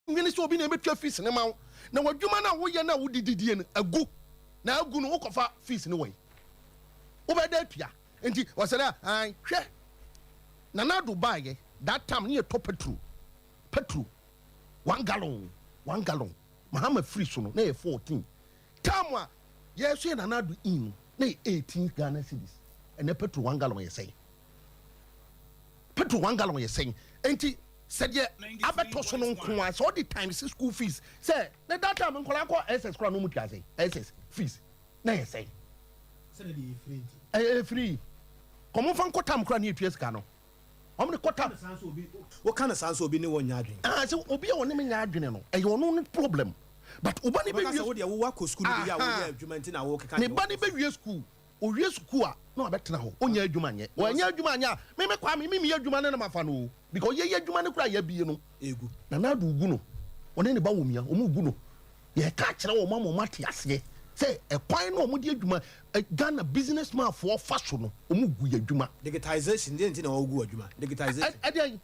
Nwene sɛ obi na ɛbɛtua fees no ma wo, na w'adwuma no a woyɛ no a wode didie no agu, na agu no wokɔfa fees no wɔ yi? Wobɛda atua. Nti ɔsɛ dɛ ae hwɛ, Nana Addo baayɛ that time ne yɛtɔ petrol, petrol 1 gallon, 1 gallon. Mahama firi so no na yɛ 14. Time a yɛso yɛ Nana Addo in no na yɛ 18 Ghana cedis. Ɛnɛ petrol 1 gallon yɛ sɛn? Petrol 1 gallon yɛ sɛn? Nti sɛdeɛ abɛtɔ so no nko a, sɛ ɔde times school fees sɛ ne that time nkɔla kɔ SS kora no mu tua sɛn? SS fees na yɛ sɛn? Ɛyɛ free. Kɔmɔfa nkɔ tam kora ne yɛtua sika no, ɔmo de kɔ tam. Woka no saa nso, obi ne wɔn nya adwene. Ah, sɛ obi a ɔne me nya adwene no, ɛyɛ ɔno ne problem, but ɔba ne bɛka bɛwie sɛ wodeɛ wowɔ akɔ sukuu no bi yɛ a woyɛ adwuma nti na wokeka. Ne ba ne bɛwie school, owie school a na wabɛtena hɔ, ɔnyɛ adwuma nyɛ, ɔnyɛ adwuma nyɛ a meme kwa me mimi yɛ adwuma no na mafa no o, because yɛyɛ adwuma no kora yɛabie no egu. Nana Addo gu no, ɔne ne ba wɔ mia ɔmo gu no. Yɛka kyerɛ wɔn ama ɔmo ate aseɛ sɛ ɛkwan no ɔmo de adwuma Ghana business man foɔ fa so no, ɔmo gu yɛ adwuma. Digitization deɛ nti na wɔgu adwuma, digitization. Ɛdeɛn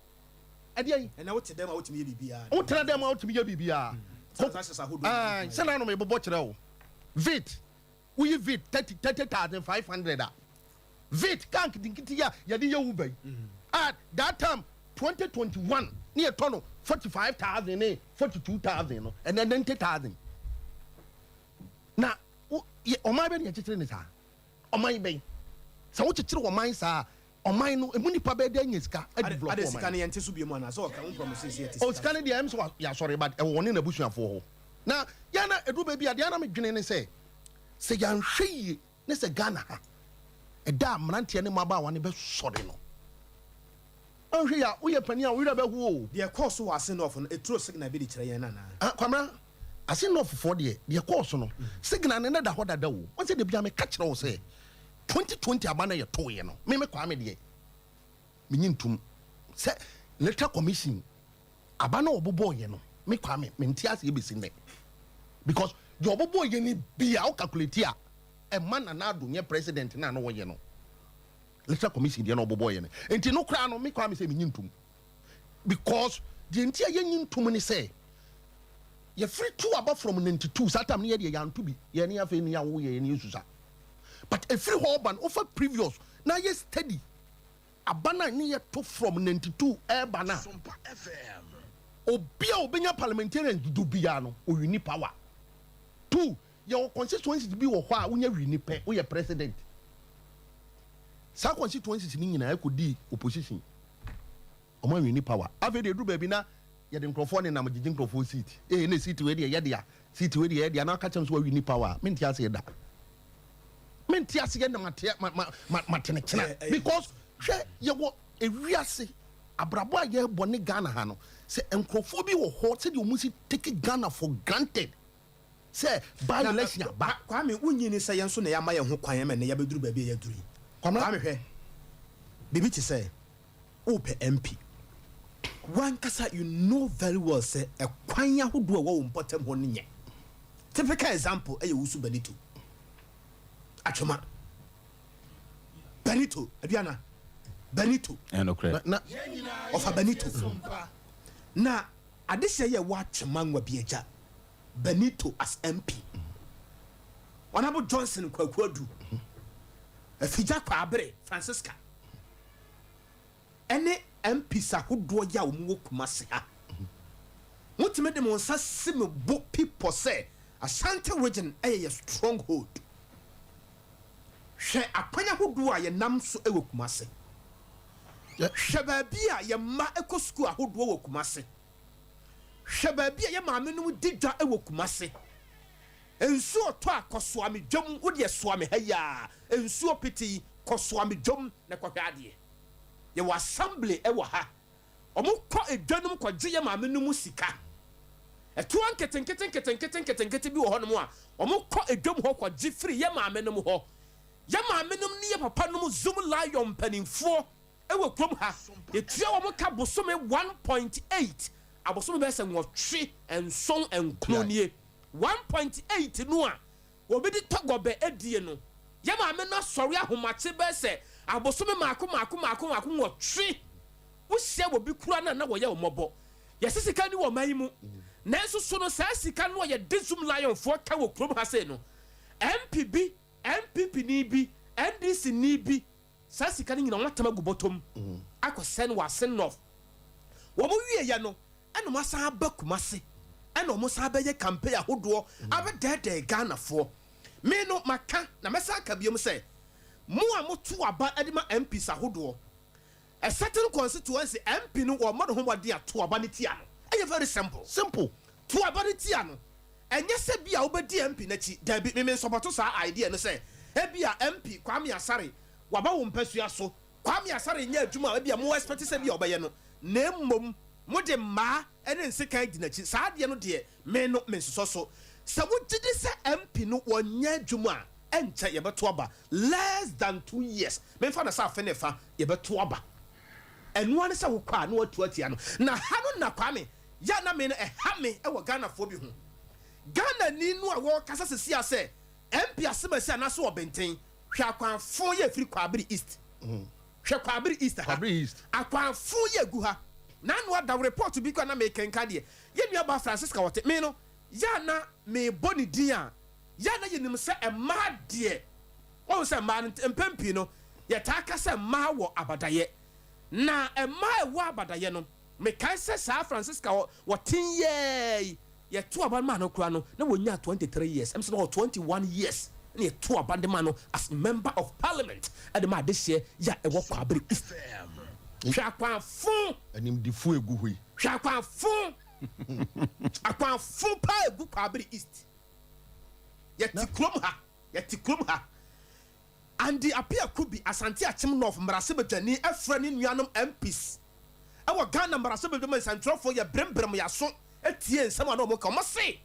ɛdeɛn? Ɛnna wote dɛm a wotumi yɛ biribiara. Wotena dɛm a wotumi yɛ biribiara. Transactions ahodoɔ. Sɛ na anum ebobɔ kyerɛ o, Vitz, woyi Vitz 30,500 a, Vitz kaa nketenkete yi a yɛde yɛ Uber yi a, that time 2021 ne yɛ tɔ no 45,000 ne 42,000 no, ɛnɛ 90,000. Na ɔman bɛ ne yɛkyekyere ne saa? Ɔman bɛn sɛ wokyekyere ɔman saa, ɔman no emu nipa bɛɛ dɛ anya sika adevelop ade sika ɔman? No yɛnte so bio mu anaa sɛ ɔka wo promise sɛ yɛte O sika no deɛ, ɛm sɛ yɛasɔre ba ɛwɔ wɔne n'abusuafoɔ hɔ. Na yɛna ɛduru baabi a, deɛ ana medwene ne sɛ yɛanhwɛ yie ne sɛ Ghana ha ɛda a mmeranteɛ ne mmabaawa no bɛsɔre no, anhwɛ yɛ a, woyɛ panin a wowerɛ bɛho o. Deɛ ɛkɔɔ so wɔ Assin North no, ɛturo signal bi de kyerɛ yɛn anaa? Ah, Kwamra, Assin Northfoɔ deɛ kɔɔ so no, signal ne ne da hɔ dada o. Wɔn sɛ debi a meka kyerɛ wo sɛ 2020 aba no yɛtooyɛ no, me Kwame deɛ, menyi ntom sɛ Electoral Commission aba no ɔbobɔɔyɛ no, me Kwame mente aseɛ bɛsi nnɛ, because deɛ ɔbobɔɔyɛ no bia wo calculate a, ɛma Nana Addo nyɛ president na ano wɔyɛ no. Electoral Commission deɛ na ɔbobɔɔyɛ no nti no koraa no, me Kwame sɛ menyi ntom, because deɛ nti a yɛnyi ntom ne sɛ yɛfiri to aba from 92, saa time no yɛdeɛ yɛanto bi, yɛne afei ne yɛawo yɛ yɛne yɛsusa, but ɛfiri hɔ ɔba no, wofa previous na yɛ steady aba no a ne yɛto from 92 ɛɛba no a, obi a obɛnya parliamentarian dodo biara no owin power. Two, yɛwɔ constituencies bi wɔ hɔ a wonya win pɛ, woyɛ president. Saa constituencies ni nyinaa ɛkɔdi opposition, ɔmo awin power. Afei de eduru baabi na yɛde nkurɔfoɔ nenam gyegye nkurɔfoɔ seat. Ee, ne seat wei deɛ yɛ dea, seat wei deɛ yɛ dea, na aka kyɛm so wawin power. Mente aseɛ da, mente aseɛ na mate ma ma ma matene kyena, because hwɛ, yɛwɔ ewiase abrabɔ a yɛrebɔ ne Ghana ha no, sɛ nkurɔfoɔ bi wɔ hɔ sɛdeɛ ɔmo si take Ghana for granted sɛ by election aba. Kwame, wonyi ni sɛ yɛn nso na yɛama yɛn ho kwan ma ɛnɛ yɛbɛduru baabi a yɛaduru yi? Kwame. Kwame, hwɛ, biribi te sɛ wopɛ MP wankasa, you know very well sɛ ɛkwan ahodoɔ a ɛwɔ wo mpɔtam hɔ no nyɛ. Typical example ɛyɛ Wusu Benito, Atwoma Benito, Aduana Benito. Ɛnokorɛ. Na ɔfa Benito na adehyɛ yɛ wɔ Atwoma Nwa bi agya Benito as MP, Honourable Johnson Kwaku Adu, Afigya Kwaabere Francisca, ɛne MPs ahodoɔ yi a wɔn wɔ Kumase ha, motumi de mo nsa si me bo pipɔ sɛ Ashanti Region ɛyɛ yɛ stronghold. Hwɛ akwan ahodoɔ a yɛnam so wɔ Kumase. Hwɛ baabi a yɛn mma kɔ sukuu ahodoɔ wɔ Kumase. Hwɛ baabi a yɛ maame nom di dwa wɔ Kumase. Nsuo tɔ a, kɔsoa me dwam, wodeɛ soa me ha yi a nsuo pete yi, kɔsoa me dwam na kɔhwɛ adeɛ. Yɛwɔ assembly wɔ ha, ɔmo kɔ edwa nom kɔgye yɛ maame nom sika. Ɛtoa nketenkete nketenkete nketenkete bi wɔ hɔnom a ɔmo kɔ edwam hɔ kɔgye firi yɛ maame nom hɔ. Yɛ maame nom ne yɛ papa nom Zoomlion mpanimfoɔ ɛwɔ kurom ha, yɛtua wɔn ka bosome 1.8, abosome bɛyɛ sɛ 8, 7, 9 nie. 1.8 no a obi de tɔ gɔbɛ adie no, yɛ maame no asɔre ahomakye bɛyɛ sɛ abosome maako maako maako maako 8. Wohyia wɔ bi kura no a na wɔyɛ wɔn mmɔbɔ. Yɛsɛ sika ni wɔ ɔman yi mu. Nanso so no saa sika no a yɛde Zoomlion foɔ ka wɔ kurom ha sei no, MP bi, NPP ni bi, NDC ni bi, saa sika no nyinaa wɔn atam agu bɔtɔm akɔ sɛn wɔ Asen North. Wɔn wieɛ no ɛna wɔn asan aba Kumasi ɛna wɔn san bɛyɛ campaign ahodoɔ abɛdɛɛdɛɛ Ghanafoɔ. Me no maka na mɛsan aka biom sɛ mo a moto aba de ma MPs ahodoɔ, a certain constituency MP no wɔmmɔ ne ho mmɔden a to aba no tia no. Ɛyɛ very simple. Simple. To aba no tia no. Ɛnyɛ sɛ bi a wobɛdi MP no akyi. Daabi, me mensɔpɔto saa idea no sɛ ebia MP Kwame Asare waba wo mpasua so. Kwame Asare nyɛ adwuma a ebia mo expect sɛ ebia ɔbɛyɛ no. Na mmom mode mmaa ne nsekan di n'akyi. Saa adeɛ no deɛ me no mensosɔ so. Sɛ wogye di sɛ MP no wɔnyɛ adwuma a, ɛnkyɛ yɛbɛto aba. Less than 2 years, memfa no sɛ afe ne fa, yɛbɛto aba. Ɛno ara ne sɛ wokɔ a na watu atia no. Na ha no na Kwame, yɛ a na me no ɛha me wɔ Ghanafoɔ bi ho. Ghanani no a wɔrekasa sisi a sɛ MP Asemasi anaasɛ Ɔbɛnten, hwɛ akwanfo yɛ firi Kwabere East. Hwɛ Kwabere East ha. Kwabere East. Akwanfo yɛ gu ha. N'ano ada report bi kɔ na mekenka deɛ. Yɛn nua baa Francisca wɔte me no, yɛ a na mebɔ ne din a, yɛ a na yɛnim sɛ mmaa deɛ, wɔn sɛ mmaa no mpɛn pii no, yɛtaa ka sɛ mmaa wɔ abadayɛ. Na mmaa a ɛwɔ abadayɛ no, mekae sɛ saa Francisca wɔte yɛɛ yi, yɛto aba maa no koraa no, na wɔnya 23 years, ɛm sɛ na ɔwɔ 21 years, na yɛto aba de ma no as member of parliament, ɛde ma adehyeɛ yɛ a ɛwɔ Kwabere East. Hwɛ akwanfo. Animdifo egu hɔ yi. Hwɛ akwanfo. Akwanfo paa egu Kwabere East. Yɛte kurom ha. Yɛte kurom ha. Andy Appiah Kubi, Asante Akyem North mmarahyɛbadwani ɛfrɛ ne nuanom MPs ɛwɔ Ghana mmarahyɛbadwam nsɛntwerɛfoɔ yɛ brembrem yaso etie nsɛm a na wɔn ka. Wɔn se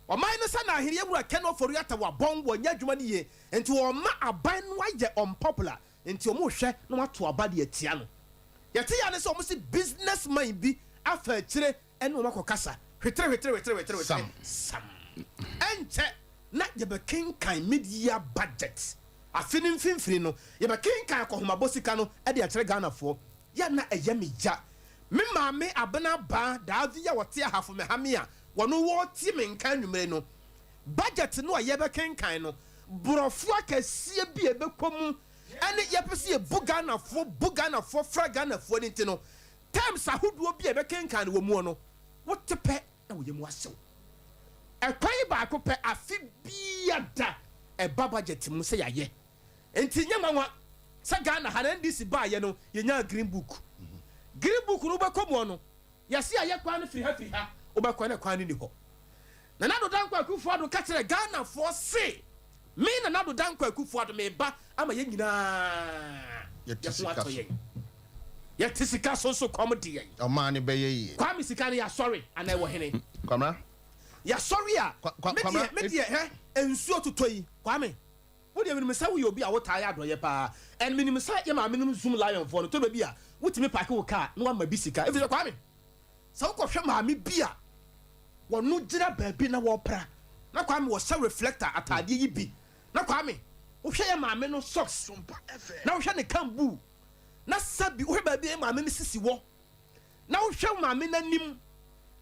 ɔman no sɛ na ahene ewura Ken Ofori-Atta wabɔn wɔnyɛ adwuma no yie nti wɔn ma aban no ayɛ unpopular nti wɔn hwɛ na wɔato aba de atia no. Yɛte ya ne sɛ wɔn se business man bi afa akyire ɛne wɔn akɔ kasa hwetere hwetere hwetere hwetere hwetere Sam. Sam ɛnkyɛ na yɛbɛkenkan mid-year budget afe ne mfimfini no, yɛbɛkenkan akɔhomabɔ sika no ɛde akyerɛ Ghanafoɔ. Yɛ na ɛyɛ me ya, me maame Abena Baa Daavi a wɔte Ahafo Mehame a wɔno wɔretie me nka anwummere no, budget no a yɛbɛkenkan no, borɔfo akɛseɛ bi a ɛbɛkɔ mu ɛne yɛpɛ sɛ yɛbu Ghanafoɔ, bu Ghanafoɔ fra Ghanafoɔ no nti no, terms ahodoɔ bi a yɛbɛkenkan no wɔ mu no, wote pɛ na wɔyɛ mu asew. Ɛkwan baako pɛ afe bia da ɛba budget mu sɛ yɛayɛ nti nyɛ nwanwa sɛ Ghana ha na NDC baayɛ no, yɛnya green book. Green book no wobɛkɔ mu no, yɛse ayɛ kwan no firi ha firi ha, wobɛkɔ ne kwan no ni hɔ. Nana Addo Dankwa Akufo Addo ka kyerɛ Ghanafoɔ se me Nana Addo Dankwa Akufo Addo meba ama yɛn nyinaa Yɛte yɛho sika atɔ so. yɛn, yɛte sika so nso kɔm de yɛn. Ɔman no bɛyɛ yie. Kwame, sika no yɛasɔre anaa ɛwɔ hene? Kwamra. Yɛasɔre a Kwamra, medeɛ medeɛ hɛ nsuo totɔ yi, Kwame, wodeɛ menim sɛ woyɛ obi a wotaa yɛ adɔyɛ paa, and menim sɛ yɛ maame nom Zoom Lion foɔ no tɔ baabi a wotumi park wo car na wama bi sika, ɛfiri sɛ Kwame, sɛ wokɔhwɛ maame bi a wɔno gyina baabi na wɔpra na Kwame wɔhyɛ reflector ataadeɛ yi bi, na Kwame wohwɛ yɛ maame no socks na wohwɛ ne kambu na sɛbi wohwɛ baabi a yɛ maame no sisi wɔ na wohwɛ maame n'anim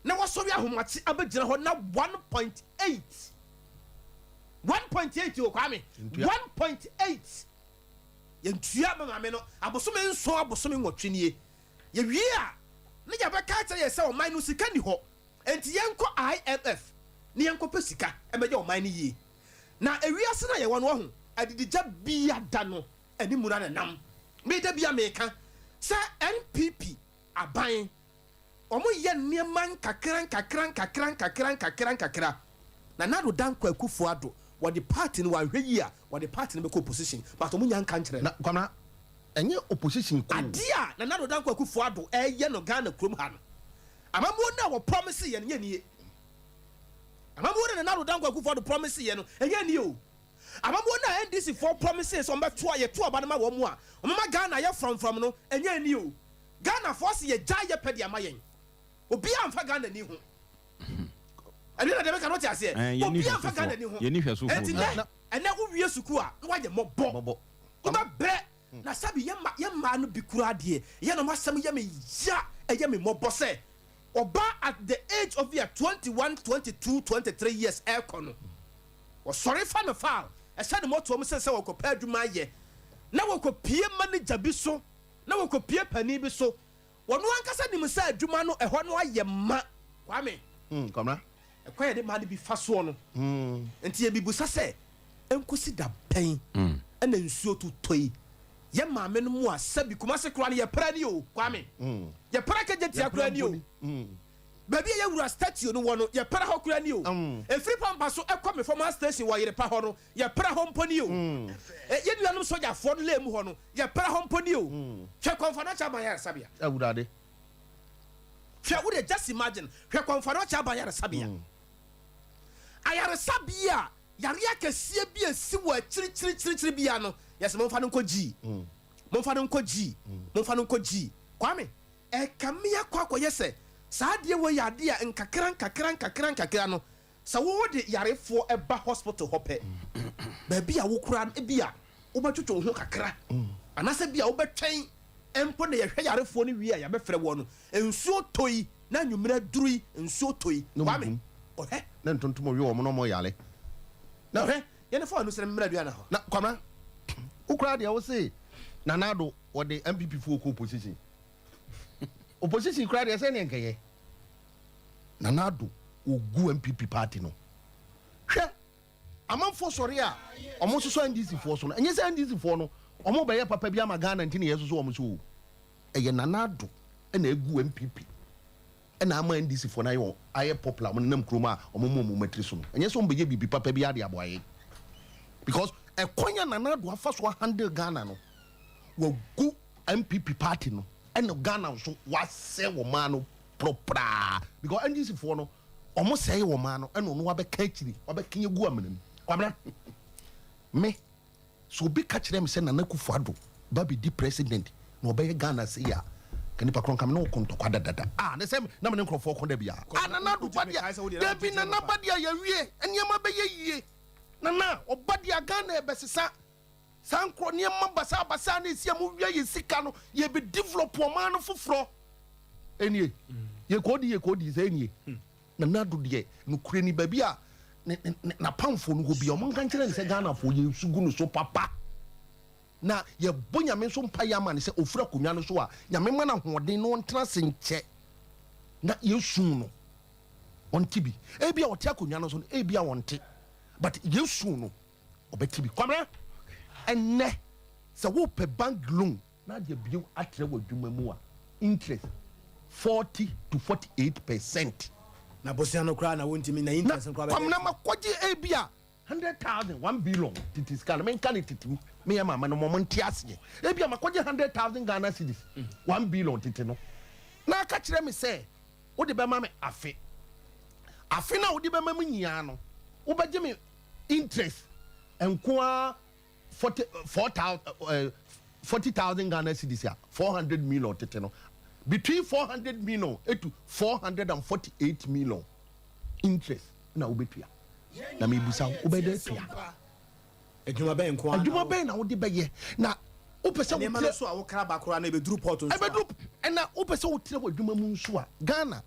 na wasɔre ahomakye abɛgyina hɔ na 1.8, 1.8 o, Kwame. Ntua. 1.8 yɛntua ma maame no abosome 7, abosome 8 nie. Yɛwie a ne yɛbɛka kyerɛ yɛ sɛ ɔman no sika ni hɔ nti yɛnkɔ IMF ne yɛnkɔpɛ sika ɛmɛyɛ ɔman no yie. Na ewiase no a yɛwɔ no, wahu adidigya bia da no anim na nenam. Meda bia meka sɛ NPP aban wɔn yɛ nneɛma nkakra nkakra nkakra nkakra nkakra nkakra. Na Nana Dankwa Akufo Addo wɔde party no, wɔahwɛ yi a wɔde party no bɛkɔ opposition, but wɔn nya nka nkyerɛ no. Na Kwamra, ɛnyɛ opposition ko. Adeɛ a Nana Addo Dankwa Akufo Addo ɛyɛ no Ghana kurom ha no, amammuo no a wɔ promise yɛ no nyɛ nie. Amammuo no a Nana Addo Dankwa Akufo Addo promise yɛ no ɛnyɛ nie o. Amammuo no a NDC foɔ promise sɛ wɔn bɛto a yɛto aba no ma wɔn mu a wɔn ma Ghana yɛ frɔmfrɔm no ɛnyɛ nie o. Ghana foɔ si yɛ gya yɛ pɛ de ama yɛn, obiara nfa Ghana ni ho. Ɛno na deɛ meka no, wote aseɛ? Yɛnni Obiara nfa hwɛsofoɔ. Ghana ni ho. Yɛnni hwɛsofoɔ Ɛnti bi. nɛ ɛnɛ wowie sukuu a na wayɛ mmɔbɔ. Bɔbɔ. Wobɛbrɛ na sabi yɛ ma yɛ mmaa no bi kura adeɛ yɛ na ɔmo asɛm yɛ me ya, ɛyɛ me mmɔbɔ sɛ Ɔbaa at the age of yɛ 21, 22, 23 years ɛrekɔ no, ɔsɔre fa no file ɛhyɛ ne mɔtoa mu sɛ sɛ wɔkɔpɛ adwuma ayɛ na wɔkɔpie manager bi so na wɔkɔpie panin bi so. Wɔn ankasa nim sɛ adwuma no ɛhɔ no ayɛ ma, Kwame. Kwamina. Ɛkwan yɛde maa no bi fa soɔ no nti yɛbibusa sɛ nkosi da bɛn ɛna nsuo totɔ yi, yɛ maame no mu a sɛbi Kumase koraa no yɛpra ni o, Kwame, yɛpra kagye tia koraa ni o, baabi a yɛwura statue no wɔ no, yɛpra hɔ koraa ni o. Efiri pampa so ɛkɔ me former station wɔ Yerepa hɔ no, yɛpra hɔ mpo ni o. Yɛn nuanom sogyafoɔ no lɛɛ mu hɔ no, yɛpra hɔ mpo ni o. Hwɛ Kɔmfo Anokye Aban Yaresabea. Awurade. Hwɛ, wo de just imagine, hwɛ Kɔmfo Anokye Aban Yaresabea, ayaresabea a yare akɛseɛ bi esi wɔ akyirikyirikyirikyiri bia no, yɛsɛ momfa no nkɔ gyii, momfa no nkɔ gyii, momfa no nkɔ gyii. Kwame, ɛkame akɔ akɔyɛ sɛ saa adeɛ wɔ yɛ adeɛ a nkakra nkakra nkakra nkakra no, sɛ wode yarefoɔ ɛba hospital hɔ pɛ, baabi a wokura no, ebi a wobɛtwitwi wo ho kakra anaasɛ bi a wobɛtwɛn mpo na yɛhwɛ yarefoɔ no wie a yɛbɛfrɛ wɔ no. Nsuo tɔ yi na anwummerɛ duru yi, nsuo tɔ yi, Kwame, ɔhwɛ. Ne ntontom wi wɔn na wɔn yare. Na ɔhwɛ yɛn fa ɔno sɛ mmerɛ aduane hɔ. Na Kwamina, wokura deɛ wose Nana Addo wɔde NPP foɔ kɔ opposition. Opposition kura deɛ sɛ ne nkɛyɛ. Nana Addo ogu NPP party no. Hwɛ, amanfoɔ sɔre a ɔmo soso NDC foɔ so no, ɛnyɛ sɛ NDC foɔ no ɔmo bɛyɛ papa bi ama Ghana nti na yɛ soso ɔmo so o. Ɛyɛ Nana Addo ɛna egu NPP ɛna ama NDC foɔ no ayɛ ayɛ popular. Ɔmo nenam kurom a ɔmo mu ɔmo matiri so no, ɛnyɛ sɛ ɔmo bɛyɛ biribi papa bi ade aboa yɛn, because ɛkwan a Nana Addo afa so ahandle Ghana no, wagu NPP party no, ɛna Ghana nso wasɛe wɔ maa no propraa, because NDC foɔ no ɔmo sɛe wɔ maa no, ɛna ɔno wabɛka akyiri, wabɛka egu amena mu. Kwabena, me so obi ka kyerɛ me sɛ Nana Akufo Addo ba bi di president na ɔbɛyɛ Ghana se a, ka nipa korɔ nka me ne wo ko ntɔkwa dadada a ne sɛ na me ne nkurɔfoɔ ko da bia a. Nana Addo ba deɛ, dabi, Nana ba deɛ, yɛwie nneɛma bɛyɛ yie. Nana ɔba deɛ, Ghana ɛbɛsesa. Saa nkorɔ nneɛma basabasa na esi a mo wia yɛ sika no, yɛbɛ develop ɔman no foforɔ. Enie yɛkɔɔ di yɛkɔɔ di sɛ enie Nana Addo deɛ, nokure ni, baabi a ne ne n'apamfoɔ no hɔ bi a ɔmo nka nkyerɛ ne sɛ Ghanafoɔ yɛ nsu gu no so papa, na yɛbɔ Nyame nso mpa yɛ ama ne sɛ ofiri akonnwa no so a, Nyame ma no ahoɔden na ɔntena ase nkyɛ na yɛsu no ɔnte bi. Ebi a ɔte akonnwa no so no, ebi a ɔnte, but yɛsu no ɔbɛte bi. Kwamina, ɛnɛ sɛ wopɛ bank loan na ade abie atrɛ wɔ adwuma mu a, interest 40 to 48%. Na bosia no koraa na wontumi na interest no koraa bɛyɛ. Kwamina, ma kɔgye ebi a 100,000, 1 billion titi sika no, menka ne titi mu, meyɛ maame no mɔmɔ nte aseɛ. Ebi a makɔgye 100,000 Ghana cedis, 1 billion titi no, na aka kyerɛ me sɛ wode bɛma me afe afe na wode bɛma me nyinaa no, wobɛgye me interest nko ara 44,000, 40,000 Ghana cedis a 400 million tete no, between 400 million etu 448 million interest na wobɛtua. Na mebusa wo, wobɛda atua? Adwuma bɛn nko ara? Adwuma bɛn na wode bɛyɛ na wopɛ sɛ nneɛma no so a wokra ba koraa na ebɛduru port nso a? Ɛbɛduru, ɛna wopɛ sɛ wotrɛ wɔ adwuma mu nso a, Ghana,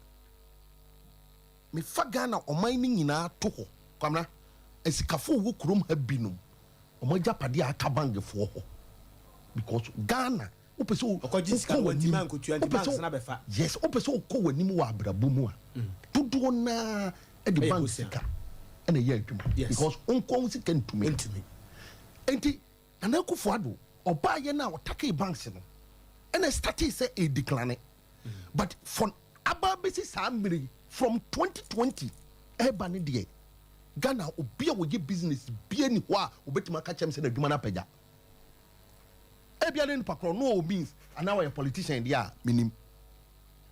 mefa Ghana ɔman no nyinaa to hɔ, Kwamina, asikafo wɔ kurom ha binom ɔmo agyapadeɛ a aka bankfoɔ hɔ, because Ghana wopɛ sɛ ɔkɔgye sika no wantumi ankotua nti banks na bɛfa. Yes, wopɛ sɛ wokɔ w'anim wɔ abrabɔ mu a, dodoɔ naa ɛde ɛyɛ bank bosea. Sika ɛna ɛyɛ adwuma because wonkɔ wo sika ntumi. Ntumi. Nti Nana Akufo Addo ɔbaayɛ no a ɔtakee banks no, ɛna startee sɛ ɛdecline, but for aba bɛsi saa mmerɛ yi, from 2020 ɛba ne deɛ, Ghana obi a wɔyɛ business bia ni hɔ a obɛtumi aka kyɛm sɛ n'adwuma no apagya. Ebia ne nipa korɔ no ɔwɔ means anaa ɔyɛ politician deɛ a menim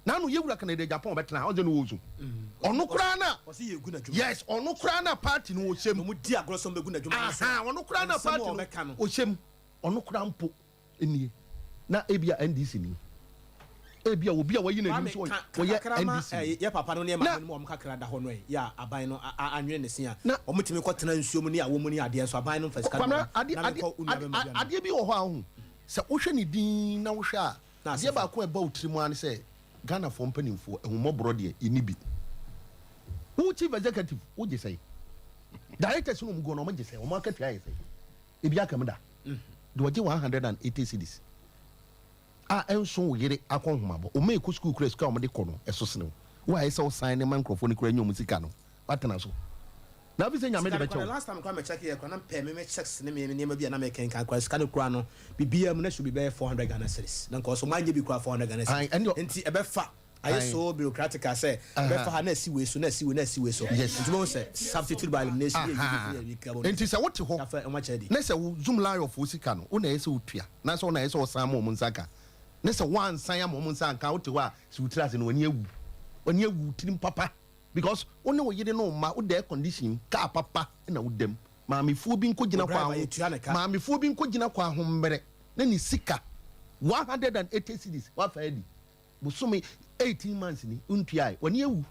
nanu yɛwura Kennedy Agyapong bɛtena ɔsɛ no wɔ so, ɔno koraa na ɔsɛ yɛ gu n'adwuma. Yes, ɔno koraa na party no ɔhyɛ mu. Ɔmo di agorɔ sɛ ɔmo bɛgu n'adwuma no so. Aha, ɔno koraa na nsɛm a party no ɔbɛka no. Ɔhyɛ mu, ɔno koraa mpo nie na ebia NDC ni, ebia obi a wayi n'anim Kwame so ka ɔyɛ kakra ma NDC ni. Yɛ papa no ne yɛ Na maame no mu a ɔmo kakra da hɔ no ɛ yɛ a aban no anwene ne se a Na ɔmo tumi kɔ tena nsuo mu ne awɔ mu ne adeɛ nso aban no nfa sika no Kwamina, ma ade na ade mekɔ wo nua ade bɛma bi ano. Adeɛ bi wɔ hɔ a, wohu sɛ wohwɛ ne din na wohwɛ a, Na adeɛ asɛm. Baako a ɛba wo tirim ara ne sɛ Ghanafoɔ mpanimfoɔ, ahummɔborɔ deɛ, yɛnni bi. Wo chief executive, wogye sɛn? Directors no a wɔgu hɔ no, wɔgye sɛn? Wɔn akatua yɛ sɛn? Ebi aka mu da. Deɛ ɔgye 180 cedis a ɛnso wo yere akɔnhomabɔ. Wo mma ɛkɔ sukuu koraa sika a wɔde kɔ no, ɛso sene wo. Wo a ɛsɛ sɛ wosan ne ma nkurɔfoɔ no koraa nya wɔn sika no, woatena so. Na afei sɛ Nyame de Sika no bɛkyɛ koraa, the wo. last time koraa me check yɛ koraa na pɛ me me checks ne me nneɛma bi a na me kenkan koraa sika no koraa no biribiara mu na should be bɛyɛ 400 Ghana cedis na nka ɔso manyɛ bi koraa 400 Ghana Ae, cedis ɛnde ɔ- nti ɛbɛfa ayɛ Ae. so bureaucratical sɛ ɛbɛfa Aha. ha na asi wei so na asi wei na asi wei so Yes. nti wobɛhu sɛ substitute by elimination yɛ Aha. yi bi fi Nti sɛ wote hɔ Afa ɛho akyɛ di. na sɛ wo Zoomlion foɔ sika no wo na ɛyɛ sɛ wotua na sɛ wo na ɛyɛ sɛ wɔsan ma wɔn nsa ka ne sɛ woansan ama wɔn nsa anka a wote hɔ a si wo tiri ase no w'ani awu w'ani awu wo tirim papa because wo ne wo yere ne wo mma woda air condition mu car papa na woda mu maamefoɔ bi nkɔgyina Wo driver kwan ho yɛtua ne ka. maamefoɔ bi nkɔgyina kwan ho mmerɛ na ne sika 180 cedis wafa adi Bosome 18 months ni wontuae w'ani awu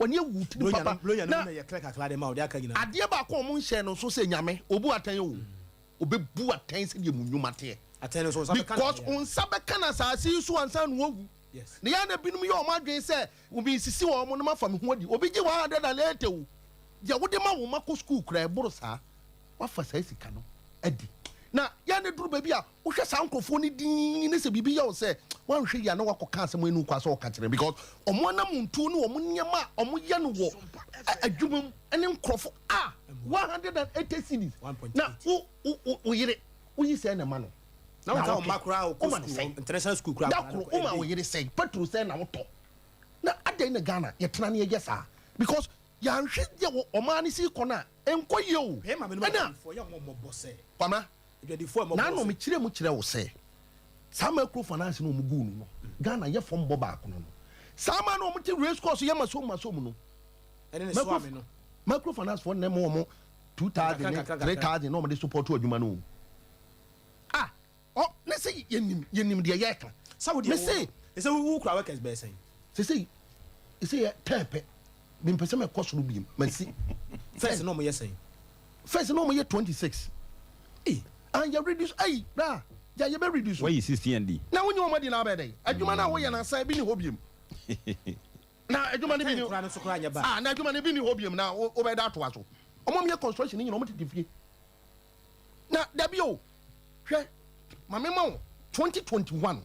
w'ani awu wo tiri papa na adeɛ baako a wɔn nhyɛɛ no nso sɛ Nyame obu atɛn o obebu atɛn sɛdeɛ mo nnwuma teɛ because wo nsa bɛka no asase yi so ansa na wawu na yɛ na binom yɛ wɔn adwene sɛ mesisi wɔn no mafa me ho adi obi gye 180 o deɛ wode ma wo ma kɔ sukuu koraa ɛboro saa wafa saa sika no adi. Na yɛ a na ɛduru baabi a wohwɛ saa nkurɔfoɔ no dinn ne sɛ biribi yɛ wo sɛ woanhwɛ yie a na woakɔka asɛm a ɛnni kwan sɛ woka kyerɛ no because wɔn anamontuo ne wɔn nneɛma a wɔyɛ no wɔ adwuma mu ne nkurɔfoɔ a 180 cedis na wo wo wo yere woyi sɛn na ɛma no Na na wonka wo wotwe mma koraa wɔkɔ woma no sukuu, sɛn international school koraa da nkwadaa no koro kɔ woma wo ɛbɛyi. yere sɛn petrol sɛn na wotɔ na adɛn na Ghana yɛtena ne yɛyɛ saa because Yɛanhwɛ deɛ wɔ ɔman no si kɔ no a, ɛnkɔ yie o. Hwɛ maame no Ɛna. adwadifoɔ yɛ wɔn mmɔbɔ sɛ. Kwamina, Adwadifoɔ mmɔbɔ n'ano sɛ. mekyerɛ mu kyerɛ wo sɛ, saa micro finance no wɔn guu no no, Ghana yɛ fam bɔ baako no no. Saa man no wɔn te race course yɛ masom masom no. Ɛne ne Micro, soame no. micro finance foɔ na ɛma wɔn 2000 ne Nkakra nkakra 3000 na wɔn de support adwuma no o. Ah, Ɔ ne se yɛnim yɛnim deɛ yɛreka. Sɛ wo deɛ Me wo se. Sɛ wo wo kura workers bɛyɛ sɛn? Sesei sesei yɛ tɛn pɛ. Me mpɛ sɛ mɛkɔ soro biem. Masi. First na ɔmo yɛ sɛn? First na ɔmo yɛ 26. Ei. And yɛ reduce ei bra gya yɛ bɛ reduce. Wayi 16 adi. Na wonyi wɔn adi na abɛyɛ dɛn? Adwuma no a woyɛ no asan ebi ni hɔ biem. Na adwuma no bi ni Ten koraa no nso koraa nyɛ bad. Ah na adwuma no ebi ni hɔ biem na wobɛyɛ dɛ atoa so. Ɔmo a ɔmo yɛ construction no nyinaa ɔmo tete fie. Na dabi o, hwɛ, ma me ma wo 2021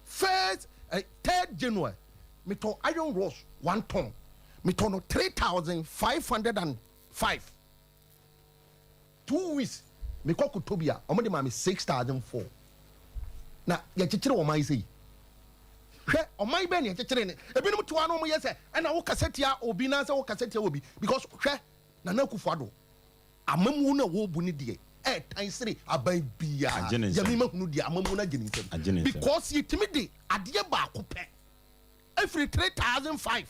first eh, third January, metɔ iron rods one ton, metɔ no 3,505. 2 weeks mekɔ kotɔ bi a, wɔn de ma me 6,004. Na yɛkyekyere wɔn ayi sɛ yi. Hwɛ, ɔman bɛn na yɛkyekyere ne? Ebinom to ano wɔn yɛ sɛ ɛna wo kasa tia obi na sɛ wo kasa tia obi because hwɛ Nana Akufo-Addo. Amammuo no a wɔrebu no deɛ ɛɛtan sene aban biara. Agye ne Deɛ nsam. me mahunu deɛ amammuo no agye ne nsam. Agye ne nsam. Because yɛtumi de adeɛ baako pɛ ɛfiri 3005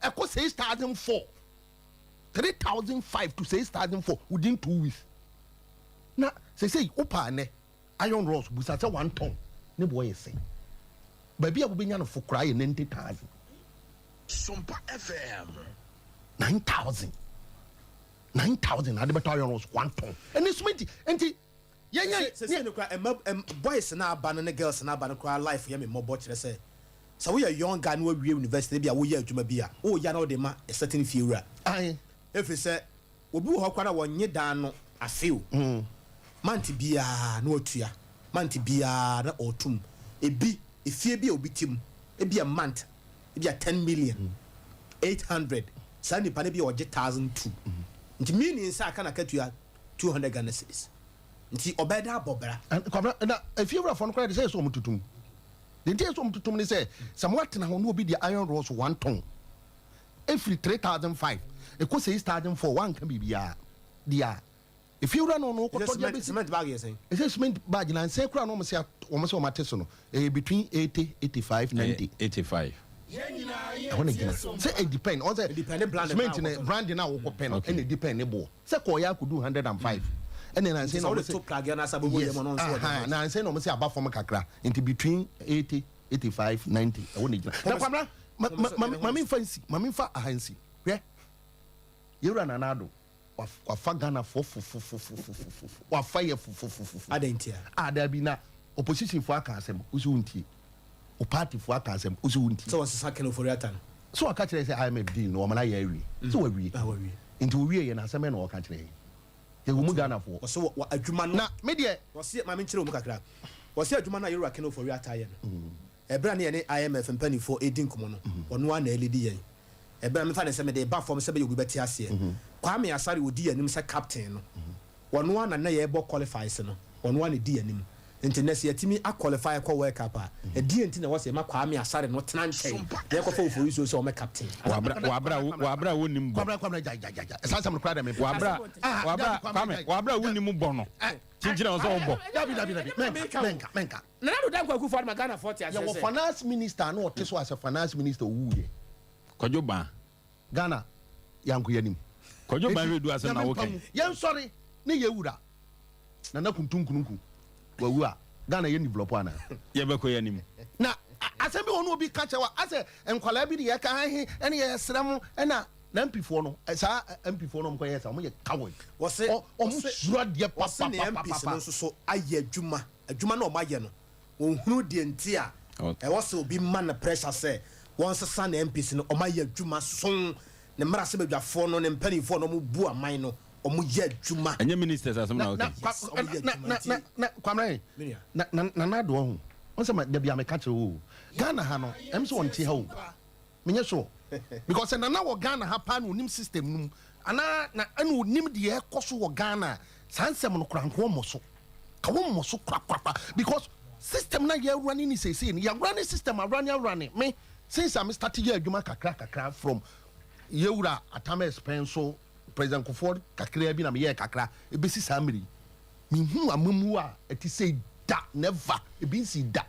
ɛkɔ 6004. 3005 to 6004 within 2 weeks. Na sesei wopaa nnɛ iron rods busa sɛ 1 ton ne boɔ yɛ sɛn. Baabi a wobɛnya no fo koraa yɛ 90,000. Sompa FM. 9,000. 9000 na ade bɛtɔ iron rods 1 ton ɛne cement nti yɛnyɛ. Sese no kora ɛma ɛm boys na aba no ne girls na aba no kora life yɛ me mmɔbɔ kyerɛ sɛ sɛ woyɛ young guy na wawie university bi a woyɛ adwuma bi a woyɛ na wode ma a certain fie wura ayi ɛfiri sɛ obi wɔ hɔ kora na wɔnye dan no afe o month biara na watua month biara na ɔtum ebi efie bi a obi ti mu ebi a month ebi a 10 million 800 saa nipa no bi a ɔgye 1,200 nti meaning sɛ aka na akatua 200 Ghana cedis nti ɔbɛyɛ dɛ abɔ bra. Kwabena na efie wurafoɔ no koraa de sɛ yɛ sɛ ɔmo tutum deɛ nti yɛ sɛ ɔmo tutum ne sɛ sɛ mo atena hɔ na obi de iron rods 1 ton efiri 3,500 ekɔ 6,400 wanka biribiara deɛ a efie wura no no kɔtɔ deɛ cement bɛsi cement bag yɛ sɛn? Ɛsɛ cement bag na nsɛn koraa na wɔn sɛ wɔn ate so no ɛyɛ between 80, 85, 90. 85. Ɛhɔ na gyina sɛ ɛ depend ɔn sɛ Depend brand cement na ne wokɔtɔ. Brand na wokɔ pɛ no ɛna depend ne boɔ sɛ kɔɔyɛ akɔdu 105 ɛna nansi sɛ na wode ɔmo to sɛ plage na asa bɔbɔ yes yɛ mu no nso wɔde na nansi na ɔmo sɛ aba fam kakra nti between 80, 85, 90 ɛhɔ na gyina. Na Kwamina ma ma ma maame nfa nsi maame nfa aha nsi hwɛ yɛwura Nana Addo wafa Ghana fo fofofofofofo wafa yɛ fofofofofo. Adɛn ntia? A dabi na opposition fo aka asɛm wosi wontie. O party foɔ aka asɛm o sɛ wo nti. Sɛ wɔn sesa Ken Ofori-Atta no. So ɔka kyerɛ sɛ IMF deal no wɔn ayɛ awie. Sɛ wawie. Ah, wawie. Nti owie yɛ na asɛm bɛn na ɔka kyerɛ yɛn? Yɛwɔ mu Ghana foɔ. Wɔsɛ wɔ wɔ adwuma no. Na me deɛ. Wɔsɛ maame nkyerɛ wɔn mu kakra. Wɔsɛ adwuma no a yɛwura Ken Ofori-Atta yɛ no. Ɛberɛ a ne yɛne IMF mpanimfoɔ redi nkɔmmɔ no, ɔno ara na ɛlidi yɛn. Ɛberɛ a mefa no sɛ mede ba fam sɛ ɛbɛyɛ obi bɛte aseɛ. Kwame Asare ɔdi yɛn anim sɛ captain no, ɔno ara na na yɛrebɔ qualifies no, ɔno ara na ɛdi yɛn anim. Nti nnɛ sɛ yɛatumi a qualify kɔ World Cup a, ɛdeɛn nti na ɛwɔ sɛ yɛma Kwame Asare no tena nkyɛn na yɛkɔfa Oforisuo sɛ ɔmmɛ captain? Wɔ aberɛ a wonnim bɔ. Kwabena, Kwabena, gyae, gyae, gyae, gyae. Saa asɛm no koraa deɛ mempɛ. Wɔ aberɛ a Ah, wɔ aberɛ dabi, a Kwame, Kwame gyae. wɔ aberɛ a wonnim bɔ no kyinkyin a wɔ sɛ wobɔ. Dabi, dabi, dabi, menka, menka, menka. Nana Addo Dankwa Akufo-Addo ma Ghanafoɔ te aseɛ Yɛwɔ sɛ. Finance minister na ɔte so as a finance minister owuiɛ. Kwadwo Ban. Ghana yɛanko yɛn anim. Kwadwo Ban Enti redu asɛm na Nyame woka mpa yi. mu. Yɛnsɔre ne yɛn wura Nana Kuntu Nkununku wawu a, Ghana yɛn develop anaa? Yɛbɛkɔ yɛn anim. Na asɛm bi wɔ hɔ na obi ka kyerɛ wo a, asɛ nkwadaa bi de yɛka hehe ɛne yɛsrɛ mo ɛna na MP foɔ no, saa MP foɔ no wɔn kɔyɛ saa, wɔn yɛ coward. Wɔse Wɔn wɔse suro adeɛ wɔse ne MPs no papapapapa. nso so ayɛ adwuma, adwuma no a wɔayɛ no, wɔnhunu deɛ nti a ɛwɔ sɛ obi ma no pressure sɛ wɔnsesa ne MPs no, wɔayɛ adwuma sonn, ne mmarahyɛbadwafoɔ no, ne mpanimfoɔ no, wɔbu aman no, wɔyɛ adwuma. Ɛnyɛ ministers asɛm na Na woka na yi. kwa Yes, wɔyɛ na adwuma na nti. na na Kwamina yi, Me nua. na na Nana Addo ɔho, wɔn sɛ ma dabi a meka kyerɛ wo o, Ghana ha no, ɛm sɛ wɔnte ha o, menyɛ sure because sɛ Nana wɔ Ghana ha paa na onim system no mu anaa na ɛna onim deɛ ɛkɔ so wɔ Ghana a, saa nsɛm no koraa nka wɔmmɔ so, ka wɔmmɔ so korakorakora because system na yɛwura ne ne seesei no, yɛwura ne system awura ne awura ne me since a me start yɛ adwuma kakra kakra from yɛwura Atames pɛn so, President Kufuor kakraa bi na meyɛɛ kakra ebesi saa mmere yi, menhuu amammuo a ɛte sei da, never, ebi nsii da.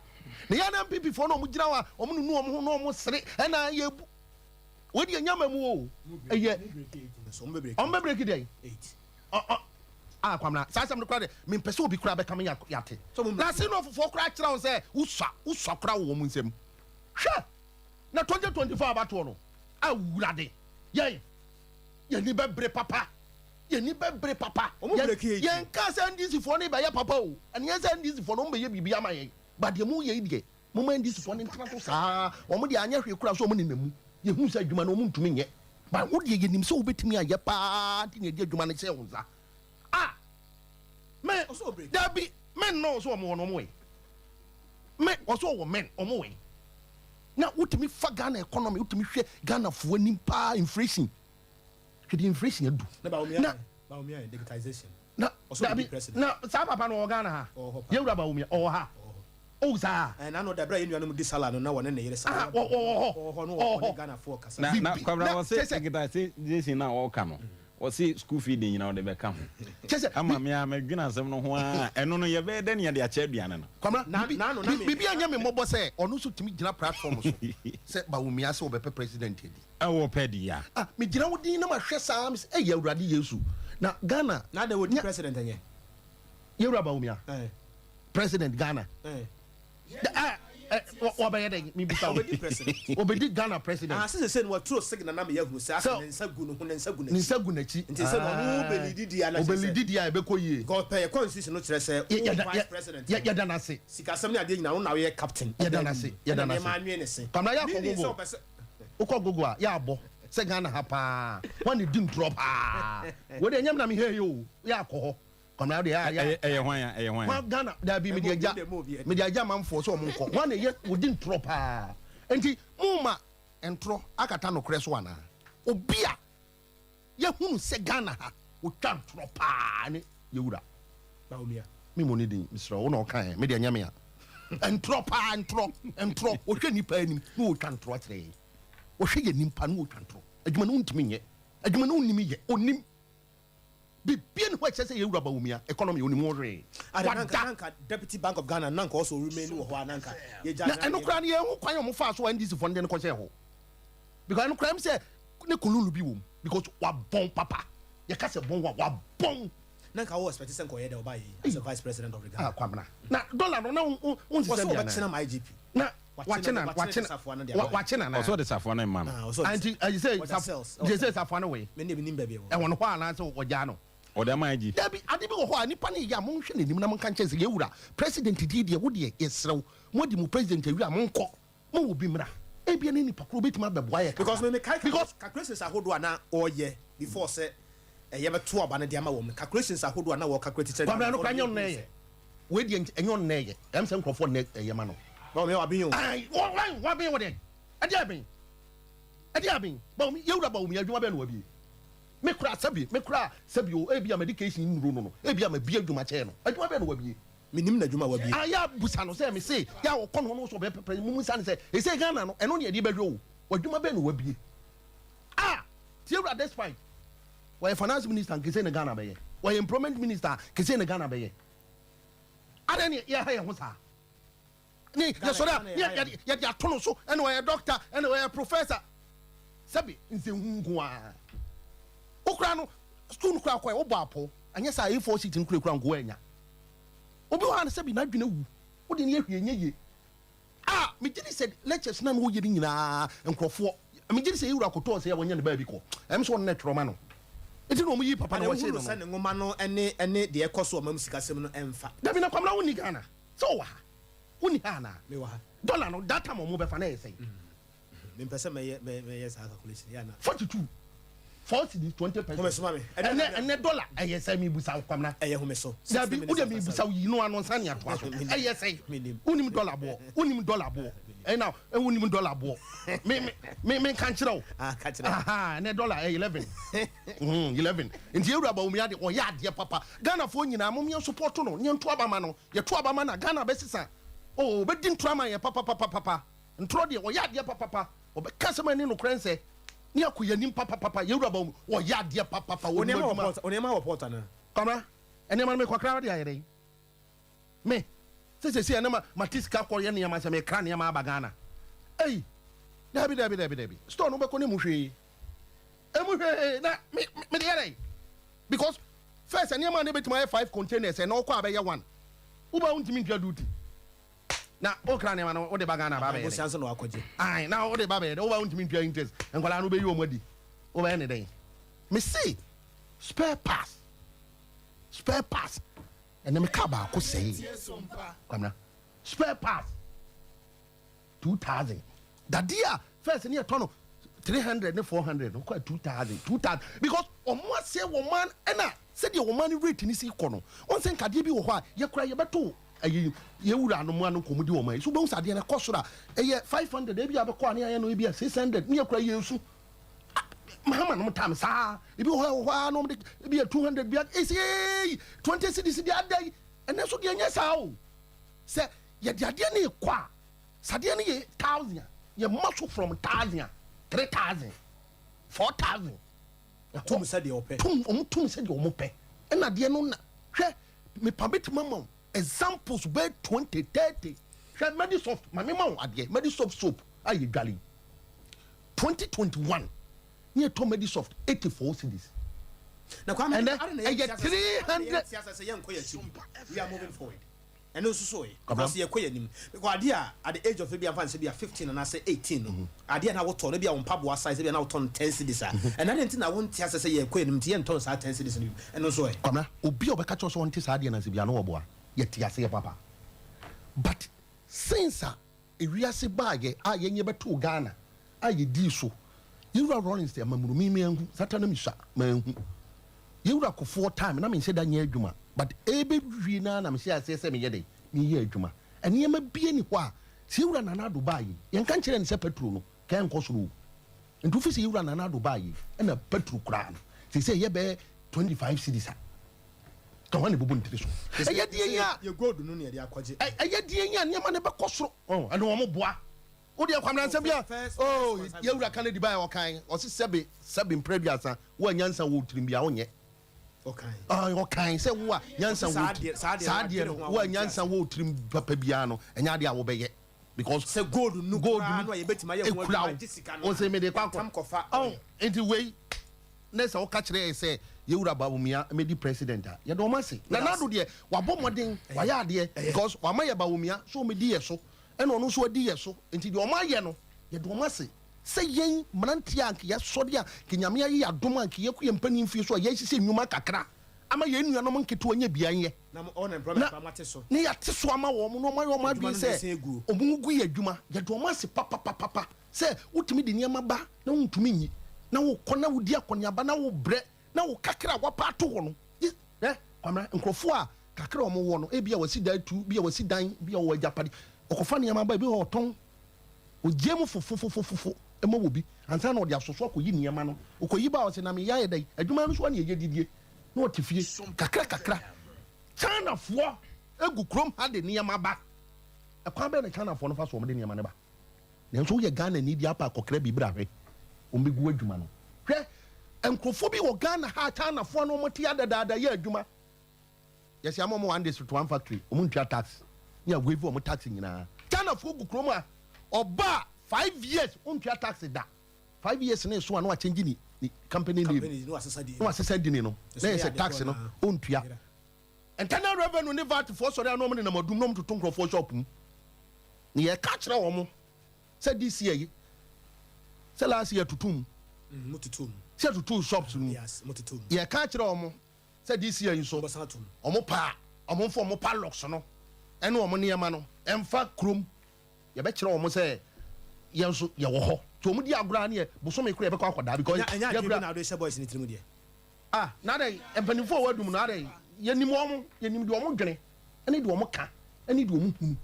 Na yɛn NPP foɔ no a wɔgyina hɔ a wɔnunu wɔn ho na wɔsere ɛna yɛbu, wei deɛ ɛnyɛ amammuo o, ɛyɛ wɔn bɛ break deɛn? Ɔ ɔ ah Kwamina, saa asɛm no koraa deɛ mempɛ sɛ obi koraa bɛka me yɛate. Na Sinɔfofoɔ koraa kyerɛ wɔn sɛ wosua, wosua koraa wɔ wɔn nsam. Hwɛ! Na 2024 abatoɔ no, awurade, yɛn. Yɛn ani bɛbere papa. Yɛn ani bɛbere papa. Wɔn Yɛn break yɛ yɛn kaa sɛ NDC foɔ no bɛyɛ papa o. Ɛne yɛn sɛ NDC foɔ no wɔn bɛyɛ biribi ama yɛn. But deɛ mo yɛ yi deɛ, mo ma NDC foɔ no ntena so saa. Wɔn deɛ anyɛ hwee koraa so wɔn nenam mu. Yɛhu sɛ adwuma no wɔn ntumi nyɛ. But wo deɛ yɛnim sɛ wobɛtumi ayɛ paa nti na yɛde adwuma no hyɛɛ wo nsa. Ah! Me, dabi, me nnɔɔ sɛ wɔn wɔ no wɔn wɔ yi. Me, wɔsɛ wɔwɔ men, wɔn wɔ yi. Na wotumi fa Ghana economy, wotumi hwɛ Ghana foɔ anim paa, inflation. Hwɛ deɛ inflation adu. Na Bawumia Na yɛ, Bawumia yɛ digitization. Na Ɔsɛ ɔbɛdi dabi, president. na saa papa no ɔwɔ Ghana ha? Ɔwɔ hɔ paa. Yɛwura Bawumia ɔwɔ ha? Ɔwɔ hɔ. Oh saa? Ɛɛ n'ano da, berɛ a yɛn nuanom di sala no na wɔne ne yere Ah, sala. wɔ wɔ hɔ. Ɔwɔ hɔ no Ɔwɔ ɔne hɔ. Ghanafoɔ kasa. Na na Bibi. Kwabena Na wɔse kyerɛ sɛ digitization no a wɔka no, wɔse school feeding nyinaa wɔde bɛka ho. Kyerɛ sɛ Ama bi me a medwene asɛm no ho ara, ɛno no yɛbɛyɛ dɛn na yɛde akyɛ aduane no? Kwabena, Na bibi n'ano na bi me. bibi anyɛ me mmɔbɔ sɛ ɔno nso tumi gyina platform so sɛ Bawumia sɛ ɔbɛpɛ president adi. Ɛwɔ pɛ de ya. Ah, megyina wo din na mahwɛ saa, mesɛ ei Awurade Yesu, na Ghana Na adɛn wɔdi nya president ɛnyɛ? Yɛwura Bawumia, Ɛɛ. president Ghana. Ɛɛ. Da, ah, eh, wɔbɛyɛ dɛn? Mebisa wo. Ɔbɛdi president. Ɔbɛdi Ghana president. Ah, sɛ sɛ no waturo signal na meyɛ hunu sɛ asɛ Sɛ ne nsa gu ne ho, ne nsa gu ne n'akyi. nsa gu n'akyi. Nti sɛ no ɔno Ah, bɛlidi di a na kyerɛ sɛ. ɔbɛlidi di a ɛbɛkɔ yie. Because pɛ yɛ constitution no kyerɛ sɛ Yɛ- wo yɛda vice yɛ- president yɛ- no yɛda no ase. sikasɛm ne adeɛ nyinaa wo na woyɛ captain. Yɛda Ɛda no ase. anim. Yɛda Ɛna no ase. nneɛma anwene ne se. Kwamina yɛ akɔ Meaning sɛ Google. ɔpɛ sɛ. Wokɔ Google a, yɛ abɔ sɛ Ghana ha paa. Wɔn na di ntorɔ paa. Wei deɛ ɛnyɛ me na mehwɛ yɛ o. Yɛ akɔ hɔ. Kwamina deɛ yɛ Ɛyɛ ɛyɛ hwan a? Ɛyɛ hwan a? Hwan Ghana dabi mede Ɛmo agya obi ɛmo obi. Mede agya amanfoɔ sɛ wɔn nkɔ. Hwan na ɛyɛ wɔdi ntorɔ paa? Nti mo ma ntorɔ akata nokorɛ so anaa? Obi a yɛhunu sɛ Ghana ha wɔtwa ntorɔ paa ne yɛwura. Bawumia. Me mo ne din mesrɛ wo na ɔka ɛ me deɛ nyɛ me a. Ntorɔ paa ntorɔ ntorɔ wɔhwɛ nipa anim na wɔtwa ntorɔ akyerɛ yɛn. Wɔhwɛ yɛ nipa na wɔtwa ntorɔ. Adwuma no wontumi nyɛ. Adwuma no wonnim yɛ. Onim. Bibia ni hɔ a ɛkyerɛ sɛ yɛwura Bawumia economy onim ho hwee. Ade nanka Wada. nanka deputy Bank of Ghana nanka ɔsɔ remain wɔ hɔ a nanka yɛgya Na ɛno koraa no yɛn ho kwan a wɔn faa so a NDC foɔ no de no kɔhyɛɛ hɔ. Because ɛno koraa ɛm sɛ ne kululu bi wɔ mu because wabɔn papa. Yɛka sɛ bɔn a wabɔn. Nanka wo expect sɛ nka ɔyɛ dɛ ɔbaa yi as a vice president of the Ah Ghana. Kwabena. Na dollar no na wo wo Wɔsɛ nsesa bi ɔbɛkyena anaa? ma IGP. Na Wakyena wakyena wakyena de wakyena safoa no de ama. wakyena Ɔsɛ anaa? ɔde safoa no mma no. Ah, ɔsɛ ɔde Anti ɛyi sɛ wɔda saf cells. gye sɛ safoa no wɔ Me ne nim baabi ɛwɔ. ɛwɔ no hɔ anaasɛ ɔgyaa no? Ɔde ama IG. Dabi, ade bi wɔ hɔ a nipa no yɛ a monhwɛ n'anim na monka nkyɛn sɛ yɛwura president di deɛ wo deɛ yɛserɛ wo moadi mo president awie a monkɔ. Mo wɔ bi mmra. Ebia ne nipa koro obetumi abɛboa yɛ kakra. Because me mekae Because. calculations ahodoɔ a na ɔyɛ before sɛ ɛyɛ bɛto aba no de ama wɔn no, calculations ahodoɔ a na wɔ calculate kyerɛ Kwabena no Ghanafoɔ koraa no ɛnyɛ ɔno na ɛyɛ. Wei deɛ ɛnyɛ ɔno na ɛyɛ. Ɛyɛ me sɛ nkurɔfoɔ na ɛyɛ ma no. Na ɔmeyɛ waben o. Ayi, wɔ, wɔ, waben wɔ dɛn? Ɛdeɛ aben? Ɛdeɛ aben? Baomi, yɛwura Baomi adwuma bɛn na wabie? Me koraa sɛbi, me koraa sɛbi o, ebia medication nnuro no no, ebia mabie adwuma kyɛn no. Adwuma bɛn na wabie? Menim n'adwuma a wabie. Ah yɛ busa no sɛ mese yɛ a ɔkɔ no hɔ no sɛ ɔbɛpɛ pɛ mu musa no sɛ ɛsɛ Ghana no ɛno ne yɛde bɛhwɛ o w'adwuma bɛn na wabie ah tie wura despite wɔyɛ finance minister nkese ne Ghana bɛyɛ wɔyɛ employment minister kese ne Ghana bɛyɛ adɛn ne yɛha yɛn ho saa ne yɛsɔre a ne yɛde ato no so ɛna ɔyɛ doctor ɛna ɔyɛ professor sɛbi nsɛnhu nko ara wokora no school no kora kɔɛ wobɔ apɔ anyɛ sɛ A4 sheet no kurakura nko anya Obi wɔ ha no sɛbi n'adwene awu, wode no yɛ hwee ɛnyɛ yie. Ah, megye di sɛ lectures no a na wɔyɛ no nyinaa nkurɔfoɔ, megye di sɛ yɛwura kɔtɔɔ sɛ wɔnyɛ ne baabi kɔ, ɛm sɛ ɔno na ɛtwerɛ ma no. Nti na wɔn yii papa na Ana wɔhyee wohunu no sɛ no. ne nwoma no ne ne deɛ ɛkɔ so wɔ ɔman mu sikasɛm no mfa? Dabi na Kwamina wonni Ghana? Sɛ wowɔ ha? Wonni ha anaa? Mewɔ ha. Dollar no that time wɔn bɛfa na ɛyɛ sɛn? Mempɛ sɛ mɛyɛ mɛyɛ saa calculation yɛ ana. 42 4 cedis 20 pesewas. Home so ma me. Ɛnɛ ɛnɛ dollar ɛyɛ sɛ mi busa wo Kwamina. Ɛyɛ home so. Dabi wo deɛ mi busa wo yi no ano nsa ne atoa so. Ɛyɛ sɛ wonim dollar boɔ wonim dollar boɔ ɛna wonim dollar boɔ me me me me nka nkyerɛ wo. Ah ka kyerɛ. Aha ɛnɛ dollar ɛyɛ 11 11 nti ewura Bawumia de ɔyɛ adeɛ papa Ghana foɔ nyinaa mo yɛn support no yɛn to aba ma no yɛ to aba ma na Ghana bɛsesa oh ɔbɛdi ntura ma yɛ papa papa papa. Ntorɔ deɛ, ɔyɛ adeɛ papapa. Ɔbɛka asɛm a ɛne nokorɛ nsɛ, ne akɔ yɛn anim papapapa. Yɛn Wura Bawumia, ɔyɛ adeɛ papapa. Wo Ɔnim nneɛma wɔ adwuma. port, wo nneɛma wɔ port anaa? Kwabena, nneɛma no mekɔkra wode ayɛ dɛn? Me, sɛ seesei ɛnɛ ma, mate sika kɔyɛ nneɛma sɛ mekra nneɛma aba Ghana. Ei, daabi, daabi, daabi, daabi. Store no wobɛkɔ no emu hwee. Emu hwee, na me, me, mede yɛ dɛn? Because first nneɛma a na ebetumi ayɛ five containers, ɛnɛ wokɔ a bɛyɛ one. Woba a wontumi ntua duty. Na wo kra nneɛma no wode ba Ghana ba abɛyɛ Bosea dɛn? nso na wakɔgye. Ae, na wode ba abɛyɛ dɛn? Woba wontumi ntua interest, nkwadaa no wobɛyi wɔn adi, wobɛyɛ ne dɛn? Mese spare parts, spare parts, ɛnɛ me car baako sɛee, Kwamina, spare parts. 2000 dadeɛ a first ne yɛtɔ no 300 ne 400 no kɔ 2000 2000 because ɔmo asɛ wɔn man ɛna sɛdeɛ wɔn man rate ne si kɔ no wɔn sɛ nkadeɛ bi wɔ hɔ a yɛkora yɛbɛto ɛyi yɛwura no mu ano nkɔmɔ di wɔn man so bɛn sɛ adeɛ no kɔ soro a ɛyɛ 500 ebi a bɛkɔ a ne ayɛ no ebi a 600 ne yɛkora yɛn su mahama nom tam saa ebi wɔ hɔ a wɔ hɔ a nom de ebi yɛ 200 bi a esi ee 20 cedis de ada yi ɛnɛ so deɛ nyɛ saa o sɛ yɛde adeɛ ne kɔ a sadeɛ no yɛ 1000 a yɛ ma so from 1000 a 3000 4000. Tum sɛdeɛ ɔpɛ. Tum ɔmo tum sɛdeɛ ɔmo pɛ ɛna adeɛ no na hwɛ mepa bɛtumi ama wo examples bɛyɛ 20 30. Hwɛ Medisoft, maame ma wo adeɛ Medisoft soap a yɛ dwale 2021 ne yɛtɔ Medisoft 84 cedis. Na Kwame, ɛnɛ ade na ɛyɛ yɛnte ase sɛ- ade na 300. yɛnte ase sɛ yɛnkɔ yɛn akyi. We are moving forward. Ɛno nso so yɛ because yɛkɔ yɛn anim. Because adeɛ a at the age of ebi afa nsɛ bi a 15 anaasɛ 18 no, adeɛ na wotɔ no bi a wɔn mpaboa size bi a na wotɔ no 10 cedis a, ɛna de nti na wɔnte ase sɛ yɛkɔ yɛn anim nti yɛntɔn saa 10 cedis no bi. Ɛno nso yɛ. Kwamina, obi a ɔbɛka kyerɛ sɛ ɔnte saa adeɛ no ase bia no wɔboa yɛte aseɛ papa, but since a ewiase baayɛ a yɛnyɛ bɛtoo Ghana a yɛdii so yɛwura Rawlings de amamuro mi manhu sata na misua manhu yɛwura Kofoɔ time na menhyɛ da nyɛ adwuma, but ɛbɛwie naa na mehyɛ aseɛ sɛ meyɛ dɛn meyɛ adwuma. Nneɛma bie ni hɔ a sɛ yɛwura Nana Addo baayɛ yɛnka nkyerɛ ne sɛ petrol no kɛn nkɔ soro o. Nti wofi sɛ yɛwura Nana Addo baayɛ ɛna petrol koraa no sɛ sɛ ɛyɛ bɛyɛ 25 cedis a ka hɔ ne bobɔ ne tiri so ɛyɛ deɛ yi a yɛ gold no ne yɛde akɔgye. Ɛyɛ deɛ yi a nneɛma no bɛkɔ soro ɛne wɔn boa wodeɛ Kwamina nsɛm bi a oh yɛwura Kennedy baa ɔkan ɔse sɛbe sɛbe mprɛ 30 wo a nyansa wɔ tirim bia wonyɛ. Ɔkan. Ah, ɔkan sɛ wo a nyansa Saa wɔ adeɛ- saa adeɛ no saa adeɛ no adwene ho a wo a wɔnte nyansa ase. wɔ tirim papa biara no ɛnyɛ adeɛ a wobɛyɛ because Sɛ gold no gold koraa no no a yɛbɛtumi ayɛ ho ekura adwuma wo agye sika no o sɛ mede kɔ tam kɔfa. Ɔn nti wei ne sɛ woka kyerɛ yɛ sɛ yɛwura Bawumia mɛdi president a yɛde ɔma ase na Nana Addo deɛ wabɔ mmɔden wayɛ adeɛ because wama yɛ Bawumia so ɔmɛdi yɛ so ɛna ɔno nso adi yɛ so nti deɛ ɔma ayɛ no yɛde ɔma ase sɛ yɛn mmeranteɛ a nka yɛasɔre a nka Nyame ayɛ yɛ adom a nka yɛkɔ yɛn mpanin fie so a yɛhyehyɛ nnwuma kakra. ama yɛn nuanom nketewa nya bi anyɛ. Na mo unemployment koraa moate so. Na yɛate so ama wɔn na wɔayɛ wɔn Adwuma adwene no na sɛ ɛsan aguo. wɔn gu yɛ adwuma. Yɛde wɔn ase papapapapa sɛ wotumi de nneɛma ba na wontumi nyi na wokɔ na wodi akɔneaba na wobrɛ na wo kakra a wapa ato hɔ no. Gye ɛ Kwamina, nkurɔfoɔ a kakra a wɔwɔ no, ebi a wɔasi dan tu, bi a wɔasi dan, bi a wɔwɔ agyapade, wɔkɔfa nneɛma ba, ebi wɔ hɔ ɔtɔn, ɔgye mu fofofofofo ma wɔ bi ansa na ɔde asɔ so akɔyi nneɛma no. Ɔkɔyi ba a ɔsɛ na meyɛ ayɛ dɛn? Adwuma no so a na yɛyɛ didie na ɔte fie kakra kakra. Chinafoɔ gu kurom ha de nneɛma ba. Ɛkwan bɛn na Chinafoɔ no fa so wɔde nneɛma no ba? Nanso woyɛ Ghanani deɛ apa akɔkra bi bra hwɛ, wɔbɛgu w'adwuma no. Hwɛ, nkurɔfoɔ bi wɔ Ghana ha a Chinafoɔ no wɔte adadaada yɛ adwuma. Yɛsi ama wɔn one district one factory, wɔn ntua tax, ne yɛ waive wɔn tax nyinaa. Chinafoɔ gu kurom a, ɔba a 5 years ɔntua tax da. 5 years ne so a na wakyɛngye ne company name. Company na wasesa din. Na wasesa dini no. Na yɛ sɛ tax no ɔntua. Internal Revenue ne VAT foɔ sɔre a na wɔn nenam adum na wɔn toto nkurɔfoɔ shop mu. Na yɛka kyerɛ wɔn sɛ this year yi sɛ last year tutu mu. Mo tutu mu. Sɛ tutu shops mu. Yes, mo tutu mu. Yɛka kyerɛ wɔn sɛ this year yi nso Wɔbɛsan ato mu. wɔn pa a wɔn mfa wɔn padlocks no ɛne wɔn nneɛma no ɛmfa kurom. Yɛbɛkyerɛ wɔn sɛ yɛn nso yɛwɔ hɔ. Nti wɔn di agorɔ a ne yɛ bosome koro yɛbɛkɔ akɔdaa because Ɛnyɛ adwene yɛkura bi na ade hyɛ boys ne tirim deɛ. Ah, na adɛn, mpanimfoɔ a wɔadum no, adɛn, yɛnim wɔn, yɛnim deɛ wɔn dwene, ɛne deɛ wɔn ka, ɛne deɛ wɔn hunu.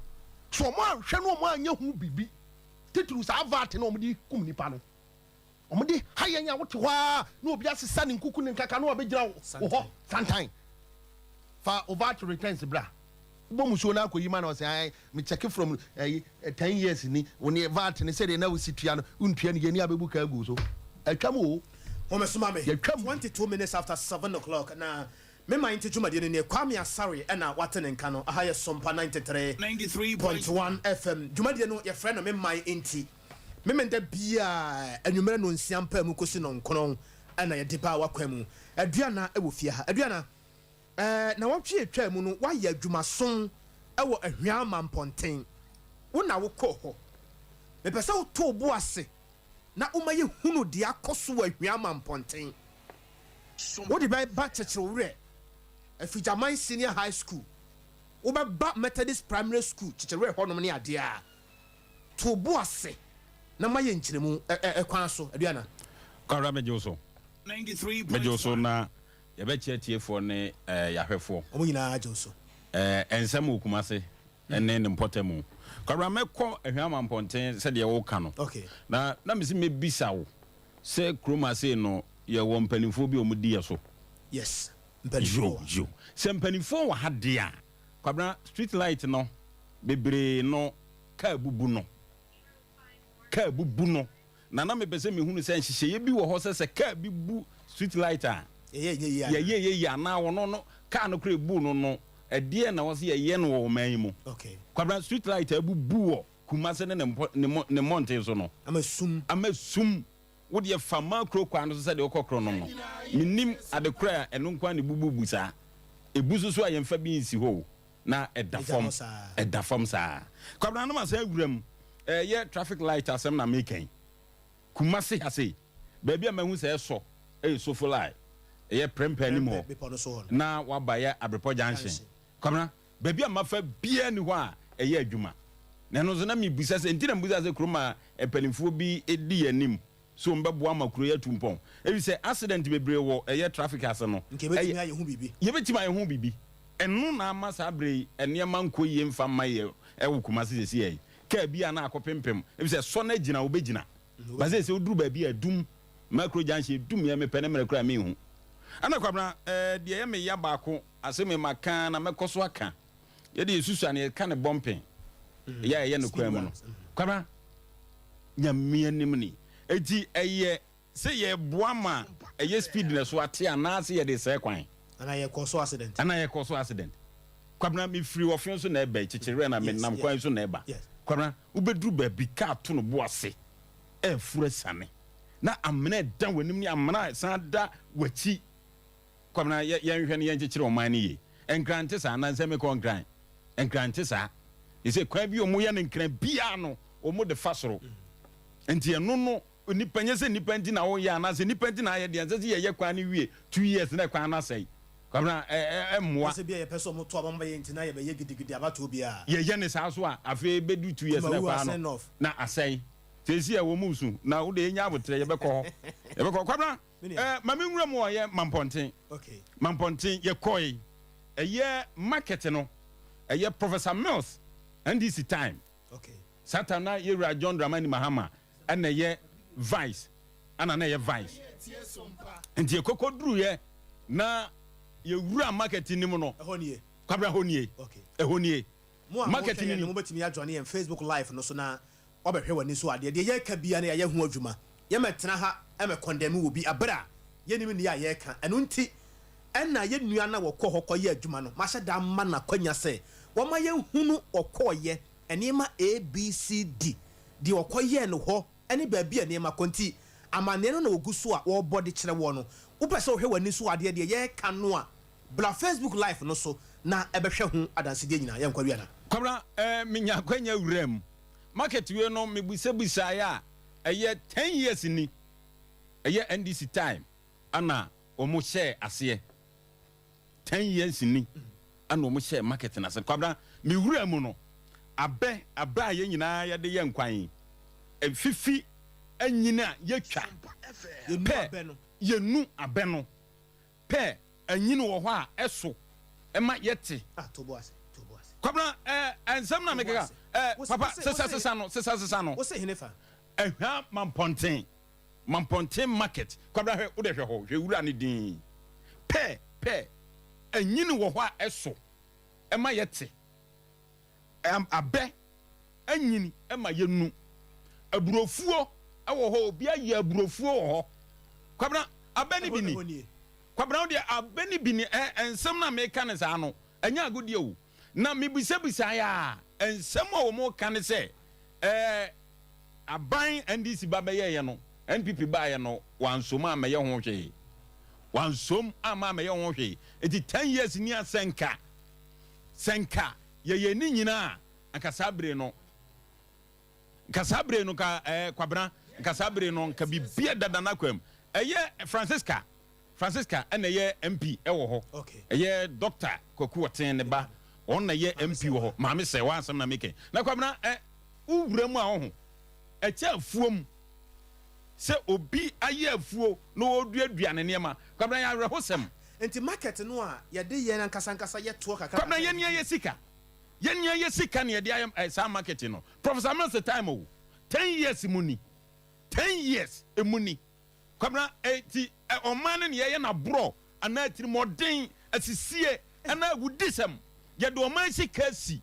So wɔn anhwɛ no wɔn anyɛ ho biribi, titiriw saa VAT no a wɔn de kum nipa no, wɔn de ha yɛn a wote hɔ ara na obi asesa ne nkuku ne nkaka na wabɛgyina wo hɔ santan. Fa wo VAT returns bra. Wobɔ musuo no akɔyi ma na ɔsɛ ae, me check from ɛyi 10 years ni, wo ne VAT ne sɛdeɛ na wosi tua no, wontua no yɛ ni abɛbu ka agu so. Atwam o. Wɔmɛsoma me. Yɛtwam. 22 minutes after 7 o'clock na me man nti dwumadie no nie. Kwame Asare ɛna wate ne nka no. Aha yɛ Sompa 93.1 FM. Dwumadie no yɛfrɛ no Me Man Nti. Memenda biaa anwummerɛ no 6 mpa mu kɔsi 9 ɛna yɛde ba wakwan mu. Aduana ɛwɔ fie ha. Aduana, na wɔtwe atwa mu no woayɛ adwumason ɛwɔ Ahuama mpɔnten. Wo na wokɔɔ hɔ. Mepɛ sɛ wotoo bo ase na woma yɛhunu deɛ akɔ so wɔ Ahuama mpɔnten. Wode bɛba Kyekyere Werɛ, Afigyaman Senior High School, wobɛba Methodist Primary School Kyekyere Werɛ hɔnom ne adeɛ a, to bo ase na ma yɛ nkyerɛmu ɛkwan so. Aduana. Kwabra, megye wo so, megye wo so na yɛbɛkyerɛ tiefoɔ ne yɛahwɛfoɔ. Ɔmo nyinaa gye wo so. Ɛnsɛm wɔ Kumase ɛne ne mpɔtamu. Kwabra, mɛkɔ Ahuama mpɔnten sɛdeɛ woka no. Na mesi mɛbisa wo sɛ kurom ase no yɛwɔ mpanimfoɔ bi a wɔn di yɛ so. Yes, yo mpanimfoɔ wɔ. Yo, sɛ mpanimfoɔ wɔ ha deɛ a, Kwabra, street light no bebree no kaa bubu no, kaa bubu no na mepɛ sɛ mehunu sɛ nhyehyɛeɛ bi wɔ hɔ sɛ kaa bi bu street light a yɛyɛ nyɛ yie a yɛyɛ yɛ yie anaa wɔno no kaa no kora ebu no, ɛdeɛ na wɔsɛ yɛyɛ no wɔ ɔman yi mu? Kwabra, street light a ebubu wɔ Kumase ne ne mpɔ ne mɔ ne mmɔnten so no ama sum. Ama sum. Wodeɛ fa maa kuro kwan no so sɛdeɛ wokɔ koro nom no, menim adekora a ɛno nko a ne bububu saa ebu so so a yɛmfa bi nsi hɔ o na ɛda ɛgya fam hɔ saa. Ɛda fam saa, Kwabra, no ma sɛ awura mu ɛyɛ traffic light asɛm na meka yi. Kumase ha sei, baabi a mahu sɛ ɛsɔ ɛyɛ Sofoline, ɛyɛ Prɛmpɛ anim hɔ. Bepɔ no so hɔ no. Na waba yɛ Abrepɔ Junction. Junction. Kwabra, baabi a mafa biara ni hɔ a ɛyɛ adwuma. Na ɛno nso na mebisa sɛ nti na mebisa sɛ kurom a mpanimfoɔ bi di yɛn anim so wɔbɛboa ma kuro yi atu mpɔn, ɛfiri sɛ accident bebree wɔ ɛyɛ traffic ase no. Nka yɛbɛtumi ayɛ ho biribi. Yɛbɛtumi ayɛ ho biribi. Ɛno na ama saa berɛ yi nneɛma nkɔ yie mfa mma yɛ ɛwɔ Kumase sɛsi yɛ yi. Kaa bi a na akɔ pempem, ɛfiri sɛ sɔ no agyina wobɛgyina ba sɛ woduru baabi a dum Macro Junction dum yɛ mepɛ ne mmerɛ koraa menhu. Ɛna Kwabena, deɛ ɛyɛ me ya baako ase me maka na mɛkɔ so aka, yɛde yɛsusu a na yɛka ne bɔmpen ɛyɛ a ɛyɛ no kwan mu no. Kwabena, Nyame anim ni, eti ɛyɛ sɛ yɛboa ma ɛyɛ speed na so ate anaasɛ yɛde sɛɛ kwan anaa yɛkɔ so accident. Anaa yɛkɔ so accident. Kwabena, mefiri ɔfe so na ɛba, Kyekyerɛ na menam kwan so na ɛba. Kwabena, wobɛduru baabi kaa to no bo ase ɛforo asiane na amena ɛda w'anim ne amena a ɛsan da w'akyi. Kwabena, yɛnhwɛ no yɛnkyekyere ɔman no yie. Nkran nte saa. Nansɛ mekɔ Nkran, Nkran nte saa. Ɛsɛ kwan bi a ɔmo yɛ no Nkran biara no ɔmo de fa soro nti ɛno no nipa nyɛ sɛ nipa nti na woyɛ anaasɛ nipa nti na ayɛ deɛ nsɛ sɛ yɛyɛ kwan no wie 2 years na kwan no asɛe. Kwabena, ɛ ɛ ɛmmoa. Sɛ bia yɛpɛ sɛ ɔmo to aba ma yɛn nti na yɛbɛyɛ gidigidi abatoɔ biara. Yɛyɛ ne saa so a, afei bɛdu 2 years na Kumawu ɛkɔ asɛn ano North. na asɛe. Seesei a wɔn mu su na wode yɛnya abotrɛ, yɛbɛkɔ hɔ. Yɛbɛkɔ. Kwabena, Me nua. ɛ ma me nwura mu wɔ yɛ Mampɔnten. Okay. Mampɔnten, yɛkɔe. Ɛyɛ market no, ɛyɛ Professor Mills NDC time. Okay. Saa time na yɛwura John Dramani Mahama ɛna ɛyɛ vice, ɛna na ɛyɛ vice. Nti yɛkɔkɔ duruyɛ na yɛwura market no mu no. Ɛhɔ nie. Kwabena, hɔ nie. Okay. Ɛhɔ nie. Mo a Market mohwɛ yɛn no no ni. mobɛtumi ajoin yɛn Facebook live no so na wabɛhwɛ w'ani so adeɛ. Deɛ yɛreka bia no yɛayɛ ho adwuma. Yɛmɛtena ha ɛmɛ condemn wɔ bi abere a yɛnim nea yɛreka. Ɛno nti ɛna yɛn nua na wɔkɔ hɔ kɔyɛ adwuma no, mahyɛ da ama n'akwanya sɛ wɔma yɛnhunu ɔkɔɔyɛ nneɛma A B C D deɛ ɔkɔyɛɛ no hɔ ɛne baabi a nneɛma kɔ. Nti amanneɛ no na wɔgu so a wɔrebɔ de kyerɛ wɔ no. Wopɛ sɛ wohwɛ w'ani so adeɛ deɛ yɛreka no a, bra Facebook live no so na ɛbɛhwɛ ho adansedeɛ nyinaa. Yɛnkɔ wiana. Kwabena, menya akwanya wura mu market wei no, mebusabusaeɛ a, ɛyɛ 10 years ni. Ɛyɛ NDC time ana wɔn hyɛɛ aseɛ. 10 years ni ana wɔn hyɛɛ market no ase. Kwabena, mewura mu no, abɛ a yɛn nyinaa yɛde yɛ nkwan, efifi anyini a yɛtwa. Yɛnu pɛ abɛ no. Yɛnu abɛ no pɛ anyini wɔ hɔ a ɛso ɛma yɛte. Ah, tobo ase, tobo ase. Kwabena, nsɛm na mekeka papa, sesa sesa no, sesa sesa no. Wose hene fa? Ɛhwa Mampɔnten, Mampɔnten market. Kwabena, hwɛ, wode hwɛ hɔ, hwɛ wura ne din pɛ pɛ anyini wɔ hɔ a ɛso ɛma yɛte. Abɛ anyini ɛma yɛnu. Aburofuo ɛwɔ hɔ, obi ayɛ aburofuo wɔ hɔ. Kwabena, abɛ ne bi Ɛhɔ ni. Nie. Kwabena, wo deɛ abɛ ne bi ni. Nsɛm na meka ne saa no, ɛnyɛ agodie o. Na mebisabisa yɛ a, nsɛm a wɔn ka ne sɛ aban NDC ba bɛyɛɛyɛ no, NPP baayɛ no, wansom amɛyɛ ho hwee, wansom ama amɛyɛ ho hwee. Eti 10 years ni a, sɛnka yɛyɛ ne nyinaa, anka saa bere no, nka saa bere no nka Kwabena, nka saa bere no nka bibia dada n'akwam. Ɛyɛ Francisca ɛna ɛyɛ MP ɛwɔ hɔ. Ɛyɛ Doctor Kwaku Ɔten ne ba, ɔno na ɛyɛ MP wɔ hɔ. Maame sɛ wansɛm na mekɛ na Kwabena, wowura mu a, ɔho ɛkyɛ afuom sɛ obi ayɛ afuo na ɔreduadua ne nneɛma. Kwabena, yɛ awerɛhosɛm. Nti market no a yɛde yɛn ankasa ankasa yɛtoɔ kakra. Kwabena, yɛnea yɛ sika, yɛnea yɛ sika ne yɛde ayɛ saa market no. Professor Mills time o, 10 years mu ni, 10 years emu ni. Kwabena, ti ɔman no ne yɛyɛ n'aborɔ anaa tirimɔden asisie anaa awudisɛm. Yɛde ɔman sika asi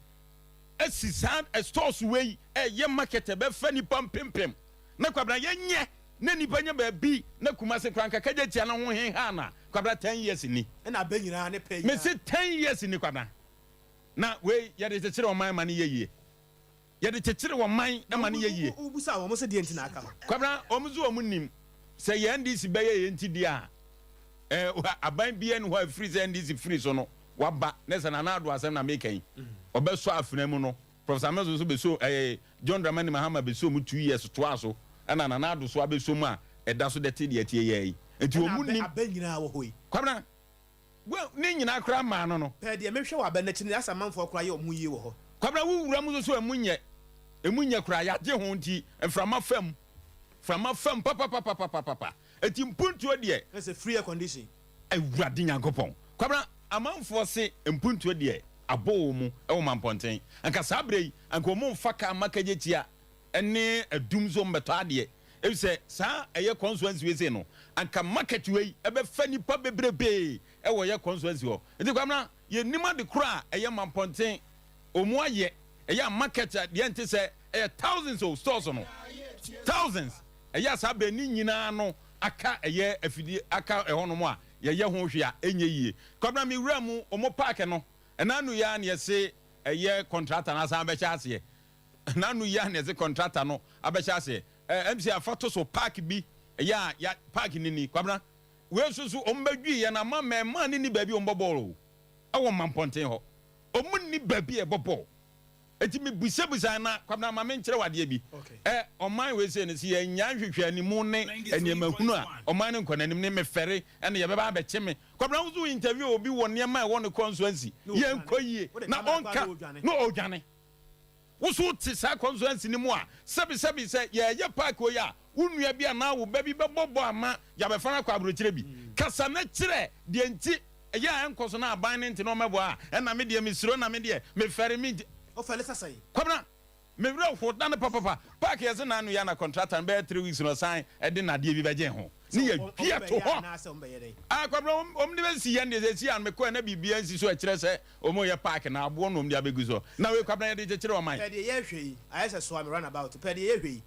saa stores wei, ɛyɛ market ɛbɛfɛ nipa mpempem na Kwabena yɛnyɛ na nipa nyɛ baabi na Kumase kora nkaka gye tia no ho heha na Kwabena, 10 years ni. Ɛna abɛ nyinaa ne pɛ nyinaa. Mesi 10 years ni, Kwabena, na wei yɛde kyekyere ɔman ma no yɛ yie, yɛde kyekyere ɔman ma no yɛ yie. Wobusa wɔn sɛ deɛ nti na aka hɔ? Kwabena, wɔn nso wɔn nim sɛ yɛn NDC bɛyɛ yɛn ti deɛ a, aban bi ɛni hɔ a efiri sɛ NDC firi so no waba ne sɛ Nana Ado asɛm na meka yi, ɔbɛsɔ afena mu no. Professor Mills nso bɛso, John Dramani Mahama bɛso mu 2 years toa so, ɛna Nana Ado so abɛso mu a ɛda so dɛte deɛ tie yɛ yi. Nti wɔn mu ɛna abɛ nim. Abɛ nyinaa wɔ hɔ yi. Kwabena, well, ne nyinaa koraa maa no. Pɛɛ deɛ mehwɛ wɔ abɛ n'akyi no, yɛasɛ amanfoɔ koraa yɛ wɔn ho yie wɔ hɔ. Kwabena, wo wura mu nso so emu nyɛ koraa. Yɛagye ho nti mframa fam, mframa fam papapapapapa. Eti mpuntuo deɛ ɛsɛ free air condition. Awurade Nyankopɔn, Kwabena, amanfoɔ se mpuntuo deɛ abɔ wɔ mu ɛwɔ Mampɔnten. Anka saa berɛ yi anka ɔmo mfa kaa mma kagye tia ɛne adum so mbɛtɔ adeɛ, efisɛ saa ɛyɛ constituency wei sei no, anka market wei ɛbɛfa nipa bebrebee ɛwɔ yɛ constituency hɔ. Nti Kwabena, yɛnim ade koro a ɛyɛ Mampɔnten ɔmo ayɛ. Ɛyɛ a market a deɛ nte sɛ ɛyɛ thousands of stores no, thousands. Ɛyɛ a saa berɛ ne nyinaa no aka, ɛyɛ afidie aka ɛhɔnom a yɛyɛ ho hwee a ɛnyɛ yie. Kwabena, mi wura mu ɔmo park no, ɛna nu yɛ a ne yɛse ɛyɛ contractor no asan abɛhyɛ aseɛ. Ɛna nu yɛ a ne yɛse contractor no abɛhyɛ aseɛ. MC afa to so park bi ɛyɛ a ya park ni ni. Kwabena, wei nso so ɔmo bɛdwi yɛ na ama mɛɛma ne ni baabi ɔmo bɔ bɔɔl o. Ɛwɔ Mampɔnten hɔ, ɔmo ni baabi a ɛbɔ bɔɔl. Eti mebusabusa na Kwabena ma menkyerɛ wo adeɛ bi. Ɛ ɔman wei sei no sɛ yɛnnya nhwehwɛanimu ne nneɛma hunu a, ɔman no nkɔ n'anim ne mefɛre ɛna yɛbɛba abɛkye me. Kwabena wo nso wo interview obi wɔ nneɛma a ɛwɔ ne constituency yɛnkɔ yie na ɔnka na ɔdwane. Wo nso wote saa constituency no mu a, sɛbesɛbe sɛ yɛreyɛ park wei a, wo nua bi anaa wo ba bi bɛbɔ bɔ ama yɛabɛfa no akɔ aburokyire bi. Kasa na kyerɛ deɛ nti ɛyɛ a ɛnkɔ so na aban no nte na ɔmmɛboa a, ɛna me deɛ mesuro na me deɛ mefɛre me nti. Wofɛre sɛ sɛn? Kwabena, Me werɛ how da no papapa. Park yɛse n'ano yɛ na contractor no bɛyɛ 3 weeks na ɔsan de nnadeɛ bi bɛgyee ho ne yɛdua to hɔ. Ah Kwabena, wɔn de bɛsi yɛn deɛ seesei a mekɔɛ na biribiara nsi so a ɛkyerɛ sɛ Wɔn yɛ park na aboɔ na wɔn de abɛgu so. Na wei Kwabena yɛde kyekyere ɔman. Pɛ deɛ yɛhwɛ yi ayɛ sɛ soa me run about pɛ deɛ yɛhwɛ yi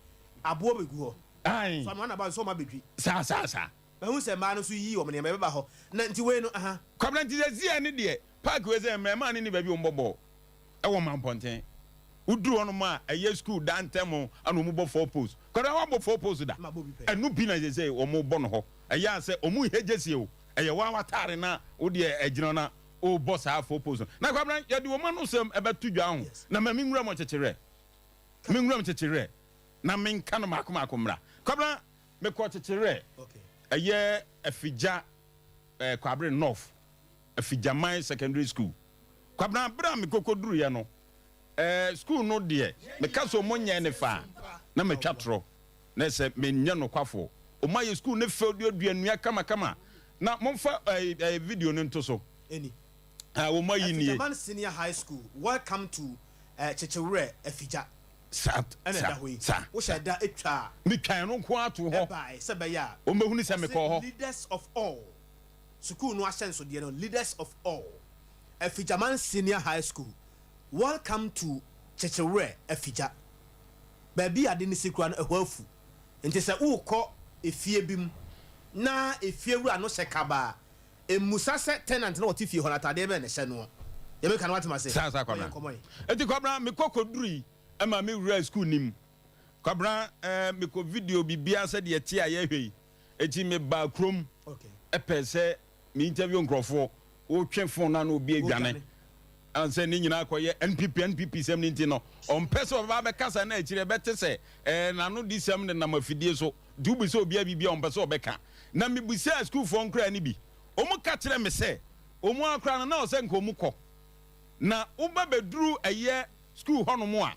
aboɔ bɛgu hɔ Ae. Soa me run about nso wɔn abɛdwi. Saa saa saa. Mahu sɛ mmaa no nso yiyi wɔn nneɛma ɛbɛba hɔ na nti wei no aha. Kwabena nti sɛsi ɛne deɛ park wei sɛ mmɛɛmaa no nni baabi wɔn bɔ bɔɔl ɛwɔ Mampɔnten. Woduru hɔ nom a ɛyɛ school da ntɛm ɛna wɔn bɔ 4 post. Kwabena wabɔ 4 post da? Mabɔ bi pɛ. Ɛno bi na sɛsɛ wɔn bɔ no hɔ. Ɛyɛ a sɛ wɔn nhɛ jersey o ɛyɛ waa w'ataare na wodeɛ ɛgyina na wobɔ saa 4 post no. Na Kwabena yɛde wɔn ano sɛm ɛbɛto dwa ho. Na ma me nwura mu kyekyereɛ. Me nwura mu kyekyereɛ. Na menka no maako maako mmra. Kwabena mekɔ kyekyereɛ. Ɛyɛ Afigya eh, Kwabre North Afigyaman Secondary School. Kwabena berɛ a mekɔkɔ duruiɛ no eh, school no deɛ meka sɛ ɔmo nyɛ ne fa a na matwa torɔ. Na sɛ menyɛ nokwafoɔ. Ɔmo ayɛ school ne fɛw duadua nnua kamakama. Na momfa eh, eh, video no nto so. Ɛni. Ah, wɔn ayi nie. Afigyaman Senior High School, welcome to eh, Kyekyewerɛ Afigya. Sa, Ɛna sa, ɛda hɔ yi. sa. Wohyɛ da twa Metwa ɛno nko ara to hɔ. Ɛbae sɛ ɛbɛyɛ a. Wɔn bɛhunu sɛ Ɔse mekɔɔ hɔ. Leaders of all. Sukuu no ahyɛnsodeɛ no, Leaders of all. Afigyaman Senior High School, welcome to Kyekyewerɛ Afigya. Baabi a ade no si koraa no, ɛhɔ afu. Nti sɛ worekɔ efie bi mu na efiewura no hyɛ kaba a, mmusa sɛ tenant na ɔte fie hɔ no ataadeɛ bɛn na ɛhyɛ noɔ. Deɛ meka no woate m'ase? Saa saa Kɔ yɛn Kwabena. nkɔmmɔ yi. Enti Kwabena mekɔ kɔdurui ma me wuraa sukuu no mu. Kwabena eh, mekɔ video biribiara sɛdeɛ ɛte a yɛhwɛ yi. Enti mebaa kurom pɛɛ sɛ me interview nkurɔfoɔ. Wotwe phone no a na obi adwane. Wodwane. Ɛne sɛ ne nyinaa kɔyɛ NPP NPP sɛm no nti no, ɔmpɛ sɛ ɔbɛba abɛkasa na akyire ɛbɛte sɛ eh, n'ano di sɛm nenam afidie so. Nti wobisa obiara biribi a ɔmpɛ sɛ ɔbɛka. Na mebisaa sukuufoɔ nkoraa no bi. Wɔka kyerɛɛ me sɛ wɔn ara koraa no na ɔsɛ nka wɔn kɔ. Na woba bɛduru ɛyɛ sukuu hɔnom a,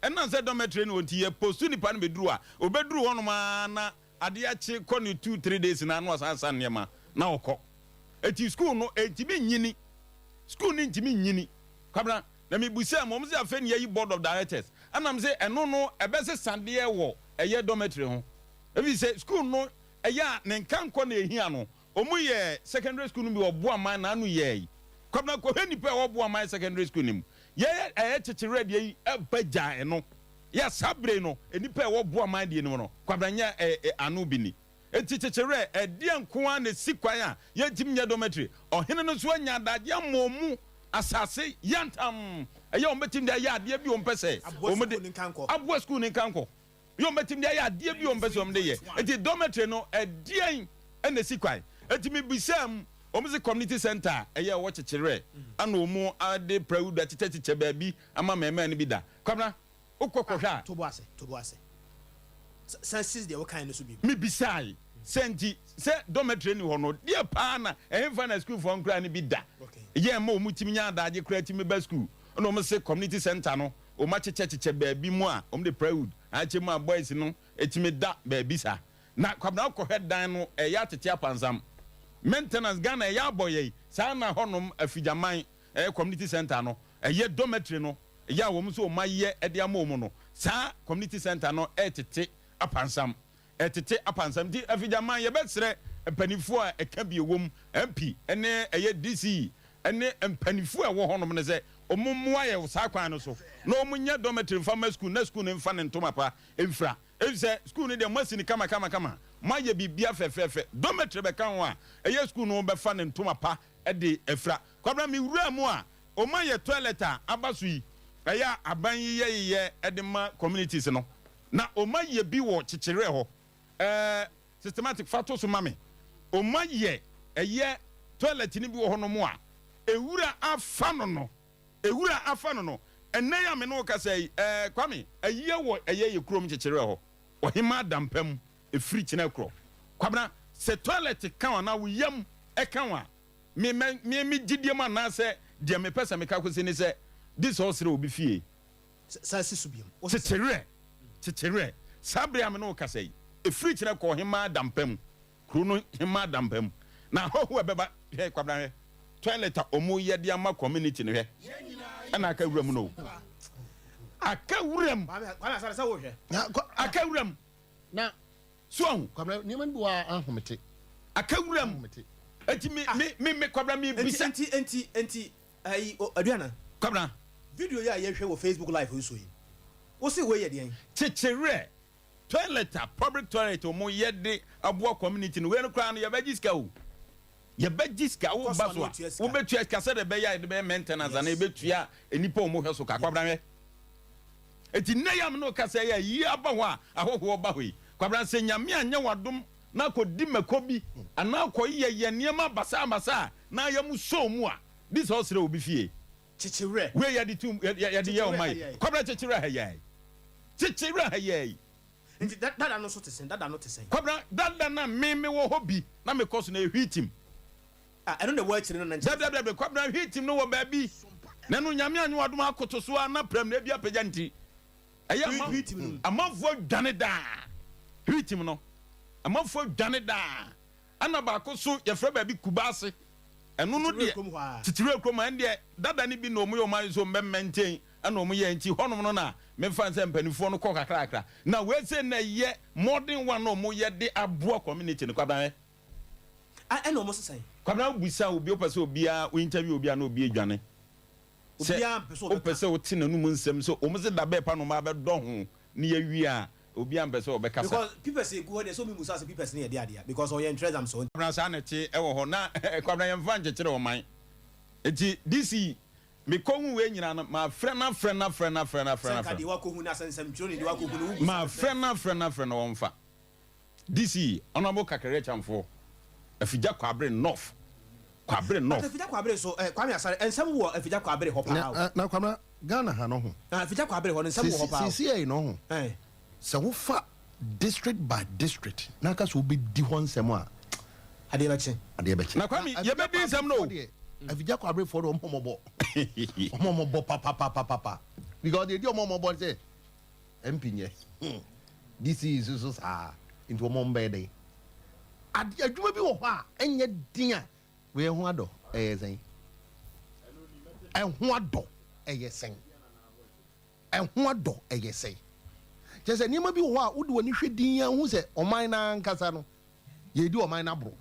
ɛnam sɛ dormitory no wɔ nti yɛ postu nipa no bɛduru a, ɔbɛduru hɔnom ara na adeɛ akye kɔ ne 2, 3 days na na wasan asa nneɛma na ɔkɔ. Enti sukuu no ɛntumi nyini. Sukuu no ntumi nyini. Kwabena, na mebisaa mu, wɔn sɛ afei na yɛayi board of directors. Ɛna mese ɛno no ɛbɛsesa deɛ wɔ ɛyɛ dormitory ho. Ɛfiri sɛ sukuu no ɛyɛ a ne nkankɔ na ɛhia no. Wɔn yɛ secondary school no bi wɔ Boaman na ano yɛɛ yi. Kwabena kɔhwɛ nnipa a ɛwɔ Boaman secondary school no mu. Yɛyɛ ɛyɛ kyekyerɛ deɛ yi ɛba gya ɛno. Yɛ saa bere no nnipa a ɛwɔ Boaman deɛ no mu no Kwabena nyɛ ɛ ano bi ni. Enti kyekyerɛ ɛdeɛ nko ara na ɛsi kwan a yɛntumi nyɛ dormitory. Ɔhene no nso anya adagyeɛ ama wɔn mu asase yantam. Ɛyɛ wɔn bɛtumi de ayɛ adeɛ bi wɔn pɛ sɛ Aboa wɔn de sukuu no nkankɔ. aboa sukuu no nkankɔ. Yɛ wɔn bɛtumi de ayɛ adeɛ bi wɔn pɛ sɛ wɔn de yɛ. Enti dormitory no ɛdeɛn na ɛsi kwan? Enti mebisaa mu, wɔn se community center a ɛyɛ ɛwɔ kyekyerɛ ana wɔn de plywood akyekyɛkyekyɛ baabi ama mmɛɛmaa no bi da. Kwabena, wokɔ kɔhwɛ a. To bo ase, to bo ase. San si deɛ wokae no so bio. Mebisae sɛ nti sɛ dormitory nni hɔ no, deɛ paa na ɛhefa na sukuufoɔ nkoraa no bi da? Yɛ ɛma wɔn tumi nya adagye koraa tumi ba sukuu. Ɛna wɔn se community center no wɔn akyekyɛkyekyɛ baabi mu a wɔn de plywood akyɛ mu a boys no tumi da baabi saa. Na Kwabena wokɔhwɛ dan no ɛyɛ atete apansam. Maintenance Ghana ɛyɛ abɔ yɛn saa na hɔnom Afigyaman ɛyɛ community center no ɛyɛ dormitory no ɛyɛ a wɔn nso wɔn ayɛ de ama wɔn no saa community center no ɛretete apansam. Ɛtete apansam nti Afigyaman yɛbɛsrɛ mpaninfoɔ a ɛka bi ɛwɔ mu, MP ne ɛyɛ DCE ne mpaninfoɔ a ɛwɔ hɔnom no sɛ wɔn mmoa yɛ wɔ saa kwan no so na wɔn nyɛ dormitory mfa mma sukuu na sukuu no mfa ne ntoma pa mfira efisɛ sukuu no deɛ moasi no kama kama kama moayɛ biribia fɛfɛɛfɛ dormitory bɛka ho a ɛyɛ sukuu no bɛfa ne ntoma pa de afira. Kwabena me wuraa mu a wɔn ayɛ toilet a aba so yi ɛyɛ a aban yi yɛyeyɛ de ma communities no Na ɔma yɛ bi wɔ kyekyereɛ hɔ ɛɛ systematic fa to so ma me ɔma yɛ ɛyɛ toilet no bi wɔ hɔ nom a ewura afa no no ewura afa no no. Ɛnnɛ yi a me ne wo kasa yi, ɛɛ Kwame, ayie wɔ ɛyɛ yɛ kurom nkyekyereɛ hɔ, Ɔhemaa Dampa mu, ɛfiri kyena korɔ. Kwabena, sɛ toilet ka wo anaa wo yam ka wo a, me mɛ, me me gyidie mu anaasɛ deɛ mepɛ sɛ meka kɔsi ne sɛ, gye sɛ ɔsrɛ obi fie. San si so biom. Wo se sɛn? Kyekyereɛ, kyekyereɛ, saa berɛ a me ne wo kasa yi, ɛfiri kyena kɔ Ɔhemaa Dampa mu, Kuro no hemaa dampa mu na ahɔho a ɛbɛba hwɛ kwabena hwɛ toilet a ɔmo yɛ de ama community no hwɛ ɛna aka wura mu no aka wura mu aka wura mu na so ahu kwabena nneɛma no bi wɔ ahomete aka wura mu eti mi mi mi mi kwabena mi bisa enti enti enti ayi aduana kwabena video yi a yɛhwɛ wɔ Facebook live nso yi wosi wei yɛ deɛn kyekyereɛ Toilet a public toilet ɔmo yɛ de aboa community no wei no koraa no yɛbɛgye sika o yɛbɛgye sika wo ba so a wobɛtua sika sɛdeɛ ɛbɛyɛ a yɛde bɛyɛ maintenance anaa yɛbɛtua nnipa ɔmo hwɛ so ka kwabena hwɛ eti nnɛ yam no kasa yɛ yie aba hɔ a ahɔhoɔ ba hɔ yi kwabena sɛ nyame anyɛ wadom na akɔdi mɛkɔ bi anaa akɔ yɛ yɛ nneɛma basaa basaa na ayɛ mu sɔɔ mu a di sɛ ɔsrɛ obi fie Kyekye werɛ. Wei yɛde tum yɛde yɛ ɔman yi. Kwabena kyekye werɛ ha yɛɛ. Kyekye werɛ ha yɛɛ yi. Nti dada no nso te sɛn? Dada no te sɛn? Kwabena dada no a me me wɔ hɔ bi na me kɔ so no ɛyɛ hwiitim. Ah ɛno na ɛwɔ akyire no na nkyɛn. Dabi dabi dabi Kwabena hwiitim no wɔ baabi na ɛno Nyame anyɛ wadom akoto so ara na prɛm na ebi apagya nti ɛyɛ ama amanfoɔ dwane daa hwiitim no amanfoɔ dwane daa. Ɛna baako so yɛfrɛ baabi Kubase. Ɛno no deɛ Titiriwe kurom a ɛndeɛ dada no bi na wɔn yɛ wɔn ayɛ sɛ wɔn bɛ maintain ɛna wɔn yɛ nti hɔnom no na mefa sɛ mpanimfoɔ no kɔ kakrakra na wei sɛ na ɛyɛ modern one na wɔn yɛ de aboa community no Kwabena hwɛ. Ɛna wɔn sesan. Kwabena wobisa obi wopɛ sɛ obiara wo interview obi a na obi adwane sɛ wopɛ sɛ wote n'anum nsɛm sɛ wɔn se da bɛɛ pa na wɔn abɛdɔ ho ne yɛwie a Obiara mpɛ sɛ ɔbɛkasa. Because pipɛs egu hɔ deɛ sɛ obi musa sɛ pipɛs no yɛ dea dea because ɔyɛ ntwerɛ exam so. Kwabena saa na ɛte ɛwɔ hɔ na Kwabena yɛnfa nkyekyere ɔman nti DC me kɔ hu wei nyinaa no ma frɛ no afrɛ no afrɛ no afrɛ no afrɛ Sɛ no nka afrɛ deɛ wakɔ hu no asɛ nsɛmtwerɛni deɛ wakɔ hu no wo busa ma no sɛ. frɛ no afrɛ no afrɛ no ɔnfa DC Honourable Kakari Akyamfoɔ Afigya Kwabre North Kwabre But North. Afigya Kwabre nso eh Kwame Asare nsɛm wɔ Afigya Kwabre hɔ paa o. Na na Kwabena Ghana ha no ho. Ah Afigya Kwabre hɔ no nsɛm wɔ hɔ paa o. Seesei no ho. Eh. Sɛ wofa district by district na aka sɛ wobɛdi hɔ nsɛm a. Adeɛ bɛkye. Adeɛ bɛkye. Na Kwame yɛbɛdi nsɛm no o. Afigya Kwabrefoɔ deɛ wɔn mmɔbɔ. Wɔn mmɔbɔ papapapapa. Because deɛ ɛdi wɔn mmɔbɔ ne sɛ MP nyɛ. DC nso so saa. Nti wɔn bɛyɛ dɛn? Ade adwuma bi wɔ hɔ a ɛnyɛ den a wei ɛho adɔ ɛyɛ sɛn? Ɛho adɔ ɛyɛ sɛn? Ɛho adɔ ɛyɛ sɛn? Kyerɛ sɛ nneɛma bi wɔ hɔ a wode w'ani hwɛ din a wohu sɛ ɔman no ankasa no yɛredi ɔman no aborɔ.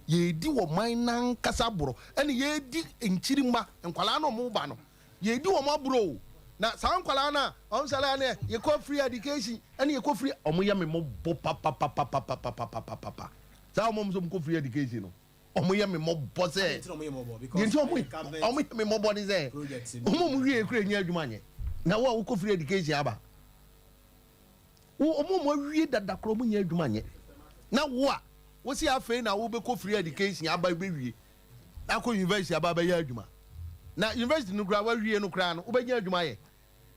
Yɛredi ɔman no ankasa aborɔ ɛne yɛredi nkyirimma nkwadaa no a wɔba no Yɛdi wɔn aborɔ o. Na saa nkwadaa no a wɔn sɛ laa neɛ yɛkɔ free education ɛne yɛkɔ free wɔn yɛ me mɔbɔ papapapapapapapapa saa wɔn sɛ wɔn kɔ free education no wɔn yɛ me mɔbɔ sɛ deɛ nti wɔn wɔn yɛ me mɔbɔ ne sɛ wɔn a wɔn wie kura nyɛ adwuma nyɛ na wo a wokɔ free education aba wo wɔn a wɔn awie dada kora wɔn nyɛ adwuma nyɛ na wo a wosi afei na wobɛkɔ free education aba bɛwie akɔ university aba abɛyɛ adwuma na university no koraa wawie no koraa no wobɛnya adwuma ayɛ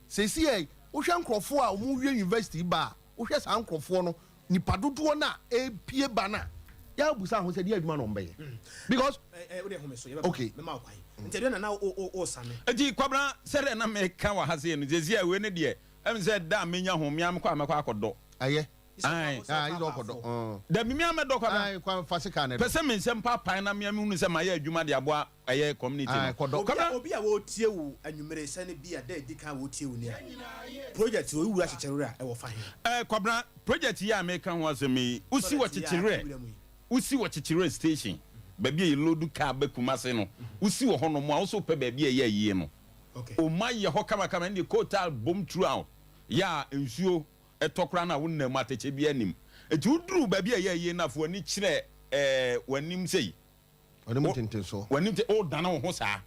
seesei ɛ wohwɛ nkurɔfoɔ a wɔn wie university ba a wohwɛ saa nkurɔfoɔ no nipa dodoɔ no a ɛpie ba no a yɛabusa ho sɛ deɛ adwuma na wɔn bɛyɛ mm. because okay nti kwabena sɛdeɛ na meka wɔ ha sei no seesei a wei ne deɛ ɛm sɛ da a menya ho mea mekɔ a mɛkɔ akɔdɔ ɛyɛ Ae. Ah, yi sɛ ɔkɔ dɔ. Ɔn. Dabi, me a mɛdɔ kwabena. Ae, kwa, fa sekan no Pɛ dɔ. sɛ me nsɛm paapae na me a mehunu sɛ mayɛ adwuma de aboa ɛyɛ community Ae, no. kɔ dɔ. Obi a Kwabena. obi a wɔretie wo anwummere sɛ ne bi a da edi kan a wɔretie wo ni a, project wɔ wura kyekyerere a ɛwɔ fa he? Eh, Kwabena, project yi a meka ho asɛm yi, wosi wɔ Toilet yi a Kyekyerɛ, wura mu yi. wosi wɔ Kyekyerɛ station, baabi a yɛloadu car ba Kumasi no, wosi wɔ hɔnom a, wo nso wopɛ baabi a ɛyɛ ayie no, Okay. wɔayɛ hɔ kamakama, ɛnde coal tar bom throughout, yɛ a nsuo ɛtɔ koraa no a wonam mu atɛkyɛ biara nnim. Enti woduru baabi a ɛyɛ ayie no a, fa w'ani kyerɛ ɛɛ w'anim sei. W'anim Wo ntentensoɔ. w'anim te wodane wo ho saa.